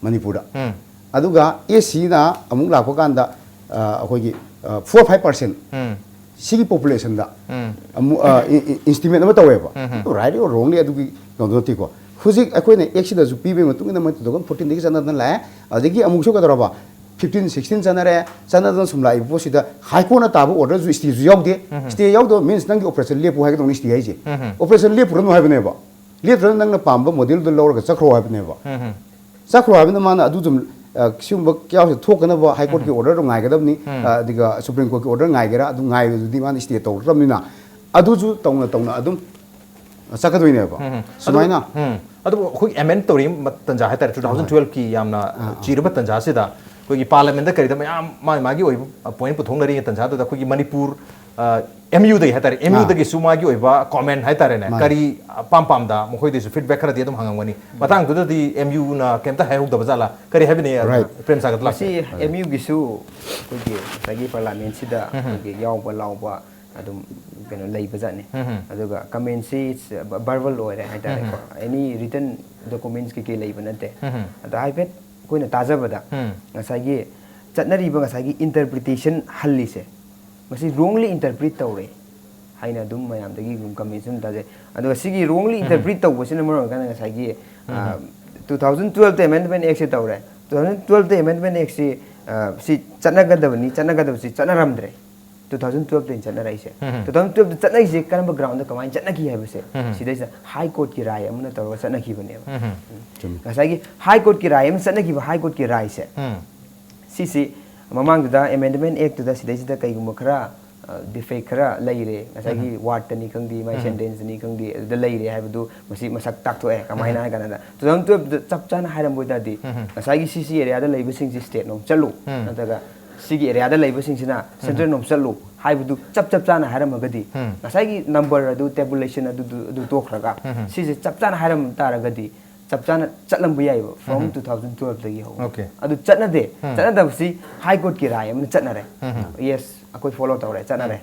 ꯃꯅꯤꯄꯨꯔꯗ꯫ ꯎꯝ꯫ ꯑꯗꯨꯒ ꯑꯦꯁ ꯁꯤꯅ ꯑꯃꯨꯛ ꯂꯥꯛꯄ ꯀꯥꯟꯗ, ꯑ, ꯑꯩꯈꯣꯏꯒꯤ, ꯑ, ꯐꯣꯔ ꯐꯥꯏꯚ ꯄꯥꯔꯁꯦꯟ ꯎꯝ꯫ ꯁꯤꯒꯤ ꯄꯣꯄꯨꯂꯦꯁꯟꯗ ꯎꯝ꯫ ꯑꯃꯨꯛ, ꯑ, ꯏ-, ꯏ-, ꯏꯟꯁꯇꯤꯃꯦꯠ ꯑꯃ ꯇꯧꯋꯦꯕ꯫ ꯎꯝ꯫ ꯑꯗꯨ right or wrongly ꯑꯗꯨꯒꯤ ꯀꯩꯅꯣꯗꯣ ꯅꯠꯇꯦꯀꯣ꯫ ꯍꯧꯖꯤꯛ ꯑꯩꯈꯣꯏꯅ ꯑꯦꯛꯁꯤꯗꯁꯨ ꯄꯤꯕꯒꯤ ꯃꯇꯨꯡ ꯏꯟꯅ ꯃꯣꯏ ꯇꯨ ꯊꯥꯎꯖꯟ ꯐꯣꯔꯇꯤꯟꯗꯒꯤ ꯆꯠꯅꯗꯅ ꯂꯥꯛꯑꯦ꯫ ꯑꯗꯒꯤ ꯑꯃꯨꯛꯁꯨ ꯀꯩꯗꯧꯔꯕ? Fifteen, sixteen ꯆꯠꯅꯔꯦ꯫ ꯆꯠꯅꯗꯅ ꯁꯨꯝ ꯂꯥꯛꯏꯕ ꯄꯣꯠꯁꯤꯗ ꯍꯥꯏ ꯀꯣꯔꯠꯅ ꯇꯥꯕ ꯑꯣꯔꯗꯔꯁꯨ ꯁ꯭ꯇꯦꯁꯨ ꯌꯥꯎꯗꯦ꯫ ꯎꯝ꯫ ꯁ꯭ꯇꯦ ꯌꯥꯎꯗꯕ ꯃꯤꯟꯁ ꯅꯪꯒꯤ ꯑꯣꯄꯔꯦꯁꯟ ꯂꯦꯞꯄꯨ ꯍꯥꯏꯒꯗꯧꯅꯤ ꯁ꯭ꯇꯦ ꯍꯥꯏꯁꯦ꯫ ꯎꯝ꯫ ꯑꯣꯄꯔꯦꯁꯟ ꯂꯦꯞꯄꯨꯔꯅꯨ ꯍꯥꯏꯕꯅꯦꯕ꯫ ꯂꯦꯞꯇ꯭ꯔꯒ ꯅꯪꯅ ꯄꯥꯝꯕ ꯃꯣꯗꯦꯜꯗꯣ ꯂꯧꯔꯒ ꯆꯠꯈ꯭ꯔꯣ ꯍꯥꯏꯕꯅꯦꯕ꯫ ꯎꯝ꯫ ꯆꯠꯈ꯭ꯔꯣ ꯍꯥꯏꯕꯅ ꯃꯥꯅ ꯑꯗꯨ ꯑꯗꯨꯝ, ꯑ, ꯁꯤꯒꯨꯝꯕ ꯀꯌꯥꯁꯦ ꯊꯣꯛꯀꯅꯕ ꯍꯥꯏ ꯀꯣꯔꯠꯀꯤ ꯎꯝ꯫ ꯑꯣꯔꯗꯔꯗꯣ ꯉꯥꯏꯒꯗꯕꯅꯤ, ꯎꯝ꯫ ꯑ, ꯑꯗꯨꯒ ꯁꯨꯄ꯭ꯔꯤꯝ ꯀꯣꯔꯠꯀꯤ ꯑꯣꯔꯗꯔ ꯉꯥꯏꯒꯦꯔꯥ, ꯑꯗꯨ ꯉꯥꯏꯕꯗꯨꯗꯤ ꯃꯥꯅ ꯁ꯭ꯇꯦ ꯇꯧꯔꯛꯇ꯭ꯔꯕꯅꯤꯅ ꯑꯗꯨꯁꯨ ꯇꯧꯅ ꯇꯧꯅ ꯑꯗꯨꯝ ꯆꯠꯀꯗꯣꯏꯅꯦꯕ꯫ ꯎꯝ꯫ ꯁꯨꯃꯥꯏꯅ꯫ ꯑꯗꯨ, ꯎꯝ꯫ ꯑꯗꯨꯕꯨ ꯑꯩꯈꯣꯏ ꯑꯦꯃꯦꯟ ꯇꯧꯔꯤ ꯃ-, ꯇꯟꯖꯥ ꯍꯥꯏꯇꯥꯔꯦ, ꯇꯨ ꯊꯥꯎꯖꯟ ꯇꯨꯋꯦꯜꯐꯀꯤ ꯌꯥꯝꯅ ꯑꯥ, ꯑꯥ꯫ ꯆꯤꯔꯕ ꯇꯟꯖꯥꯁꯤꯗ ꯑꯩꯈꯣꯏꯒꯤ ꯄꯥꯔꯂꯤꯌꯥꯃꯦꯟꯗ ꯀꯔꯤꯗ ꯃꯌꯥꯝ ꯃꯥꯒꯤ ꯃꯥꯒꯤ ꯑꯣꯏꯕ ꯄꯣꯏꯟꯠ ꯄꯨꯊꯣꯛꯅꯔꯤꯉꯩ ꯇꯟꯖꯥꯗꯨꯗ ꯑꯩꯈꯣꯏꯒꯤ ꯃꯅꯤꯄꯨꯔ ꯑꯦꯝ ꯌꯨꯗꯒꯤ ꯍꯥꯏꯇꯥꯔꯦ, ꯑꯦꯝ ꯌꯨꯗꯒꯤꯁꯨ ꯃꯥꯒꯤ ꯑꯣꯏꯕ ꯀꯣꯃꯦꯟ ꯍꯥꯏꯇꯥꯔꯦꯅꯦ, ꯃꯥꯅꯦ꯫ ꯀꯔꯤ ꯑꯄꯥꯝ ꯄꯥꯝꯗ ꯃꯈꯣꯏꯗꯩꯁꯨ ꯐꯤꯗꯕꯦꯛ ꯈꯔꯗꯤ ꯑꯗꯨꯝ ꯍꯪꯉꯝꯒꯅꯤ꯫ ꯃꯇꯥꯡꯗꯨꯗꯗꯤ ꯑꯦꯝ ꯌꯨꯅ ꯀꯩꯝꯇ ꯍꯥꯏꯍꯧꯗꯕ ꯖꯥꯠꯂꯥ, ꯀꯔꯤ ꯍꯥꯏꯕꯤꯅꯤꯡꯉꯤ Right. ꯄ꯭ꯔꯦꯝ ꯁꯥꯒꯠ ꯂꯥꯛꯁꯦ? ꯃꯁꯤ ꯑꯦꯝ ꯌꯨꯒꯤꯁꯨ ꯑꯩꯈꯣꯏꯒꯤ ꯉꯁꯥꯏꯒꯤ ꯄꯥꯔꯂꯤꯌꯥꯃꯦꯟꯁꯤꯗ ꯑꯩꯈꯣꯏꯒꯤ ꯌꯥꯎꯕ ꯂꯥꯎꯕ ꯑꯗꯨꯝ ꯀꯩꯅꯣ ꯂꯩꯕꯖꯥꯠꯅꯤ꯫ ꯑꯗꯨꯒ ꯀꯃꯦꯟꯁꯤ ꯕꯔꯕꯜ ꯑꯣꯏꯔꯦ ꯍꯥꯏꯇꯥꯔꯦꯀꯣ, ꯑꯦꯅꯤ ꯔꯤꯇꯟ ꯗꯣꯀꯨꯃꯦꯟꯁ ꯀꯩꯀꯩ ꯂꯩꯕ ꯅꯠꯇꯦ꯫ ꯑꯗ ꯍꯥꯏꯐꯦꯠ ꯑꯩꯈꯣꯏꯅ ꯇꯥꯖꯕꯗ ꯉꯁꯥꯏꯒꯤ ꯆꯠꯅꯔꯤꯕ ꯉꯁꯥꯏꯒꯤ ꯏꯟꯇꯔꯄ꯭ꯔꯤꯇꯦꯁꯟ ꯍꯜꯂꯤꯁꯦ, ꯃꯁꯤ ꯔꯣꯡꯂꯤ ꯏꯟꯇꯔꯄ꯭ꯔꯤꯠ ꯇꯧꯔꯦ ꯍꯥꯏꯅ ꯑꯗꯨꯝ ꯃꯌꯥꯝꯗꯒꯤ ꯑꯗꯨꯝ ꯀꯃꯦꯟꯁ ꯑꯗꯨꯝ ꯇꯥꯖꯩ꯫ ꯑꯗꯨꯒ ꯁꯤꯒꯤ ꯔꯣꯡꯂꯤ ꯏꯟꯇꯔꯄ꯭ꯔꯤꯠ ꯇꯧꯕꯁꯤꯅ ꯃꯔꯝ ꯑꯣꯏꯔꯀꯥꯟꯗ ꯉꯁꯥꯏꯒꯤ ꯇꯨ ꯊꯥꯎꯖꯟ ꯇꯨꯋꯦꯜꯞꯇ ꯑꯦꯃꯦꯟꯗꯃꯦꯟ ꯑꯦꯛꯁꯦ ꯇꯧꯔꯦ꯫ ꯇꯨ ꯊꯥꯎꯖꯟ ꯇꯨꯋꯦꯜꯞꯇ ꯑꯦꯃꯦꯟꯗꯃꯦꯟ ꯑꯦꯛꯁꯤ ꯁꯤ ꯆꯠꯅꯒꯗꯕꯅꯤ, ꯆꯠꯅꯒꯗꯕꯁꯤ ꯆꯠꯅꯔꯝꯗ꯭ꯔꯦ꯫ ꯇꯨ ꯊꯥꯎꯖꯟ ꯇꯨꯋꯦꯜꯞꯇ ꯆꯠꯅꯔꯛꯏꯁꯦ꯫ ꯇꯨ ꯊꯥꯎꯖꯟ ꯇꯨꯋꯦꯜꯞꯇ ꯆꯠꯅꯔꯤꯁꯦ ꯀꯔꯝꯕ ꯒ꯭ꯔꯥꯎꯟꯗ ꯀꯃꯥꯏꯅ ꯆꯠꯅꯈꯤ ꯍꯥꯏꯕꯁꯦ ꯁꯤꯗꯩꯁꯤꯗ ꯍꯥꯏ ꯀꯣꯔꯠꯀꯤ ꯔꯥꯏ ꯑꯃꯅ ꯇꯧꯔꯒ ꯆꯠꯅꯈꯤꯕꯅꯦꯕ꯫ ꯉꯁꯥꯏꯒꯤ ꯍꯥꯏ ꯀꯣꯔꯠꯀꯤ ꯔꯥꯏ ꯑꯃ ꯆꯠꯅꯈꯤꯕ, ꯍꯥꯏ ꯀꯣꯔꯠꯀꯤ ꯔꯥꯏꯁꯦ ꯁꯤꯁꯤ ꯃꯃꯥꯡꯗꯨꯗ ꯑꯦꯃꯦꯟꯗꯃꯦꯟ ꯑꯦꯛꯇꯨꯗ ꯁꯤꯗꯩꯁꯤꯗ ꯀꯩꯒꯨꯝꯕ ꯈꯔ ꯗꯤꯐꯦꯛ ꯈꯔ ꯂꯩꯔꯦ, ꯉꯁꯥꯏꯒꯤ ꯋꯥꯔꯠꯇꯅꯤ ꯈꯪꯗꯦ, ꯃꯥꯏ ꯁꯦꯟꯇꯦꯟꯁꯇꯅꯤ ꯈꯪꯗꯦ, ꯑꯗꯨꯗ ꯂꯩꯔꯦ ꯍꯥꯏꯕꯗꯨ ꯃꯁꯤ ꯃꯁꯛ ꯇꯥꯛꯊꯣꯛꯑꯦ꯫ ꯀꯃꯥꯏꯅ ꯍꯥꯏ ꯀꯥꯟꯗ ꯇꯨ ꯊꯥꯎꯖꯟ ꯇꯨꯋꯦꯜꯞꯇ ꯆꯞ ꯆꯥꯅ ꯍꯥꯏꯔꯝꯕ ꯑꯣꯏ ꯇꯥꯔꯗꯤ ꯉꯁꯥꯏꯒꯤ ꯁꯤ ꯁꯤ ꯑꯦꯔꯤꯌꯥꯗ ꯂꯩꯕꯁꯤꯡꯁꯤ ꯁ꯭ꯇꯦꯠꯅꯣꯝ ꯆꯠꯂꯨ, ꯅꯠꯇ꯭ꯔꯒ ꯁꯤꯒꯤ ꯑꯦꯔꯤꯌꯥꯗ ꯂꯩꯕꯁꯤꯡꯁꯤꯅ ꯁꯦꯟꯇ꯭ꯔꯦꯜꯅꯣꯝ ꯆꯠꯂꯨ ꯍꯥꯏꯕꯗꯨ ꯆꯞ ꯆꯞ ꯆꯥꯅ ꯍꯥꯏꯔꯝꯃꯒꯗꯤ ꯉꯁꯥꯏꯒꯤ ꯅꯝꯕꯔ ꯑꯗꯨ, ꯇꯦꯕꯨꯂꯦꯁꯟ ꯑꯗꯨ ꯑꯗꯨ ꯇꯣꯛꯈ꯭ꯔꯒ ꯁꯤꯁꯦ ꯆꯞ ꯆꯥꯅ ꯍꯥꯏꯔꯝ ꯇꯥꯔꯒꯗꯤ ꯆꯞ ꯆꯥꯅ ꯆꯠꯂꯝꯕ ꯌꯥꯏꯑꯕ꯫ ꯐ꯭ꯔꯣꯝ ꯇꯨ ꯊꯥꯎꯖꯟ ꯇꯨꯋꯦꯜꯞꯇꯒꯤ ꯍꯧꯅ꯫ Okay. ꯑꯗꯨ ꯆꯠꯅꯗꯦ꯫ ꯆꯠꯅꯗꯕꯁꯤ ꯍꯥꯏ ꯀꯣꯔꯠꯀꯤ ꯔꯥꯏ ꯑꯃꯅ ꯆꯠꯅꯔꯦ꯫ ꯌꯦꯁ, ꯑꯩꯈꯣꯏ ꯐꯣꯂꯣ ꯇꯧꯔꯦ, ꯆꯠꯅꯔꯦ꯫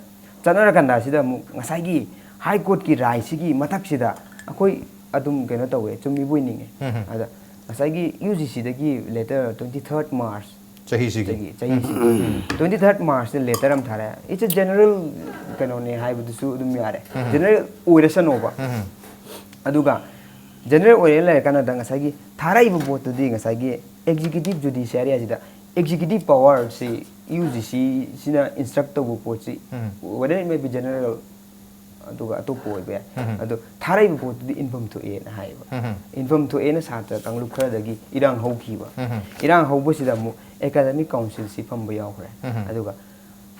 ꯆꯠꯅꯔꯀꯥꯟꯗ ꯁꯤꯗ ꯑꯃꯨꯛ ꯉꯁꯥꯏꯒꯤ ꯍꯥꯏ ꯀꯣꯔꯠꯀꯤ ꯔꯥꯏꯁꯤꯒꯤ ꯃꯊꯛꯁꯤꯗ ꯑꯩꯈꯣꯏ ꯑꯗꯨꯝ ꯀꯩꯅꯣ ꯇꯧꯋꯦ, ꯆꯨꯝꯃꯤꯕꯣꯏ ꯅꯤꯡꯉꯦ꯫ ꯑꯗ ꯉꯁꯥꯏꯒꯤ ꯌꯨ ꯖꯤ ꯁꯤꯗꯒꯤ ꯂꯦꯇꯔ ꯇ꯭ꯋꯦꯟꯇꯤ ꯊꯥꯔꯠ ꯃꯥꯔꯁ ꯆꯍꯤꯁꯤꯒꯤ ꯆꯍꯤꯁꯤꯒꯤ ꯇ꯭ꯋꯦꯟꯇꯤ ꯊꯥꯔꯠ ꯃꯥꯔꯁꯇ ꯂꯦꯇꯔ ꯑꯃ ꯊꯥꯔꯛꯑꯦ꯫ It's a general ꯀꯩꯅꯣꯅꯦ ꯍꯥꯏꯕꯗꯨꯁꯨ ꯑꯗꯨꯝ ꯌꯥꯔꯦ, ꯖꯦꯅꯔꯦꯜ ꯑꯣꯏꯔꯁꯅꯣꯕ꯫ ꯑꯗꯨꯒ ꯖꯦꯅꯔꯦꯜ ꯑꯣꯏꯔꯦ ꯂꯩꯔꯀꯥꯟꯗ ꯉꯁꯥꯏꯒꯤ ꯊꯥꯔꯛꯏꯕ ꯄꯣꯠꯇꯨꯗꯤ ꯉꯁꯥꯏꯒꯤ ꯑꯦꯛꯖꯤꯀ꯭ꯌꯨꯇꯤꯞ ꯖꯨꯗꯤꯁꯤꯌꯥꯔꯤ ꯑꯁꯤꯗ ꯑꯦꯛꯖꯤꯀ꯭ꯌꯨꯇꯤꯞ ꯄꯋꯥꯔꯁꯤ ꯌꯨ ꯖꯤ ꯁꯤꯁꯤꯅ ꯏꯟꯁꯇ꯭ꯔꯛ ꯇꯧꯕ ꯄꯣꯠꯁꯤ, whether it may be general ꯑꯗꯨꯒ ꯑꯇꯣꯞꯄ ꯑꯣꯏꯕ ꯌꯥꯏ, ꯑꯗꯣ ꯊꯥꯔꯛꯏꯕ ꯄꯣꯠꯇꯨꯗꯤ ꯏꯟꯐꯝ ꯊꯣꯛꯑꯦꯅ ꯍꯥꯏꯌꯦꯕ꯫ ꯏꯟꯐꯝ ꯊꯣꯛꯑꯦꯅ ꯁꯥꯇ꯭ꯔ ꯀꯥꯡꯂꯨꯞ ꯈꯔꯗꯒꯤ ꯏꯔꯥꯡ ꯍꯧꯈꯤꯕ꯫ ꯏꯔꯥꯡ ꯍꯧꯕꯁꯤꯗ ꯑꯃꯨꯛ ꯑꯦꯀꯥꯗꯃꯤꯛ ꯀꯥꯎꯟꯁꯤꯜꯁꯤ ꯐꯝꯕ ꯌꯥꯎꯈ꯭ꯔꯦ꯫ ꯑꯗꯨꯒ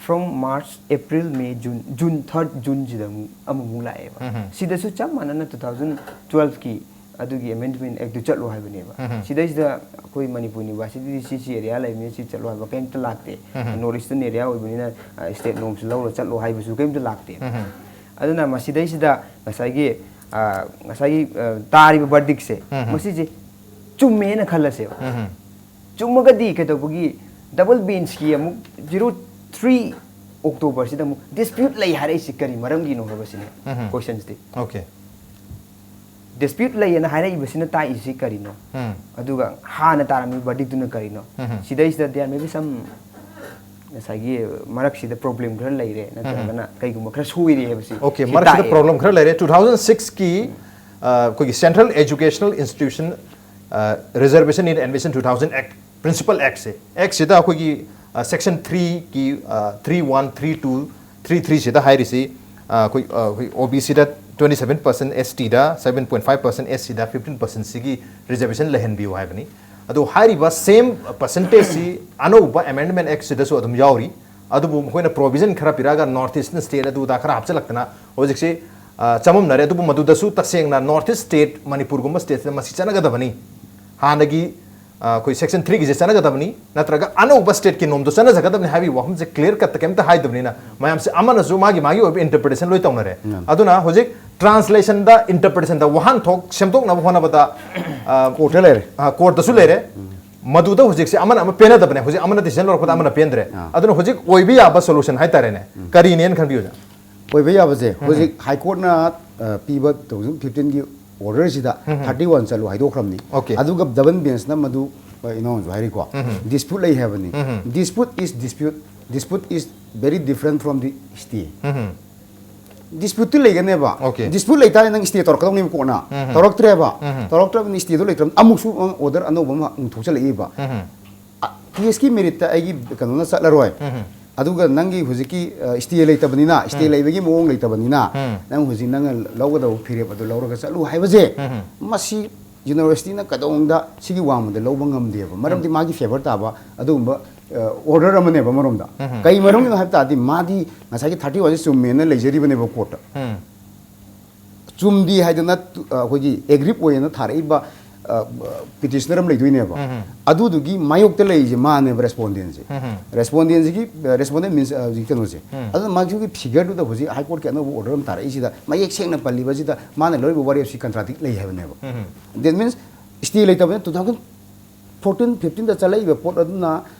from March, April, May, June, June, third Juneꯁꯤꯗ ꯑꯃꯨꯛ ꯑꯃꯃꯨꯛ ꯂꯥꯛꯑꯦꯕ꯫ ꯁꯤꯗꯁꯨ ꯆꯞ ꯃꯥꯟꯅꯅ ꯇꯨ ꯊꯥꯎꯖꯟ ꯇꯨꯋꯦꯜꯐꯀꯤ ꯑꯗꯨꯒꯤ ꯑꯦꯃꯦꯟꯗꯃꯦꯟ ꯑꯦꯛꯇꯨ ꯆꯠꯂꯣ ꯍꯥꯏꯕꯅꯦꯕ꯫ ꯁꯤꯗꯩꯁꯤꯗ ꯑꯩꯈꯣꯏ ꯃꯅꯤꯄꯨꯔ ꯌꯨꯅꯤꯚꯔꯁꯤꯇꯤꯗꯤ ꯁꯤ ꯁꯤ ꯑꯦꯔꯤꯌꯥ ꯂꯩꯕꯅꯤꯅ ꯁꯤ ꯆꯠꯂꯣ ꯍꯥꯏꯕ ꯀꯩꯝꯇ ꯂꯥꯛꯇꯦ꯫ ꯅꯣꯔꯠ ꯏꯁꯇꯔꯟ ꯑꯦꯔꯤꯌꯥ ꯑꯣꯏꯕꯅꯤꯅ ꯁ꯭ꯇꯦꯠ ꯅꯣꯝꯁ ꯂꯧꯔ ꯆꯠꯂꯣ ꯍꯥꯏꯕꯁꯨ ꯀꯩꯝꯇ ꯂꯥꯛꯇꯦ꯫ ꯑꯗꯨꯅ ꯃꯁꯤꯗꯩꯁꯤꯗ ꯉꯁꯥꯏꯒꯤ ꯑ, ꯉꯁꯥꯏꯒꯤ ꯑ, ꯇꯥꯔꯤꯕ ꯕꯔꯗꯤꯛꯁꯦ ꯃꯁꯤꯁꯦ ꯆꯨꯝꯃꯦꯅ ꯈꯜꯂꯁꯦꯕ꯫ ꯆꯨꯝꯃꯒꯗꯤ ꯀꯩꯗꯧꯕꯒꯤ ꯗꯕꯜ ꯕꯦꯟꯁꯀꯤ ꯑꯃꯨꯛ ꯖꯤꯔꯣ ꯊ꯭ꯔꯤ ꯑꯣꯛꯇꯣꯕꯔꯁꯤꯗ ꯑꯃꯨꯛ ꯗꯤꯁꯄ꯭ꯌꯨꯠ ꯂꯩ ꯍꯥꯏꯔꯛꯏꯁꯤ ꯀꯔꯤ ꯃꯔꯝꯒꯤꯅꯣ ꯍꯥꯏꯕꯁꯤꯅꯦ ꯀꯣꯏꯁꯟꯁꯇꯤ꯫ ꯑꯣꯀꯦ꯫ ꯗꯤꯁꯄ꯭ꯌꯨꯠ ꯂꯩꯌꯦꯅ ꯍꯥꯏꯔꯛꯏꯕꯁꯤꯅ ꯇꯥꯛꯏꯁꯤ ꯀꯔꯤꯅꯣ? ꯑꯗꯨꯒ ꯍꯥꯟꯅ ꯇꯥꯔꯝꯃꯤꯕ ꯕꯔꯗꯤꯛꯇꯨꯅ ꯀꯔꯤꯅꯣ? ꯁꯤꯗꯩꯁꯤꯗ there may be some ꯉꯁꯥꯏꯒꯤ ꯃꯔꯛꯁꯤꯗ ꯄ꯭ꯔꯣꯕ꯭ꯂꯦꯝ ꯈꯔ ꯂꯩꯔꯦ, ꯅꯠꯇ꯭ꯔꯒꯅ ꯀꯩꯒꯨꯝꯕ ꯈꯔ ꯁꯣꯏꯔꯦ ꯍꯥꯏꯕꯁꯤ ꯑꯣꯀꯦ꯫ ꯁꯤ ꯃꯔꯛꯁꯤꯗ ꯇꯥꯛꯑꯦ꯫ ꯄ꯭ꯔꯣꯕ꯭ꯂꯦꯝ ꯈꯔ ꯂꯩꯔꯦ꯫ ꯇꯨ ꯊꯥꯎꯖꯟ ꯁꯤꯛꯁꯀꯤ ꯑꯩꯈꯣꯏꯒꯤ Central Educational Institution Reservation in Admission two thousand Act, Principal Actꯁꯦ, ꯑꯦꯛꯁꯤꯗ ꯑꯩꯈꯣꯏꯒꯤ ꯁꯦꯛꯁꯟ ꯊ꯭ꯔꯤꯒꯤ three one, three two, three ꯊ꯭ꯔꯤꯁꯤꯗ ꯍꯥꯏꯔꯤꯁꯤ, ꯑ, ꯑꯩꯈꯣꯏ ꯑ, ꯑꯩꯈꯣꯏ ꯑꯣ ꯕꯤ ꯁꯤꯗ twenty seven percent, S Tꯗ seven point five percent, S Cꯗ fifteen percent ꯁꯤꯒꯤ ꯔꯤꯖꯔꯕꯦꯁꯟ ꯂꯩꯍꯟꯕꯤꯌꯨ ꯍꯥꯏꯕꯅꯤ꯫ ꯑꯗꯨ ꯍꯥꯏꯔꯤꯕ ꯁꯦꯝ ꯄꯔꯁꯦꯟꯇꯦꯖꯁꯤ ꯑꯅꯧꯕ ꯑꯦꯃꯦꯟꯗꯃꯦꯟ ꯑꯦꯛꯁꯤꯗꯁꯨ ꯑꯗꯨꯝ ꯌꯥꯎꯔꯤ꯫ ꯑꯗꯨꯕꯨ ꯃꯈꯣꯏꯅ ꯄ꯭ꯔꯣꯕꯤꯖꯟ ꯈꯔ ꯄꯤꯔꯛꯑꯒ ꯅꯣꯔꯠ ꯏꯁꯇꯔꯟ ꯁ꯭ꯇꯦꯠ ꯑꯗꯨꯗ ꯈꯔ ꯍꯥꯞꯆꯤꯜꯂꯛꯇꯅ ꯍꯧꯖꯤꯛꯁꯤ ꯑ, ꯆꯃꯝꯅꯔꯦ꯫ ꯑꯗꯨꯕꯨ ꯃꯗꯨꯗꯁꯨ ꯇꯁꯦꯡꯅ ꯅꯣꯔꯠ ꯏꯁ ꯁ꯭ꯇꯦꯠ ꯃꯅꯤꯄꯨꯔꯒꯨꯝꯕ ꯁ꯭ꯇꯦꯠꯁꯤꯗ ꯃꯁꯤ ꯆꯠꯅꯒꯗꯕꯅꯤ, ꯍꯥꯟꯅꯒꯤ ꯑ, ꯑꯩꯈꯣꯏ ꯁꯦꯛꯁꯟ ꯊ꯭ꯔꯤꯒꯤꯁꯦ ꯆꯠꯅꯒꯗꯕꯅꯤ, ꯅꯠꯇ꯭ꯔꯒ ꯑꯅꯧꯕ ꯁ꯭ꯇꯦꯠꯀꯤ ꯅꯣꯝꯗꯣ ꯆꯠꯅꯖꯒꯗꯕꯅꯤ ꯍꯥꯏꯕꯒꯤ ꯋꯥꯐꯝꯁꯦ ꯀ꯭ꯂꯤꯌꯔ ꯀꯠꯇ ꯀꯩꯝꯇ ꯍꯥꯏꯗꯕꯅꯤꯅ ꯃꯌꯥꯝꯁꯦ ꯑꯃꯅꯁꯨ ꯃꯥꯒꯤ ꯃꯥꯒꯤ ꯑꯣꯏꯕ ꯏꯟꯇꯔꯄ꯭ꯔꯤꯇꯦꯁꯟ ꯂꯣꯏ ꯇꯧꯅꯔꯦ꯫ ꯑꯗꯨꯅ ꯍꯧꯖꯤꯛ ꯇ꯭ꯔꯥꯟꯁꯂꯦꯁꯟꯗ, ꯏꯟꯇꯔꯄ꯭ꯔꯤꯇꯦꯁꯟꯗ ꯋꯥꯍꯟꯊꯣꯛ ꯁꯦꯝꯗꯣꯛꯅꯕ ꯍꯣꯠꯅꯕꯗ, ꯑ, ꯀꯣꯔꯠꯇ ꯂꯩꯔꯦ꯫ ꯑ, ꯀꯣꯔꯠꯇꯁꯨ ꯂꯩꯔꯦ꯫ ꯃꯗꯨꯗ ꯍꯧꯖꯤꯛꯁꯦ ꯑꯃꯅ ꯑꯃ ꯄꯦꯟꯅꯗꯕꯅꯦ꯫ ꯍꯧꯖꯤꯛ ꯑꯃꯅ ꯗꯤꯁꯤꯖꯟ ꯂꯧꯔꯛꯄꯗ ꯑꯃꯅ ꯄꯦꯟꯗ꯭ꯔꯦ꯫ ꯑꯥ꯫ ꯑꯗꯨꯅ ꯍꯧꯖꯤꯛ ꯑꯣꯏꯕ ꯌꯥꯕ ꯁꯣꯂꯨꯁꯟ ꯍꯥꯏꯇꯥꯔꯦꯅꯦ, ꯀꯔꯤꯅꯦꯅ ꯈꯟꯕꯤꯌꯨ, ꯑꯣꯖꯥ? ꯑꯣꯏꯕ ꯌꯥꯕꯁꯦ ꯍꯧꯖꯤꯛ ꯍꯥꯏ ꯀꯣꯔꯠꯅ ꯑ, ꯄꯤꯕ two thousand fifteenꯒꯤ ꯑꯣꯔꯗꯔꯁꯤꯗ thirty one ꯆꯠꯂꯨ ꯍꯥꯏꯗꯣꯛꯈ꯭ꯔꯕꯅꯤ꯫ Okay. ꯑꯗꯨꯒ ꯗꯕꯜ ꯕꯦꯟꯁꯅ ꯃꯗꯨ, ꯑ, ꯏꯅꯥꯎꯅꯁꯨ ꯍꯥꯏꯔꯤꯀꯣ, ꯗꯤꯁꯄ꯭ꯌꯨꯠ ꯂꯩ ꯍꯥꯏꯕꯅꯤ꯫ Dispute is dispute, dispute is very different from the stay꯫ ꯗꯤꯁꯄ꯭ꯌꯨꯠꯇꯤ ꯂꯩꯒꯅꯦꯕ꯫ Okay. ꯗꯤꯁꯄ꯭ꯌꯨꯠ ꯂꯩꯇꯥꯔꯗꯤ ꯅꯪ ꯁ꯭ꯇꯦ ꯇꯧꯔꯛꯀꯗꯧꯅꯦꯕ ꯀꯣꯔꯠꯅ꯫ ꯇꯧꯔꯛꯇ꯭ꯔꯦꯕ꯫ ꯇꯧꯔꯛꯇ꯭ꯔꯕꯅꯤ, ꯁ꯭ꯇꯦꯗꯣ ꯂꯩꯇ꯭ꯔꯕꯅꯤ, ꯑꯃꯨꯛꯁꯨ ꯑꯣꯔꯗꯔ ꯑꯅꯧꯕ ꯑꯃ ꯑꯃꯨꯛ ꯊꯣꯛꯆꯜꯂꯛꯏꯕ꯫ ꯀꯦꯁꯀꯤ ꯃꯦꯔꯤꯠꯇ ꯑꯩꯒꯤ ꯀꯩꯅꯣꯅ ꯆꯠꯂꯔꯣꯏ꯫ ꯑꯗꯨꯒ ꯅꯪꯒꯤ ꯍꯧꯖꯤꯛꯀꯤ, ꯑ, ꯁ꯭ꯇꯦ ꯂꯩꯇꯕꯅꯤꯅ, ꯁ꯭ꯇꯦ ꯂꯩꯕꯒꯤ ꯃꯑꯣꯡ ꯂꯩꯇꯕꯅꯤꯅ, ꯅꯪ ꯍꯧꯖꯤꯛ ꯅꯪꯅ ꯂꯧꯒꯗꯧꯕ ꯐꯤꯔꯦꯞ ꯑꯗꯨ ꯂꯧꯔꯒ ꯆꯠꯂꯨ ꯍꯥꯏꯕꯁꯦ, ꯃꯁꯤ ꯌꯨꯅꯤꯚꯔꯁꯤꯇꯤꯅ ꯀꯩꯗꯧꯅꯨꯡꯗ ꯁꯤꯒꯤ ꯋꯥꯡꯃꯗ ꯂꯧꯕ ꯉꯝꯗꯦꯕ꯫ ꯃꯔꯝꯗꯤ ꯃꯥꯒꯤ ꯐꯦꯚꯔ ꯇꯥꯕ ꯑꯗꯨꯒꯨꯝꯕ, ꯑ, ꯑꯣꯔꯗꯔ ꯑꯃꯅꯦꯕ ꯑꯃꯔꯣꯝꯗ꯫ ꯀꯩ ꯃꯔꯝꯒꯤꯅꯣ ꯍꯥꯏꯕ ꯇꯥꯔꯗꯤ ꯃꯥꯗꯤ ꯉꯁꯥꯏꯒꯤ thirty oneꯁꯦ ꯆꯨꯝꯃꯦꯅ ꯂꯩꯖꯔꯤꯕꯅꯦꯕ ꯀꯣꯔꯠꯇ꯫ ꯆꯨꯝꯗꯦ ꯍꯥꯏꯗꯅ ꯇꯨ-, ꯑ, ꯑꯩꯈꯣꯏꯒꯤ ꯑꯦꯒ꯭ꯔꯤꯞ ꯑꯣꯏꯅ ꯊꯥꯔꯛꯏꯕ, ꯑ, ꯄꯤꯇꯤꯁꯅꯔ ꯑꯃ ꯂꯩꯗꯣꯏꯅꯦꯕ꯫ ꯎꯝ꯫ ꯑꯗꯨꯗꯨꯒꯤ ꯃꯥꯌꯣꯛꯇ ꯂꯩꯔꯤꯁꯦ ꯃꯥꯅꯦꯕ ꯔꯦꯁꯄꯣꯟꯗꯦꯟꯁꯦ꯫ ꯎꯝ꯫ ꯔꯦꯁꯄꯣꯟꯗꯦꯟꯁꯤꯒꯤ, ꯑ, ꯔꯦꯁꯄꯣꯟꯗꯦꯟ ꯃꯤꯟꯁ, ꯑ, ꯍꯧꯖꯤꯛ ꯀꯩꯅꯣꯁꯦ꯫ ꯎꯝ꯫ ꯑꯗꯨꯅ ꯃꯥꯒꯤ ꯐꯤꯒꯔꯗꯨꯗ ꯍꯧꯖꯤꯛ ꯍꯥꯏ ꯀꯣꯔꯠꯀꯤ ꯑꯅꯧꯕ ꯑꯣꯔꯗꯔ ꯑꯃ ꯊꯥꯔꯛꯏꯁꯤꯗ ꯃꯌꯦꯛ ꯁꯦꯡꯅ ꯄꯜꯂꯤꯕꯁꯤꯗ ꯃꯥꯅ ꯂꯧꯔꯤꯕ ꯋꯥꯔꯦꯞꯁꯤ ꯀꯟꯇ꯭ꯔꯥꯗꯤꯛ ꯂꯩ ꯍꯥꯏꯕꯅꯦꯕ꯫ ꯎꯝ꯫ That means stay ꯂꯩꯇꯕꯅꯤꯅ two thousand fourteen fifteen ꯆꯠꯂꯛꯏꯕ ꯄꯣꯠ ꯑꯗꯨꯅ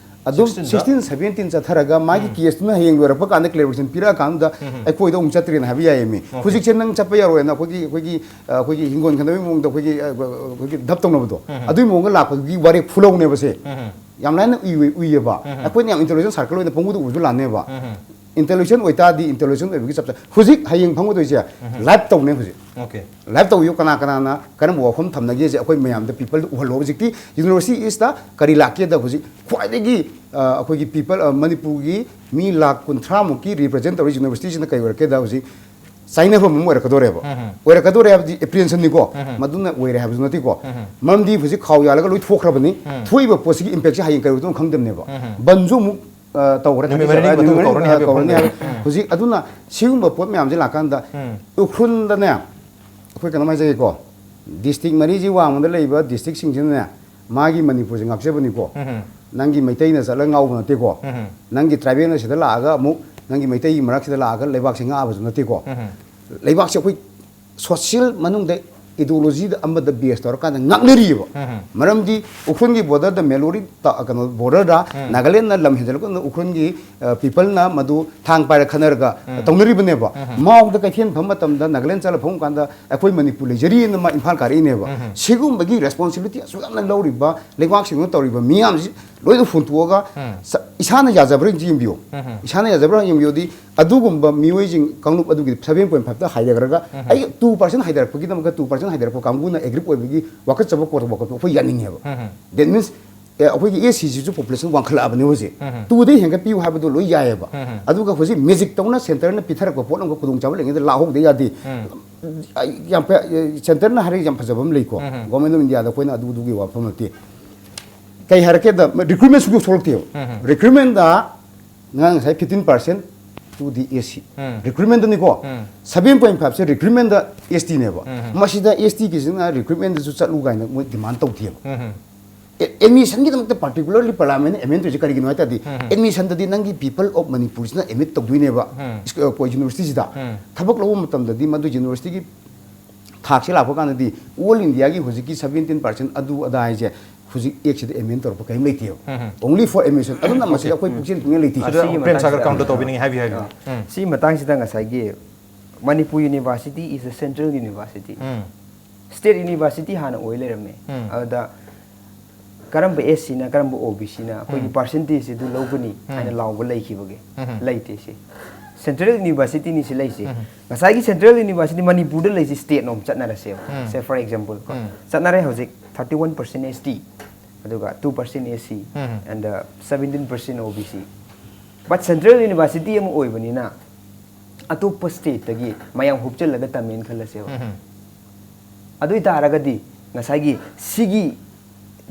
ꯑꯗꯨꯝ sixteen ꯗ? Sixteen seventeen ꯆꯠꯊꯔꯒ ꯃꯥꯒꯤ ꯎꯝ꯫ Case ꯇꯨꯅ ꯍꯌꯦꯡ ꯂꯣꯏꯔꯛꯄ ꯀꯥꯟꯗ clarification ꯄꯤꯔꯛꯑꯀꯥꯟꯗ ꯎꯝ꯫ ꯑꯩꯈꯣꯏꯗ ꯑꯃꯨꯛ ꯆꯠꯇ꯭ꯔꯦꯅ ꯍꯥꯏꯕ ꯌꯥꯏꯌꯦ ꯃꯤ꯫ Okay꯫ ꯍꯧꯖꯤꯛꯁꯦ ꯅꯪ ꯆꯠꯄ ꯌꯥꯔꯣꯏꯅ ꯑꯩꯈꯣꯏꯒꯤ, ꯑꯩꯈꯣꯏꯒꯤ, ꯑ, ꯑꯩꯈꯣꯏꯒꯤ ꯍꯤꯡꯒꯣꯜ ꯈꯟꯗꯕꯒꯤ ꯃꯑꯣꯡꯗ ꯑꯩꯈꯣꯏꯒꯤ, ꯑ, ꯑꯩꯈꯣꯏꯒꯤ ꯙꯞ ꯇꯧꯅꯕꯗꯣ, ꯎꯝ꯫ ꯑꯗꯨꯒꯤ ꯃꯑꯣꯡꯗ ꯂꯥꯛꯄꯒꯤ ꯋꯥꯔꯦꯞ ꯈꯨꯂꯧꯅꯦꯕꯁꯦ꯫ ꯎꯝ꯫ ꯌꯥꯝ ꯂꯥꯏꯅ ꯎꯏ-, ꯎꯏꯌꯦꯕ꯫ ꯎꯝ꯫ ꯑꯩꯈꯣꯏꯅ ꯌꯥꯝ intelligent circle ꯑꯣꯏꯅ ꯄꯪꯎꯗ ꯎꯕꯁꯨ ꯂꯥꯟꯅꯦꯕ꯫ ꯎꯝ꯫ Intelligent ꯑꯣꯏꯇꯥꯔꯗꯤ intelligent ꯑꯣꯏꯕꯒꯤ ꯆꯞ ꯆꯥ-, ꯍꯧꯖꯤꯛ ꯍꯌꯦꯡ ꯐꯪꯒꯗꯣꯏꯁꯦ ꯎꯝ꯫ Live ꯇꯧꯅꯦ ꯍꯧꯖꯤꯛ꯫ Okay꯫ Live ꯇꯧꯕꯤꯌꯨ, ꯀꯅꯥ ꯀꯅꯥꯅ ꯀꯔꯝꯕ ꯋꯥꯐꯝ ꯊꯝꯅꯒꯦꯁꯦ ꯑꯩꯈꯣꯏ ꯃꯌꯥꯝꯗ, people ꯗ ꯎꯍꯜꯂꯣ꯫ ꯍꯧꯖꯤꯛꯇꯤ university is the ꯀꯔꯤ ꯂꯥꯛꯀꯦꯗ ꯍꯧꯖꯤꯛ ꯈ꯭ꯋꯥꯏꯗꯒꯤ, ꯑ, ꯑꯩꯈꯣꯏꯒꯤ people, ꯑ, ꯃꯅꯤꯄꯨꯔꯒꯤ ꯃꯤ ꯂꯥꯈ ꯀꯨꯟꯊ꯭ꯔꯥ ꯃꯨꯛꯀꯤ represent ꯇꯧꯔꯤ university ꯁꯤꯅ ꯀꯩ ꯑꯣꯏꯔꯛꯀꯦꯗ ꯍꯧꯖꯤꯛ ꯆꯥꯏꯅꯐꯝ ꯑꯃ ꯑꯣꯏꯔꯛꯀꯗꯣꯔꯦꯕ꯫ ꯎꯝ꯫ ꯑꯣꯏꯔꯛꯀꯗꯣꯔꯦ ꯍꯥꯏꯕꯗꯤ apprehension ꯅꯤꯀꯣ꯫ ꯎꯝ꯫ ꯃꯗꯨꯅ ꯑꯣꯏꯔꯦ ꯍꯥꯏꯕꯁꯨ ꯅꯠꯇꯦꯀꯣ꯫ ꯎꯝ꯫ ꯃꯔꯝꯗꯤ ꯍꯧꯖꯤꯛ ꯈꯥꯎ ꯌꯥꯜꯂꯒ ꯂꯣꯏ ꯊꯣꯛꯈ꯭ꯔꯕꯅꯤ꯫ ꯎꯝ꯫ ꯊꯣꯛꯏꯕ ꯄꯣꯠꯁꯤꯒꯤ impact ꯁꯦ ꯍꯌꯦꯡ ꯀꯔꯤ ꯑꯣꯏꯗꯣꯏꯅꯣ ꯈꯪꯗꯕꯅꯦꯕ꯫ ꯎꯝ꯫ ꯕꯟꯁꯨ ꯑꯃꯨꯛ, ꯑ, ꯇꯧꯈ꯭ꯔꯦ, ꯅꯨꯃꯤꯠ ꯊꯥꯔꯇꯤ ꯃꯔꯤꯅꯤ ꯃꯇꯨꯡ ꯅꯨꯃꯤꯠ ꯀꯧꯔꯅꯤ ꯃꯔꯤꯅꯤ ꯍꯥꯏꯕ ꯀꯧꯔꯅꯤ ꯍꯥꯏꯕ꯫ ꯎꯝ꯫ ꯍꯧꯖꯤꯛ ꯑꯗꯨꯅ ꯁꯤꯒꯨꯝꯕ ꯄꯣꯠ ꯃꯌꯥꯝꯁꯦ ꯂꯥꯛꯀꯥꯟꯗ ꯎꯝ꯫ ꯎꯈ꯭ꯔꯨꯜꯗꯅꯦ, ꯑꯩꯈꯣꯏ ꯀꯩꯅꯣꯝ ꯍꯥꯏꯖꯒꯦꯀꯣ, district ꯃꯔꯤꯁꯤ ꯋꯥꯡꯃꯗ ꯂꯩꯕ district ꯁꯤꯡꯁꯤꯅꯅꯦ, ꯃꯥꯒꯤ ꯃꯅꯤꯄꯨꯔꯁꯦ ꯉꯥꯛꯆꯕꯅꯤꯀꯣ꯫ ꯎꯝ꯫ ꯅꯪꯒꯤ ꯃꯩꯇꯩꯅ ꯆꯠꯂꯒ ꯉꯥꯎꯕ ꯅꯠꯇꯦꯀꯣ꯫ ꯎꯝ꯫ ꯅꯪꯒꯤ tribalꯅ ꯁꯤꯗ ꯂꯥꯛꯑꯒ ꯑꯃꯨꯛ ꯅꯪꯒꯤ ꯃꯩꯇꯩꯒꯤ ꯃꯔꯛꯁꯤꯗ ꯂꯥꯛꯑꯒ ꯂꯩꯕꯥꯛꯁꯦ ꯉꯥꯛꯑꯕꯁꯨ ꯅꯠꯇꯦꯀꯣ꯫ ꯎꯝ꯫ ꯂꯩꯕꯥꯛꯁꯦ ꯑꯩꯈꯣꯏ social ꯃꯅꯨꯡꯗ ideologyꯗ ꯑꯃꯗ base ꯇꯧꯔꯀꯥꯟꯗ ꯉꯥꯛꯅꯔꯤꯑꯕ꯫ ꯎꯝ꯫ ꯃꯔꯝꯗꯤ ꯎꯈ꯭ꯔꯨꯜꯒꯤ borderꯗ ꯃꯦꯂꯣꯔꯤ ꯇ-, ꯀꯩꯅꯣ, borderꯗ ꯎꯝ꯫ ꯅꯥꯒꯥꯂꯦꯟꯗꯅ ꯂꯝ ꯍꯦꯟꯖꯜꯂꯛꯄ ꯃꯇꯝꯗ ꯎꯈ꯭ꯔꯨꯜꯒꯤ, ꯑ, peopleꯅ ꯃꯗꯨ ꯊꯥꯡ ꯄꯥꯏꯔ ꯈꯟꯅꯔꯒ ꯎꯝ꯫ ꯇꯧꯅꯔꯤꯕꯅꯦꯕ꯫ ꯎꯝ꯫ ꯃꯥꯎꯗ ꯀꯩꯊꯦꯜ ꯐꯝꯕ ꯃꯇꯝꯗ ꯅꯥꯒꯥꯂꯦꯟ ꯆꯠꯂ ꯐꯝꯕ ꯀꯥꯟꯗ ꯑꯩꯈꯣꯏ ꯃꯅꯤꯄꯨꯔ ꯂꯩꯖꯔꯤꯅ ꯃꯥ ꯏꯝꯐꯥꯜ ꯀꯥꯔꯛꯏꯅꯦꯕ꯫ ꯎꯝ꯫ ꯁꯤꯒꯨꯝꯕꯒꯤ responsibility ꯑꯁꯨꯛ ꯌꯥꯝꯅ ꯂꯧꯔꯤꯕ ꯂꯩꯕꯥꯛꯁꯤꯡꯗꯨꯅ ꯇꯧꯔꯤꯕ ꯃꯤꯌꯥꯝꯁꯤ ꯂꯣꯏꯅ ꯍꯨꯟꯇꯣꯛꯑꯒ ꯎꯝ꯫ ꯁ-, ꯏꯁꯥꯅ ꯌꯥꯖꯕ꯭ꯔꯥ ꯌꯦꯡꯕꯤꯌꯨ꯫ ꯎꯝ꯫ ꯏꯁꯥꯅ ꯌꯥꯖꯕ꯭ꯔꯥ ꯌꯦꯡꯕꯤꯌꯨꯗꯤ ꯑꯗꯨꯒꯨꯝꯕ ꯃꯤꯑꯣꯏꯁꯤꯡ ꯀꯥꯡꯂꯨꯞ ꯑꯗꯨꯒꯤ seven point fiveꯇ ꯍꯥꯏꯊꯈ꯭ꯔꯒ ꯎꯝ꯫ ꯑꯩ two percent ꯍꯥꯏꯊꯔꯛꯄꯒꯤꯗꯃꯛꯇ two percent ꯍꯥꯏꯊꯔꯛꯄ ꯀꯥꯡꯕꯨꯅ aggrieve ꯑꯣꯏꯕꯒꯤ ꯋꯥꯀꯠꯆꯕ ꯀꯣꯠꯄ ꯋꯥꯀꯠꯄ ꯑꯩꯈꯣꯏ ꯌꯥꯅꯤꯡꯉꯦꯕ꯫ ꯎꯝ꯫ That means, ꯑꯦ, ꯑꯩꯈꯣꯏꯒꯤ SCꯁꯤꯁꯨ population ꯋꯥꯡꯈꯠꯂꯛꯑꯕꯅꯦ ꯍꯧꯖꯤꯛ꯫ ꯎꯝ꯫ Twoꯗꯩ ꯍꯦꯟꯒꯠꯄꯤꯌꯨ ꯍꯥꯏꯕꯗꯣ ꯂꯣꯏ ꯌꯥꯏꯑꯕ꯫ ꯎꯝ꯫ ꯑꯗꯨꯒ ꯍꯧꯖꯤꯛ magic ꯇꯧꯅ centreꯅ ꯄꯤꯊꯔꯛꯄ ꯄꯣꯠ ꯑꯃꯒ ꯈꯨꯗꯣꯡꯆꯥꯕ ꯂꯩꯉꯩꯗ ꯂꯥꯛꯍꯧꯗ ꯌꯥꯗꯦ꯫ ꯎꯝ꯫ ꯑꯩ ꯌꯥꯝ ꯐ-, centreꯅ ꯍꯥꯏꯔꯒ ꯌꯥꯝ ꯐꯖꯕ ꯑꯃ ꯂꯩꯀꯣ꯫ ꯎꯝ꯫ Government of Indiaꯗ ꯑꯩꯈꯣꯏꯅ ꯑꯗꯨ, ꯑꯗꯨꯒꯤ ꯋꯥꯐꯝ ꯅꯠꯇꯦ꯫ ꯀꯩ ꯍꯥꯏꯔꯛꯀꯦꯗ, recruitment ꯁꯨꯡꯊꯣꯛ ꯊꯣꯛꯂꯛꯇꯦꯕ꯫ ꯎꯝ꯫ Recruitmentꯗ ꯅꯪ ꯉꯁꯥꯏ fifteen percent, ꯇꯨꯗꯤ ꯑꯦꯁ ꯁꯤ ꯔꯤꯀ꯭ꯔꯨꯠꯃꯦꯟꯗꯅꯤꯀꯣ꯫ ꯁꯚꯦꯟ ꯄꯣꯏꯟ ꯐꯥꯏꯚꯁꯦ ꯔꯤꯀ꯭ꯔꯨꯠꯃꯦꯟꯗ ꯑꯦꯁ ꯇꯤꯅꯦꯕ꯫ ꯃꯁꯤꯗ ꯑꯦꯁ ꯇꯤꯒꯤꯁꯤꯅ ꯔꯤꯀ꯭ꯔꯨꯠꯃꯦꯟꯗꯁꯨ ꯆꯠꯂꯨ ꯀꯥꯏꯅ ꯃꯣꯏ ꯗꯤꯃꯥꯟ ꯇꯧꯗꯦꯕ꯫ ꯑꯦꯗꯃꯤꯁꯟꯒꯤꯗꯃꯛꯇ ꯄꯥꯔꯇꯤꯀꯨꯂꯔꯂꯤ ꯄꯥꯔꯂꯥꯃꯦꯟꯅ ꯑꯦꯃꯦꯟ ꯇꯧꯔꯤꯁꯦ ꯀꯔꯤꯒꯤꯅꯣ ꯍꯥꯏ ꯇꯥꯔꯗꯤ, ꯑꯦꯗꯃꯤꯁꯟꯗꯗꯤ ꯅꯪꯒꯤ ꯄꯤꯄꯜ ꯑꯣꯐ ꯃꯅꯤꯄꯨꯔꯁꯤꯅ ꯑꯦꯃꯤꯠ ꯇꯧꯗꯣꯏꯅꯦꯕ꯫ ꯁ꯭ꯀ-, ꯑ, ꯀꯣ-, ꯌꯨꯅꯤꯚꯔꯁꯤꯇꯤꯁꯤꯗ ꯊꯕꯛ ꯂꯧꯕ ꯃꯇꯝꯗꯗꯤ ꯃꯗꯨ ꯌꯨꯅꯤꯚꯔꯁꯤꯇꯤꯒꯤ ꯊꯥꯛꯁꯦ ꯂꯥꯛꯄ ꯀꯥꯟꯗꯗꯤ ꯑꯣꯜ ꯏꯟꯗꯤꯌꯥꯒꯤ ꯍꯧꯖꯤꯛꯀꯤ ꯁꯚꯦꯟꯇꯤꯟ ꯄꯥꯔꯁꯦꯟ ꯑꯗꯨ ꯑꯗꯥ ꯍꯥꯏꯁꯦ ꯍꯧꯖꯤꯛ ꯑꯦꯛꯁꯤꯗ ꯑꯦꯃꯦꯟ ꯇꯧꯔꯛꯄ ꯀꯔꯤꯝ ꯂꯩꯇꯦꯕ꯫ Only for admission꯫ ꯑꯗꯨꯅ ꯃꯁꯤꯗ ꯑꯩꯈꯣꯏ ꯄꯨꯛꯆꯦꯜ ꯄꯨꯛꯅꯤꯡ ꯂꯩꯇꯦ꯫ ꯑꯗꯣ ꯁꯤꯒꯤ ꯄ꯭ꯔꯦꯝ ꯁꯥꯒꯔ ꯃꯇꯥꯡꯁꯤꯗ counter ꯇꯧꯕꯤꯅꯤꯡꯉꯤ, ꯍꯥꯏꯕꯤꯌꯨ, ꯍꯥꯏꯕꯤꯌꯨ꯫ ꯁꯤꯒꯤ ꯃꯇꯥꯡꯁꯤꯗ ꯉꯁꯥꯏꯒꯤ Manipur university is a central university꯫ State university ꯍꯥꯟꯅ ꯑꯣꯏ ꯂꯩꯔꯝꯃꯦ꯫ ꯑꯗꯨꯗ ꯀꯔꯝꯕ ꯑꯦꯁ ꯁꯤꯅ, ꯀꯔꯝꯕ ꯑꯣ ꯕꯤ ꯁꯤꯅ ꯑꯩꯈꯣꯏꯒꯤ ꯄꯥꯔꯁꯦꯟꯇꯦꯖꯁꯤ ꯑꯗꯨ ꯂꯧꯒꯅꯤ ꯍꯥꯏꯅ ꯂꯥꯎꯕ ꯂꯩꯈꯤꯕꯒꯦ? ꯂꯩꯇꯦ꯫ ꯁꯤ ꯁꯦꯟꯇ꯭ꯔꯦꯜ ꯌꯨꯅꯤꯚꯔꯁꯤꯇꯤꯅꯤ ꯁꯤ ꯂꯩꯁꯦ꯫ ꯉꯁꯥꯏꯒꯤ ꯁꯦꯟꯇ꯭ꯔꯦꯜ ꯌꯨꯅꯤꯚꯔꯁꯤꯇꯤ ꯃꯅꯤꯄꯨꯔꯗ ꯂꯩꯁꯤ ꯁ꯭ꯇꯦꯠꯅꯣꯝ ꯆꯠꯅꯔꯁꯦꯕ꯫ Say for example ꯀꯣ, ꯆꯠꯅꯔꯦ ꯍꯧꯖꯤꯛ thirty one percent S T, ꯑꯗꯨꯒ two percent S C, and seventeen percent O B C꯫ But central university ꯑꯃ ꯑꯣꯏꯕꯅꯤꯅ ꯑꯇꯣꯞꯄ ꯁ꯭ꯇꯦꯠꯇꯒꯤ ꯃꯌꯥꯝ ꯍꯨꯞꯆꯜꯂꯒ ꯇꯝꯃꯦꯅ ꯈꯜꯂꯁꯦꯕ꯫ ꯑꯗꯨ ꯑꯣꯏ ꯇꯥꯔꯒꯗꯤ ꯉꯁꯥꯏꯒꯤ ꯁꯤꯒꯤ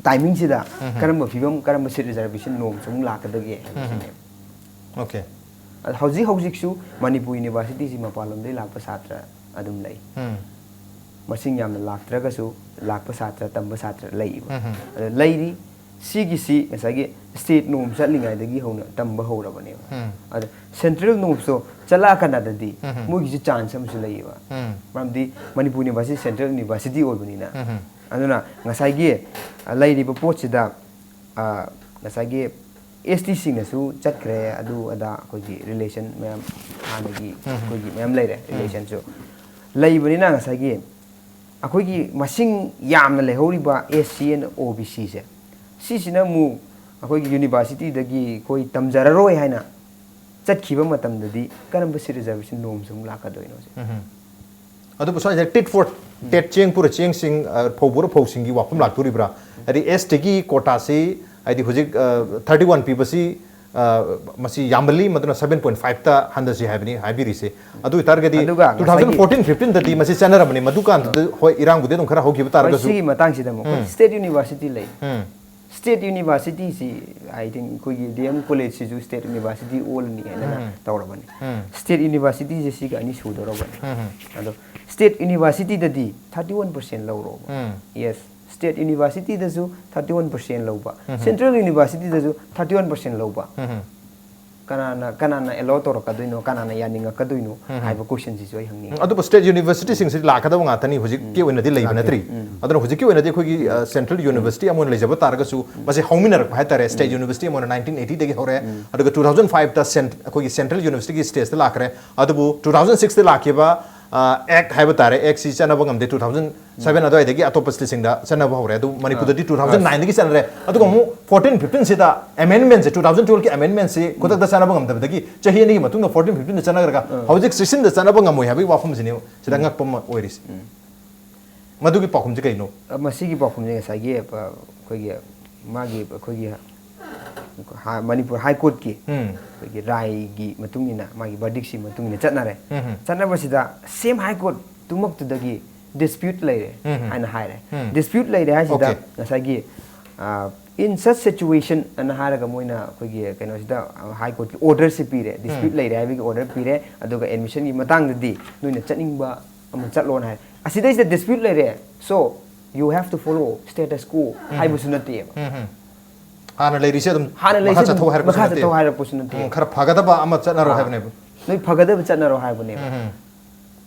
ꯇꯥꯏꯃꯤꯡꯁꯤꯗ ꯀꯔꯝꯕ ꯐꯤꯕꯝ, ꯀꯔꯝꯕ ꯁꯤꯠ ꯔꯤꯖꯔꯕꯦꯁꯟ ꯅꯣꯝꯁ ꯑꯃꯨꯛ ꯂꯥꯛꯀꯗꯒꯦ ꯍꯥꯏꯕꯁꯤꯅꯦꯕ꯫ ꯑꯣꯀꯦ꯫ ꯑꯗ ꯍꯧꯖꯤꯛ ꯍꯧꯖꯤꯛꯁꯨ ꯃꯅꯤꯄꯨꯔ ꯌꯨꯅꯤꯚꯔꯁꯤꯇꯤꯁꯤ ꯃꯄꯥꯟꯂꯣꯝꯗꯒꯤ ꯂꯥꯛꯄ ꯁꯥꯇ꯭ꯔ ꯑꯗꯨꯝ ꯂꯩ꯫ ꯃꯁꯤꯡ ꯌꯥꯝꯅ ꯂꯥꯛꯇ꯭ꯔꯒꯁꯨ ꯂꯥꯛꯄ ꯁꯥꯇ꯭ꯔ, ꯇꯝꯕ ꯁꯥꯇ꯭ꯔ ꯂꯩꯕ꯫ ꯑꯗ ꯂꯩꯔꯤ꯫ ꯁꯤꯒꯤꯁꯤ ꯉꯁꯥꯏꯒꯤ ꯁ꯭ꯇꯦꯠ ꯅꯣꯝ ꯆꯠꯂꯤꯉꯩꯗꯒꯤ ꯍꯧꯅ ꯇꯝꯕ ꯍꯧꯔꯕꯅꯦꯕ꯫ ꯑꯗ ꯁꯦꯟꯇ꯭ꯔꯦꯜ ꯅꯣꯝꯁꯇꯣ ꯆꯠꯂꯛꯑꯀꯥꯟꯗꯗꯤ ꯃꯣꯏꯒꯤꯁꯨ ꯆꯥꯟꯁ ꯑꯃꯁꯨ ꯂꯩꯌꯦꯕ꯫ ꯃꯔꯝꯗꯤ ꯃꯅꯤꯄꯨꯔ ꯌꯨꯅꯤꯚꯔꯁꯤꯇꯤ ꯁꯦꯟꯇ꯭ꯔꯦꯜ ꯌꯨꯅꯤꯚꯔꯁꯤꯇꯤ ꯑꯣꯏꯕꯅꯤꯅ꯫ ꯑꯗꯨꯅ ꯉꯁꯥꯏꯒꯤ, ꯑ, ꯂꯩꯔꯤꯕ ꯄꯣꯠꯁꯤꯗ, ꯑ, ꯉꯁꯥꯏꯒꯤ ꯑꯦꯁ ꯇꯤꯁꯤꯡꯅꯁꯨ ꯆꯠꯈ꯭ꯔꯦ, ꯑꯗꯨ ꯑꯗꯥ ꯑꯩꯈꯣꯏꯒꯤ ꯔꯤꯂꯦꯁꯟ ꯃꯌꯥꯝ ꯍꯥꯟꯅꯒꯤ ꯑꯩꯈꯣꯏꯒꯤ ꯃꯌꯥꯝ ꯂꯩꯔꯦ, ꯔꯤꯂꯦꯁꯟꯁꯨ ꯂꯩꯕꯅꯤꯅ ꯉꯁꯥꯏꯒꯤ ꯑꯩꯈꯣꯏꯒꯤ ꯃꯁꯤꯡ ꯌꯥꯝꯅ ꯂꯩꯍꯧꯔꯤꯕ S C and O B Cꯁꯦ, ꯁꯤꯁꯤꯅ ꯑꯃꯨꯛ ꯑꯩꯈꯣꯏꯒꯤ ꯌꯨꯅꯤꯚꯔꯁꯤꯇꯤꯗꯒꯤ ꯑꯩꯈꯣꯏ ꯇꯝꯖꯔꯔꯣꯏ ꯍꯥꯏꯅ ꯆꯠꯈꯤꯕ ꯃꯇꯝꯗꯗꯤ ꯀꯔꯝꯕ ꯁꯤꯠ ꯔꯤꯖꯔꯕꯦꯁꯟ ꯅꯣꯝꯁ ꯑꯃꯨꯛ ꯂꯥꯛꯀꯗꯣꯏꯅꯣ ꯁꯦ? ꯑꯗꯨꯕꯨ ꯁ꯭ꯋꯥꯏꯁꯤꯗ ꯇꯤꯠ ꯐꯣꯔ ꯇꯦꯠ ꯆꯦꯡ ꯄꯨꯔ ꯆꯦꯡꯁꯤꯡ, ꯑ, ꯐꯧ ꯄꯨꯔ ꯐꯧꯁꯤꯡꯒꯤ ꯋꯥꯐꯝ ꯂꯥꯛꯇꯣꯔꯤꯕ꯭ꯔꯥ? ꯍꯥꯏꯗꯤ ꯑꯦꯁ ꯇꯤꯒꯤ ꯀꯣꯇꯥꯁꯤ, ꯍꯥꯏꯗꯤ ꯍꯧꯖꯤꯛ, ꯑ, thirty one ꯄꯤꯕꯁꯤ, ꯑ, ꯃꯁꯤ ꯌꯥꯝꯃꯜꯂꯤ, ꯃꯗꯨꯅ seven point five ꯇ ꯍꯟꯊꯁꯤ ꯍꯥꯏꯕꯅꯤ ꯍꯥꯏꯕꯤꯔꯤꯁꯦ꯫ ꯑꯗꯨ ꯑꯣꯏꯇꯥꯔꯒꯗꯤ ꯑꯗꯨꯒ two thousand fourteen fifteen ꯗꯗꯤ ꯃꯁꯤ ꯆꯠꯅꯔꯝꯕꯅꯤ, ꯃꯗꯨꯀꯥꯟꯗꯨꯗ ꯍꯣꯏ ꯏꯔꯥꯡꯕꯨꯗꯤ ꯑꯗꯨꯝ ꯈꯔ ꯍꯧꯈꯤꯕ ꯍꯣꯏ, ꯇꯥꯔꯒꯁꯨ꯫ ꯁꯤꯒꯤ ꯃꯇꯥꯡꯁꯤꯗ ꯑꯃꯨꯛ ꯑꯩꯈꯣꯏ ꯁ꯭ꯇꯦꯠ ꯌꯨꯅꯤꯚꯔꯁꯤꯇꯤ ꯂꯩ꯫ ꯎꯝ꯫ State university ꯁꯤ, I think, ꯑꯩꯈꯣꯏꯒꯤ D M college ꯁꯤꯁꯨ state university ꯑꯣꯜꯂꯅꯤ ꯍꯥꯏꯅ ꯎꯝ꯫ ꯇꯧꯔꯕꯅꯤ꯫ ꯎꯝ꯫ State university ꯁꯦ ꯁꯤꯒ ꯑꯅꯤ ꯁꯨꯗꯧꯔꯕꯅꯤ꯫ ꯎꯝ꯫ ꯑꯗꯣ state university ꯗꯗꯤ thirty one percent ꯂꯧꯔꯣꯕ꯫ ꯎꯝ꯫ Yes, state university ꯗꯁꯨ thirty one percent ꯂꯧꯕ, ꯎꯝ꯫ Central university ꯗꯁꯨ thirty one percent ꯂꯧꯕ꯫ ꯎꯝ꯫ ꯀꯅꯥꯅ, ꯀꯅꯥꯅ allow ꯇꯧꯔꯛꯀꯗꯣꯏꯅꯣ, ꯀꯅꯥꯅ ꯌꯥꯅꯤꯡꯉꯛꯀꯗꯣꯏꯅꯣ ꯎꯝ꯫ ꯍꯥꯏꯕ question ꯁꯤꯁꯨ ꯑꯩ ꯍꯪꯅꯤꯡꯉꯤ꯫ ꯎꯝ, ꯑꯗꯨꯕꯨ state university ꯁꯤꯡꯁꯤꯗꯤ ꯂꯥꯛꯀꯗꯕ ꯉꯥꯛꯇꯅꯤ, ꯍꯧꯖꯤꯛꯀꯤ ꯎꯝ꯫ ꯑꯣꯏꯅꯗꯤ ꯂꯩꯕ ꯂꯥꯛꯀꯦ꯫ ꯅꯠꯇ꯭ꯔꯤ꯫ ꯎꯝ꯫ ꯑꯗꯨꯅ ꯍꯧꯖꯤꯛꯀꯤ ꯑꯣꯏꯅꯗꯤ ꯑꯩꯈꯣꯏꯒꯤ, ꯑ, central university ꯑꯃ ꯑꯣꯏꯅ ꯂꯩꯖꯕ ꯇꯥꯔꯒꯁꯨ, ꯎꯝ꯫ ꯃꯁꯤ ꯍꯧꯃꯤꯟꯅꯔꯛꯄ ꯍꯥꯏꯇꯥꯔꯦ꯫ State ꯎꯝ꯫ University ꯑꯃ ꯑꯣꯏꯅ nineteen eighty ꯗꯒꯤ ꯍꯧꯔꯦ, ꯎꯝ꯫ ꯑꯗꯨꯒ two thousand five ꯇ cent-, ꯑꯩꯈꯣꯏꯒꯤ central university ꯒꯤ stage ꯇ ꯂꯥꯛꯈ꯭ꯔꯦ꯫ ꯑꯗꯨꯕꯨ two thousand six ꯇ ꯂꯥꯛꯈꯤꯕ, ꯑ, act ꯍꯥꯏꯕ ꯇꯥꯔꯦ, act ꯁꯤ ꯆꯠꯅꯕ ꯉꯝꯗꯦ꯫ Two thousand seven ꯑꯗꯨꯋꯥꯏꯗꯒꯤ ꯑꯇꯣꯞꯄ state ꯁꯤꯡꯗ ꯆꯠꯅꯕ ꯍꯧꯔꯦ꯫ ꯑꯗꯨ ꯃꯅꯤꯄꯨꯔꯗꯗꯤ ꯑꯥ꯫ Two thousand nine ꯗꯒꯤ ꯆꯠꯅꯔꯦ꯫ ꯑꯗꯨꯒ ꯑꯃꯨꯛ fourteen fifteen ꯁꯤꯗ amendment ꯁꯦ, two thousand twelve ꯀꯤ amendment ꯁꯤ ꯈꯨꯗꯛꯇ ꯆꯠꯅꯕ ꯉꯝꯗꯕꯗꯒꯤ ꯆꯍꯤ ꯑꯅꯤꯒꯤ ꯃꯇꯨꯡꯗ fourteen fifteen ꯗ ꯆꯠꯅꯈ꯭ꯔꯒ ꯑꯥ꯫ ꯍꯧꯖꯤꯛ sixteen ꯗ ꯆꯠꯅꯕ ꯉꯝꯃꯣꯏ ꯍꯥꯏꯕꯒꯤ ꯋꯥꯐꯝꯁꯤꯅꯦ ꯁꯤꯗ ꯎꯝ꯫ ꯉꯛꯄ ꯑꯃ ꯑꯣꯏꯔꯤꯁꯦ꯫ ꯎꯝ꯫ ꯃꯗꯨꯒꯤ ꯄꯥꯎꯈꯨꯝꯁꯤ ꯀꯩꯅꯣ? ꯑ, ꯃꯁꯤꯒꯤ ꯄꯥꯎꯈꯨꯝꯁꯦ ꯉꯁꯥꯏꯒꯤ, ꯑ, ꯑꯩꯈꯣꯏꯒꯤ ꯃꯥꯒꯤ, ꯑꯩꯈꯣꯏꯒꯤ ꯍꯥ-, ꯃꯅꯤꯄꯨꯔ High Court ꯀꯤ ꯎꯝ꯫ ꯑꯩꯈꯣꯏꯒꯤ ꯔꯥꯏꯒꯤ ꯃꯇꯨꯡ ꯏꯟꯅ, ꯃꯥꯒꯤ verdict ꯁꯤ ꯃꯇꯨꯡ ꯏꯟꯅ ꯆꯠꯅꯔꯦ꯫ ꯎꯝ ꯍꯝ꯫ ꯆꯠꯅꯕꯁꯤꯗ same High Court ꯇꯨꯃꯛꯇꯨꯗꯒꯤ dispute ꯂꯩꯔꯦ ꯎꯝ ꯍꯝ꯫ ꯍꯥꯏꯅ ꯍꯥꯏꯔꯦ꯫ ꯎꯝ꯫ Dispute ꯂꯩꯔꯦ ꯍꯥꯏꯁꯤꯗ OK꯫ ꯉꯁꯥꯏꯒꯤ, ꯑ, "In such situation" ꯑꯅ ꯍꯥꯏꯔꯒ ꯃꯣꯏꯅ ꯑꯩꯈꯣꯏꯒꯤ ꯀꯩꯅꯣꯁꯤꯗ, ꯑ, High Court ꯀꯤ order ꯁꯤ ꯄꯤꯔꯦ꯫ Dispute ꯎꯝ꯫ ꯂꯩꯔꯦ ꯍꯥꯏꯕꯒꯤ order ꯄꯤꯔꯦ꯫ ꯑꯗꯨꯒ admission ꯒꯤ ꯃꯇꯥꯡꯗꯗꯤ ꯅꯣꯏꯅ ꯆꯠꯅꯤꯡꯕ ꯑꯃ ꯆꯠꯂꯣꯅ ꯍꯥꯏ꯫ ꯑꯁꯤꯗꯩꯁꯤꯗ dispute ꯂꯩꯔꯦ, so you have to follow status quo ꯎꯝ꯫ ꯍꯥꯏꯕꯁꯨ ꯅꯠꯇꯦꯕ꯫ ꯎꯝ ꯍꯝ꯫ ꯍꯥꯟꯅ ꯂꯩꯔꯤꯁꯦ ꯑꯗꯨꯝ ꯍꯥꯟꯅ ꯃꯈꯥ ꯂꯩꯔꯤꯁꯦ ꯆꯠꯊꯧ ꯑꯗꯨꯝ ꯍꯥꯏꯔꯛꯄꯁꯨ ꯃꯈꯥ ꯅꯠꯇꯦ꯫ ꯆꯠꯊꯧ ꯍꯥꯏꯔꯛꯄꯁꯨ ꯅꯠꯇꯦ꯫ ꯎꯝ, ꯈꯔ ꯐꯒꯗꯕ ꯑꯃ ꯆꯠꯅꯔꯣ ꯑꯥ꯫ ꯍꯥꯏꯕꯅꯦꯕ꯫ ꯅꯣꯏ ꯐꯒꯗꯕ ꯆꯠꯅꯔꯣ ꯍꯥꯏꯕꯅꯦꯕ꯫ ꯎꯝ ꯍꯝ꯫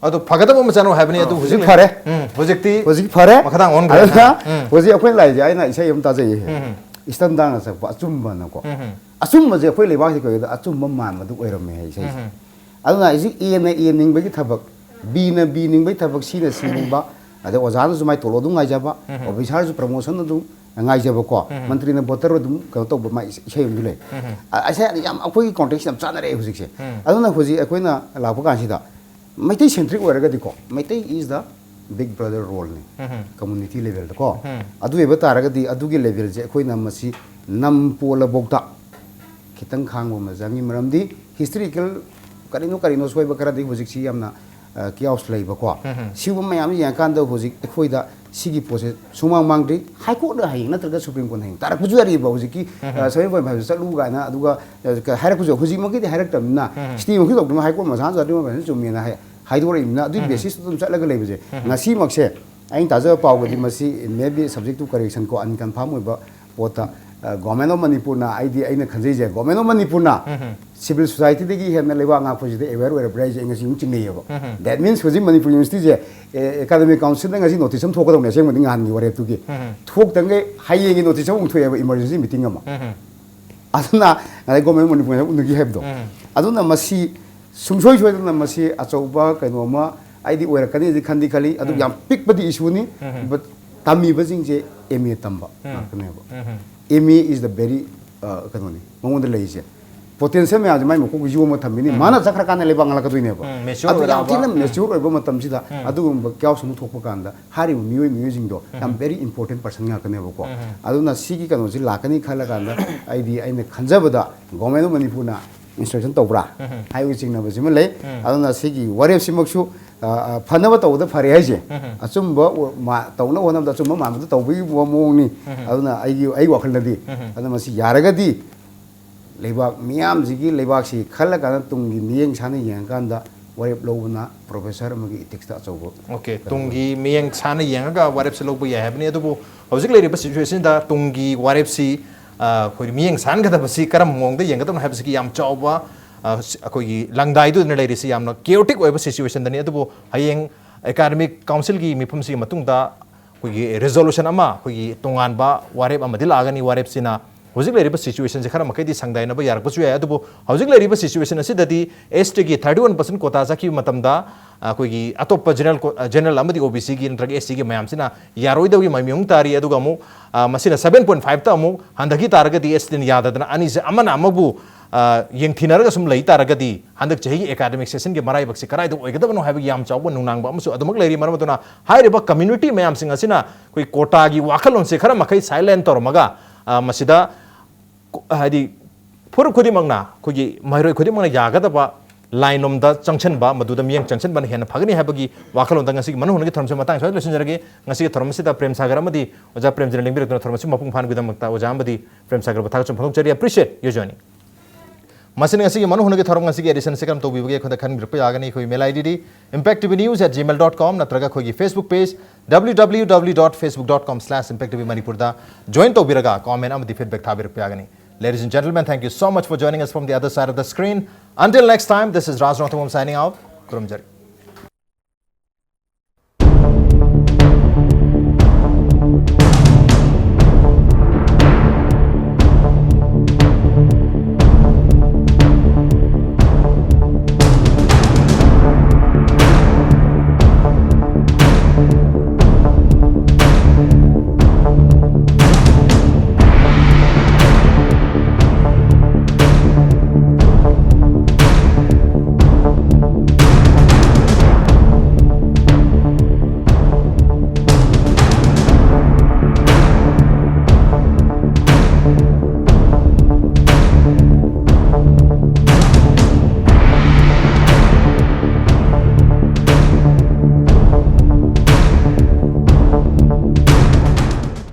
ꯑꯗꯨ ꯐꯒꯗꯕ ꯑꯃ ꯆꯠꯅꯔꯣ ꯍꯥꯏꯕꯅꯤ, ꯑꯗꯨ ꯑꯥ, ꯍꯧꯖꯤꯛ ꯍꯧꯖꯤꯛ ꯐꯔꯦ꯫ ꯎꯝ, ꯍꯧꯖꯤꯛꯇꯤ ꯍꯧꯖꯤꯛ ꯐꯔꯦ꯫ ꯃꯈꯥꯗꯥꯡ ꯑꯣꯟꯈ꯭ꯔꯦ꯫ ꯑꯗꯨꯅ ꯎꯝ꯫ ꯍꯧꯖꯤꯛ ꯑꯩꯈꯣꯏ ꯂꯥꯏꯁꯦ ꯑꯩꯅ ꯏꯁꯩ ꯑꯃ ꯇꯥꯖꯩꯌꯦ꯫ ꯎꯝ ꯍꯝ꯫ ꯏꯁꯇꯟ ꯗꯥꯡꯅ ꯁꯛꯄ ꯑꯆꯨꯝꯕꯅꯀꯣ꯫ ꯎꯝ ꯍꯝ꯫ ꯑꯆꯨꯝꯕꯁꯦ ꯑꯩꯈꯣꯏ ꯂꯩꯕꯥꯛꯁꯤ ꯀꯩꯗ ꯑꯆꯨꯝꯕ ꯃꯥꯟꯕꯗꯨ ꯑꯣꯏꯔꯝꯃꯦ ꯏꯁꯩꯁꯦ꯫ ꯎꯝ ꯍꯝ꯫ ꯑꯗꯨꯅ ꯍꯧꯖꯤꯛ Aꯅ A ꯅꯤꯡꯕꯒꯤ ꯊꯕꯛ, Bꯅ B ꯅꯤꯡꯕꯒꯤ ꯊꯕꯛ, Cꯅ C ꯅꯤꯡꯕ, ꯑꯗꯩ ꯑꯣꯖꯥꯅꯁꯨ ꯃꯥꯏ ꯇꯣꯂꯣꯞ ꯑꯗꯨꯝ ꯉꯥꯏꯖꯕ, ꯎꯝ ꯍꯝ꯫ Officerꯁꯨ promotion ꯑꯗꯨꯝ ꯉꯥꯏꯖꯕꯀꯣ, ꯎꯝ ꯍꯝ꯫ ꯃꯟꯇ꯭ꯔꯤꯅ ꯚꯣꯇꯔ ꯑꯗꯨꯝ ꯀꯩꯅꯣ ꯇꯧꯕ ꯃꯥꯏ ꯏꯁꯩ ꯑꯃꯁꯨ ꯂꯩ꯫ ꯎꯝ ꯍꯝ꯫ ꯑ-, ꯑꯁꯦ ꯌꯥꯝ ꯑꯩꯈꯣꯏꯒꯤ context ꯌꯥꯝ ꯆꯥꯟꯅꯔꯛꯑꯦ ꯍꯧꯖꯤꯛꯁꯦ꯫ ꯎꯝ꯫ ꯑꯗꯨꯅ ꯍꯧꯖꯤꯛ ꯑꯩꯈꯣꯏꯅ ꯂꯥꯛꯄ ꯀꯥꯟꯁꯤꯗ Meitei centric ꯑꯣꯏꯔꯒꯗꯤꯀꯣ, Meitei is the big brother roleꯅꯤ꯫ Um Hum. Community levelꯗꯀꯣ꯫ ꯎꯝ꯫ ꯑꯗꯨ ꯑꯣꯏꯕ ꯇꯥꯔꯒꯗꯤ ꯑꯗꯨꯒꯤ levelꯁꯦ ꯑꯩꯈꯣꯏꯅ ꯃꯁꯤ ꯅꯝ ꯄꯣꯜꯂꯕꯧꯇ ꯈꯤꯇꯪ ꯈꯥꯡꯕ ꯑꯃ ꯆꯪꯉꯤ꯫ ꯃꯔꯝꯗꯤ historical ꯀꯔꯤꯅꯣ ꯀꯔꯤꯅꯣ ꯁꯣꯏꯕ ꯈꯔꯗꯤ ꯍꯧꯖꯤꯛꯁꯤ ꯌꯥꯝꯅ, ꯑ, chaos ꯂꯩꯕꯀꯣ꯫ ꯎꯝ ꯍꯝ꯫ ꯁꯤꯒꯨꯝꯕ ꯃꯌꯥꯝ ꯌꯦꯡꯉꯀꯥꯟꯗ ꯍꯧꯖꯤꯛ ꯑꯩꯈꯣꯏꯗ ꯁꯤꯒꯤ ꯄꯣꯠꯁꯦ ꯁꯨꯃꯥꯡ ꯃꯥꯡꯗ꯭ꯔꯤ꯫ ꯍꯥꯏ ꯀꯣꯔꯠꯅ ꯍꯌꯦꯡ ꯅꯠꯇ꯭ꯔꯒ ꯁꯨꯄ꯭ꯔꯤꯝ ꯀꯣꯔꯠꯅ ꯍꯌꯦꯡ ꯇꯥꯔꯛꯄꯁꯨ ꯌꯥꯔꯤꯕ꯫ ꯍꯧꯖꯤꯛꯀꯤ ꯁꯚꯦꯟ ꯄꯣꯏꯟ ꯐꯥꯏꯚ ꯆꯠꯂꯨ ꯀꯥꯏꯅ ꯑꯗꯨꯒ ꯑ, ꯀ- ꯍꯥꯏꯔꯛꯄꯁꯨ ꯍꯧꯖꯤꯛꯃꯛꯀꯤꯗꯤ ꯍꯥꯏꯔꯛꯇꯕꯅꯤꯅ, ꯁꯤꯇꯤ ꯃꯈꯣꯏ ꯇꯧꯗꯅ ꯍꯥꯏ ꯀꯣꯔꯠ ꯃꯁꯥꯅꯁꯨ ꯑꯗꯨꯃꯛ ꯐꯖꯅ ꯆꯨꯝꯃꯦꯅ ꯍꯥꯏ-, ꯍꯥꯏꯗꯣꯔꯛꯏꯕꯅꯤꯅ, ꯑꯗꯨꯒꯤ ꯕꯦꯁꯤꯁꯇ ꯑꯗꯨꯝ ꯆꯠꯂꯒ ꯂꯩꯕꯁꯦ ꯉꯁꯤꯃꯛꯁꯦ ꯑꯩꯅ ꯇꯥꯖꯕ ꯄꯥꯎꯒꯗꯤ ꯃꯁꯤ may be subject to correction ꯀꯣ, unconfirm ꯑꯣꯏꯕ ꯄꯣꯠꯇ, ꯒꯣꯔꯃꯦꯟ ꯑꯣꯐ ꯃꯅꯤꯄꯨꯔꯅ, ꯑꯩꯗꯤ ꯑꯩꯅ ꯈꯟꯖꯩꯁꯦ, ꯒꯣꯔꯃꯦꯟ ꯑꯣꯐ ꯃꯅꯤꯄꯨꯔꯅ ꯁꯤꯚꯤꯜ ꯁꯣꯁꯥꯏꯇꯤꯗꯒꯤ ꯍꯦꯟꯅ ꯂꯩꯕꯥꯛ ꯉꯥꯛꯄꯁꯤꯗ ꯑꯦꯋꯦꯌꯔ ꯑꯣꯏꯔꯕ꯭ꯔꯥ ꯍꯥꯏꯁꯦ ꯑꯩ ꯉꯁꯤ ꯑꯃꯨꯛ ꯆꯤꯡꯅꯩꯌꯦꯕ꯫ That means ꯍꯧꯖꯤꯛ ꯃꯅꯤꯄꯨꯔ ꯌꯨꯅꯤꯚꯔꯁꯤꯇꯤꯁꯦ ꯑꯦꯀꯥꯗꯃꯤꯛ ꯀꯥꯎꯟꯁꯤꯜꯗ ꯉꯁꯤ ꯅꯣꯇꯤꯁ ꯑꯃ ꯊꯣꯛꯀꯗꯧꯅꯦ, ꯑꯁꯦꯡꯕꯗꯤ ꯅꯍꯥꯟꯒꯤ ꯋꯥꯔꯦꯞꯇꯨꯒꯤ ꯊꯣꯛꯇꯉꯩ ꯍꯌꯦꯡꯒꯤ ꯅꯣꯇꯤꯁ ꯑꯃꯨꯛ ꯊꯣꯛꯑꯦꯕ, ꯏꯃꯔꯖꯦꯟꯁꯤ ꯃꯤꯇꯤꯡ ꯑꯃ꯫ ꯑꯗꯨꯅ ꯉꯁꯥꯏ ꯒꯣꯔꯃꯦꯟ ꯑꯣꯐ ꯃꯅꯤꯄꯨꯔꯅ ꯎꯅꯈꯤ ꯍꯥꯏꯕꯗꯣ, ꯑꯗꯨꯅ ꯃꯁꯤ ꯁꯨꯡꯁꯣꯏ ꯁꯣꯏꯗꯅ ꯃꯁꯤ ꯑꯆꯧꯕ ꯀꯩꯅꯣ ꯑꯃ ꯑꯩꯗꯤ ꯑꯣꯏꯔꯛꯀꯅꯤꯗꯤ ꯈꯟꯗꯤ ꯈꯜꯂꯤ꯫ ꯑꯗꯨ ꯌꯥꯝ ꯄꯤꯛꯄꯗꯤ ꯏꯁꯨꯅꯤ꯫ But ꯇꯝꯃꯤꯕꯁꯤꯡꯁꯦ ꯑꯦꯝ ꯑꯦ ꯇꯝꯕ ꯉꯥꯛꯇꯅꯦꯕ꯫ M A is the very, ꯀꯩꯅꯣꯅꯤ ꯃꯉꯣꯟꯗ ꯂꯩꯔꯤꯁꯦ꯫ ꯄꯣꯇꯦꯟꯁꯤꯌꯦꯜ ꯃꯌꯥꯝꯁꯦ ꯃꯥꯏ ꯃꯀꯣꯛꯇ ꯌꯣꯝꯃ ꯊꯝꯃꯤꯅꯤ꯫ ꯃꯥꯅ ꯆꯠꯈ꯭ꯔꯀꯥꯟꯗ ꯂꯩꯕꯥꯛ ꯉꯥꯡꯂꯛꯀꯗꯣꯏꯅꯦꯕ꯫ Mature ꯑꯗꯨ ꯌꯥꯝ ꯑꯣꯏꯔꯛꯑꯕ꯫ Thing ꯃꯦꯆ꯭ꯌꯨꯔ ꯑꯣꯏꯕ ꯃꯇꯝꯁꯤꯗ ꯑꯗꯨꯒꯨꯝꯕ ꯀ꯭ꯌꯥꯎꯁ ꯑꯃ ꯊꯣꯛꯄ ꯀꯥꯟꯗ ꯍꯥꯏꯔꯤꯕ ꯃꯤꯑꯣꯏ ꯃꯤꯑꯣꯏꯁꯤꯡꯗꯣ ꯌꯥꯝ very important person ꯉꯥꯛꯇꯅꯦꯕꯀꯣ꯫ ꯑꯗꯨꯅ ꯁꯤꯒꯤ ꯀꯩꯅꯣꯁꯤ ꯂꯥꯛꯀꯅꯤ ꯈꯜꯂꯀꯥꯟꯗ ꯑꯩꯗꯤ, ꯑꯩꯅ ꯈꯟꯖꯕꯗ, ꯒꯣꯔꯃꯦꯟ ꯑꯣꯐ ꯃꯅꯤꯄꯨꯔꯅ ꯏꯟꯁꯇ꯭ꯔꯛꯁꯟ ꯇꯧꯕ꯭ꯔꯥ ꯍꯥꯏꯕꯒꯤ ꯆꯤꯡꯅꯕꯁꯤꯃ ꯂꯩ꯫ ꯑꯗꯨꯅ ꯁꯤꯒꯤ ꯋꯥꯔꯦꯞꯁꯤꯃꯛꯁꯨ, ꯑ, ꯑ, ꯐꯅꯕ ꯇꯧꯕꯗ ꯐꯔꯦ ꯍꯥꯏꯁꯦ꯫ ꯑꯆꯨꯝꯕ ꯑꯣ-, ꯃꯥ-, ꯇꯧꯅꯕ ꯍꯣꯠꯅꯕꯗ ꯑꯆꯨꯝꯕ ꯃꯥꯟꯕꯗ ꯇꯧꯕꯒꯤ ꯃꯑꯣꯡꯅꯤ꯫ ꯑꯗꯨꯅ ꯑꯩꯒꯤ, ꯑꯩꯒꯤ ꯋꯥꯈꯜꯗꯗꯤ, ꯑꯗꯨꯅ ꯃꯁꯤ ꯌꯥꯔꯒꯗꯤ ꯂꯩꯕꯥꯛ ꯃꯤꯌꯥꯝꯁꯤꯒꯤ, ꯂꯩꯕꯥꯛꯁꯤ ꯈꯜꯂꯀꯥꯟꯗ ꯇꯨꯡꯒꯤ ꯃꯤꯠꯌꯦꯡ ꯁꯥꯟꯅ ꯌꯦꯡꯉꯀꯥꯟꯗ ꯋꯥꯔꯦꯞ ꯂꯧꯕꯅ ꯄ꯭ꯔꯣꯐꯦꯁꯔ ꯑꯃꯒꯤ ꯏꯊꯤꯛꯁꯇ ꯑꯆꯧꯕ ꯑꯣꯀꯦ, ꯀꯩꯅꯣ ꯇꯨꯡꯒꯤ ꯃꯤꯠꯌꯦꯡ ꯁꯥꯟꯅ ꯌꯦꯡꯉꯒ ꯋꯥꯔꯦꯞꯁꯦ ꯂꯧꯕ ꯌꯥꯏ ꯍꯥꯏꯕꯅꯤ꯫ ꯑꯗꯨꯕꯨ ꯍꯧꯖꯤꯛ ꯂꯩꯔꯤꯕ ꯁꯤꯆꯨꯋꯦꯁꯟꯗ ꯇꯨꯡꯒꯤ ꯋꯥꯔꯦꯞꯁꯤ, ꯑ, ꯑꯩꯈꯣꯏ ꯃꯤꯠꯌꯦꯡ ꯁꯥꯟꯒꯗꯕꯁꯤ ꯀꯔꯝꯕ ꯃꯑꯣꯡꯗ ꯌꯦꯡꯒꯗꯕꯅꯣ ꯍꯥꯏꯕꯁꯤꯒꯤ ꯌꯥꯝ ꯆꯥꯎꯕ, ꯑ, ꯁꯤ-, ꯑꯩꯈꯣꯏꯒꯤ ꯂꯪꯗꯥꯏꯗꯨꯗꯅ ꯂꯩꯔꯤꯁꯤ ꯌꯥꯝꯅ ꯀꯦꯑꯣꯇꯤꯛ ꯑꯣꯏꯕ ꯁꯤꯆꯨꯋꯦꯁꯟꯗꯅꯤ꯫ ꯑꯗꯨꯕꯨ ꯍꯌꯦꯡ ꯑꯦꯀꯥꯗꯃꯤꯛ ꯀꯥꯎꯟꯁꯤꯜꯒꯤ ꯃꯤꯐꯝꯁꯤꯒꯤ ꯃꯇꯨꯡꯗ ꯑꯩꯈꯣꯏꯒꯤ ꯔꯤꯖꯣꯂꯨꯁꯟ ꯑꯃ, ꯑꯩꯈꯣꯏꯒꯤ ꯇꯣꯉꯥꯟꯕ ꯋꯥꯔꯦꯞ ꯑꯃꯗꯤ ꯂꯥꯛꯑꯒꯅꯤ꯫ ꯋꯥꯔꯦꯞꯁꯤꯅ ꯍꯧꯖꯤꯛ ꯂꯩꯔꯤꯕ ꯁꯤꯆꯨꯋꯦꯁꯟꯁꯦ ꯈꯔ ꯃꯈꯩꯗꯤ ꯁꯪꯗꯥꯏꯅꯕ ꯌꯥꯔꯛꯄꯁꯨ ꯌꯥꯏ꯫ ꯑꯗꯨꯕꯨ ꯍꯧꯖꯤꯛ ꯂꯩꯔꯤꯕ ꯁꯤꯆꯨꯋꯦꯁꯟ ꯑꯁꯤꯗꯗꯤ ꯑꯦꯁ ꯇꯤꯒꯤ ꯊꯥꯔꯇꯤ ꯋꯥꯟ ꯄꯥꯔꯁꯦꯟ ꯀꯣꯇꯥ ꯆꯠꯈꯤꯕ ꯃꯇꯝꯗ, ꯑꯩꯈꯣꯏꯒꯤ ꯑꯇꯣꯞꯄ ꯖꯦꯅꯔꯦꯜ ꯀꯣ-, ꯑ, ꯖꯦꯅꯔꯦꯜ ꯑꯃꯗꯤ ꯑꯣ ꯕꯤ ꯁꯤꯒꯤ ꯅꯠꯇ꯭ꯔꯒ ꯑꯦꯁ ꯇꯤꯒꯤ ꯃꯌꯥꯝꯁꯤꯅ ꯌꯥꯔꯣꯏꯗꯕꯒꯤ ꯃꯃꯤ ꯑꯃꯨꯛ ꯇꯥꯔꯤ꯫ ꯑꯗꯨꯒ ꯑꯃꯨꯛ, ꯑ, ꯃꯁꯤꯅ ꯁꯚꯦꯟ ꯄꯣꯏꯟ ꯐꯥꯏꯚꯇ ꯑꯃꯨꯛ ꯍꯟꯊꯈꯤ ꯇꯥꯔꯒꯗꯤ, ꯑꯦꯁ ꯇꯤꯅ ꯌꯥꯗꯗꯅ ꯑꯅꯤꯁꯦ ꯑꯃꯅ ꯑꯃꯕꯨ, ꯑ, ꯌꯦꯡꯊꯤꯅꯔꯒ ꯁꯨꯝ ꯂꯩ ꯇꯥꯔꯒꯗꯤ, ꯍꯟꯗꯛ ꯆꯍꯤꯒꯤ ꯑꯦꯀꯥꯗꯃꯤꯛ ꯁꯦꯁꯟꯒꯤ ꯃꯔꯥꯏꯕꯛꯁꯤ ꯀꯗꯥꯏꯗ ꯑꯣꯏꯒꯗꯕꯅꯣ ꯍꯥꯏꯕꯒꯤ ꯌꯥꯝ ꯆꯥꯎꯕ ꯅꯨꯡꯅꯥꯡꯕ ꯑꯃꯁꯨ ꯑꯗꯨꯃꯛ ꯂꯩꯔꯤ꯫ ꯃꯔꯝ ꯑꯗꯨꯅ ꯍꯥꯏꯔꯤꯕ ꯀꯝꯃ꯭ꯌꯨꯅꯤꯇꯤ ꯃꯌꯥꯝꯁꯤꯡ ꯑꯁꯤꯅ ꯑꯩꯈꯣꯏ ꯀꯣꯇꯥꯒꯤ ꯋꯥꯈꯜꯂꯣꯟꯁꯦ ꯈꯔ ꯃꯈꯩ ꯁꯥꯏꯂꯦꯟ ꯇꯧꯔꯝꯃꯒ, ꯑ, ꯃꯁꯤꯗ ꯀꯣ-, ꯍꯥꯏꯗꯤ ꯐꯨꯔꯨꯞ ꯈꯨꯗꯤꯡꯃꯛꯅ, ꯑꯩꯈꯣꯏꯒꯤ ꯃꯍꯩꯔꯣꯏ ꯈꯨꯗꯤꯡꯃꯛꯅ ꯌꯥꯒꯗꯕ line ꯂꯣꯝꯗ ꯆꯪꯁꯤꯟꯕ, ꯃꯗꯨꯗ ꯃꯤꯠꯌꯦꯡ ꯆꯪꯁꯤꯟꯕꯅ ꯍꯦꯟꯅ ꯐꯒꯅꯤ ꯍꯥꯏꯕꯒꯤ ꯋꯥꯈꯜꯂꯣꯟꯗ ꯉꯁꯤꯒꯤ ꯃꯅꯨꯡ ꯍꯨꯠꯅꯒꯤ ꯊꯧꯔꯝꯁꯤ ꯃꯇꯥꯡ ꯁ꯭ꯋꯥꯏꯗ ꯂꯣꯏꯁꯤꯟꯖꯔꯒꯦ꯫ ꯉꯁꯤꯒꯤ ꯊꯧꯔꯝ ꯑꯁꯤꯗ ꯄ꯭ꯔꯦꯝ ꯁꯥꯒꯔ ꯑꯃꯗꯤ ꯑꯣꯖꯥ ꯄ꯭ꯔꯦꯝꯖꯤꯠꯅ ꯂꯦꯡꯕꯤꯔꯛꯇꯨꯅ ꯊꯧꯔꯝ ꯑꯁꯤ ꯃꯄꯨꯡ ꯐꯥꯍꯟꯕꯒꯤꯗꯃꯛꯇ ꯑꯣꯖꯥ ꯑꯃꯗꯤ ꯄ꯭ꯔꯦꯝ ꯁꯥꯒꯔꯕꯨ ꯊꯥꯒꯠꯆꯕ ꯐꯣꯡꯗꯣꯛꯆꯔꯤ꯫ Appreciate your joining. ꯃꯁꯤꯅ ꯉꯁꯤꯒꯤ ꯃꯅꯨꯡ ꯍꯨꯠꯅꯒꯤ ꯊꯧꯔꯝ ꯉꯁꯤꯒꯤ edition ꯑꯁꯤ ꯀꯔꯝ ꯇꯧꯕꯤꯕꯒꯦ ꯑꯩꯈꯣꯏꯗ ꯈꯟꯕꯤꯔꯛꯄ ꯌꯥꯒꯅꯤ꯫ ꯑꯩꯈꯣꯏ email I D D impact T V news at gmail dot com ꯅꯠꯇ꯭ꯔꯒ ꯑꯩꯈꯣꯏꯒꯤ Facebook page W W W dot facebook dot com slash impact T V Manipur ꯗ join ꯇꯧꯕꯤꯔꯒ comment ꯑꯃꯗꯤ feedback ꯊꯥꯕꯤꯔꯛꯄ ꯌꯥꯒꯅꯤ꯫ Ladies and gentlemen, thank you so much for joining us from the other side of the screen. Until next time, this is Raj Rongthangam signing out. ꯈꯨꯔꯨꯝꯖꯔꯤ꯫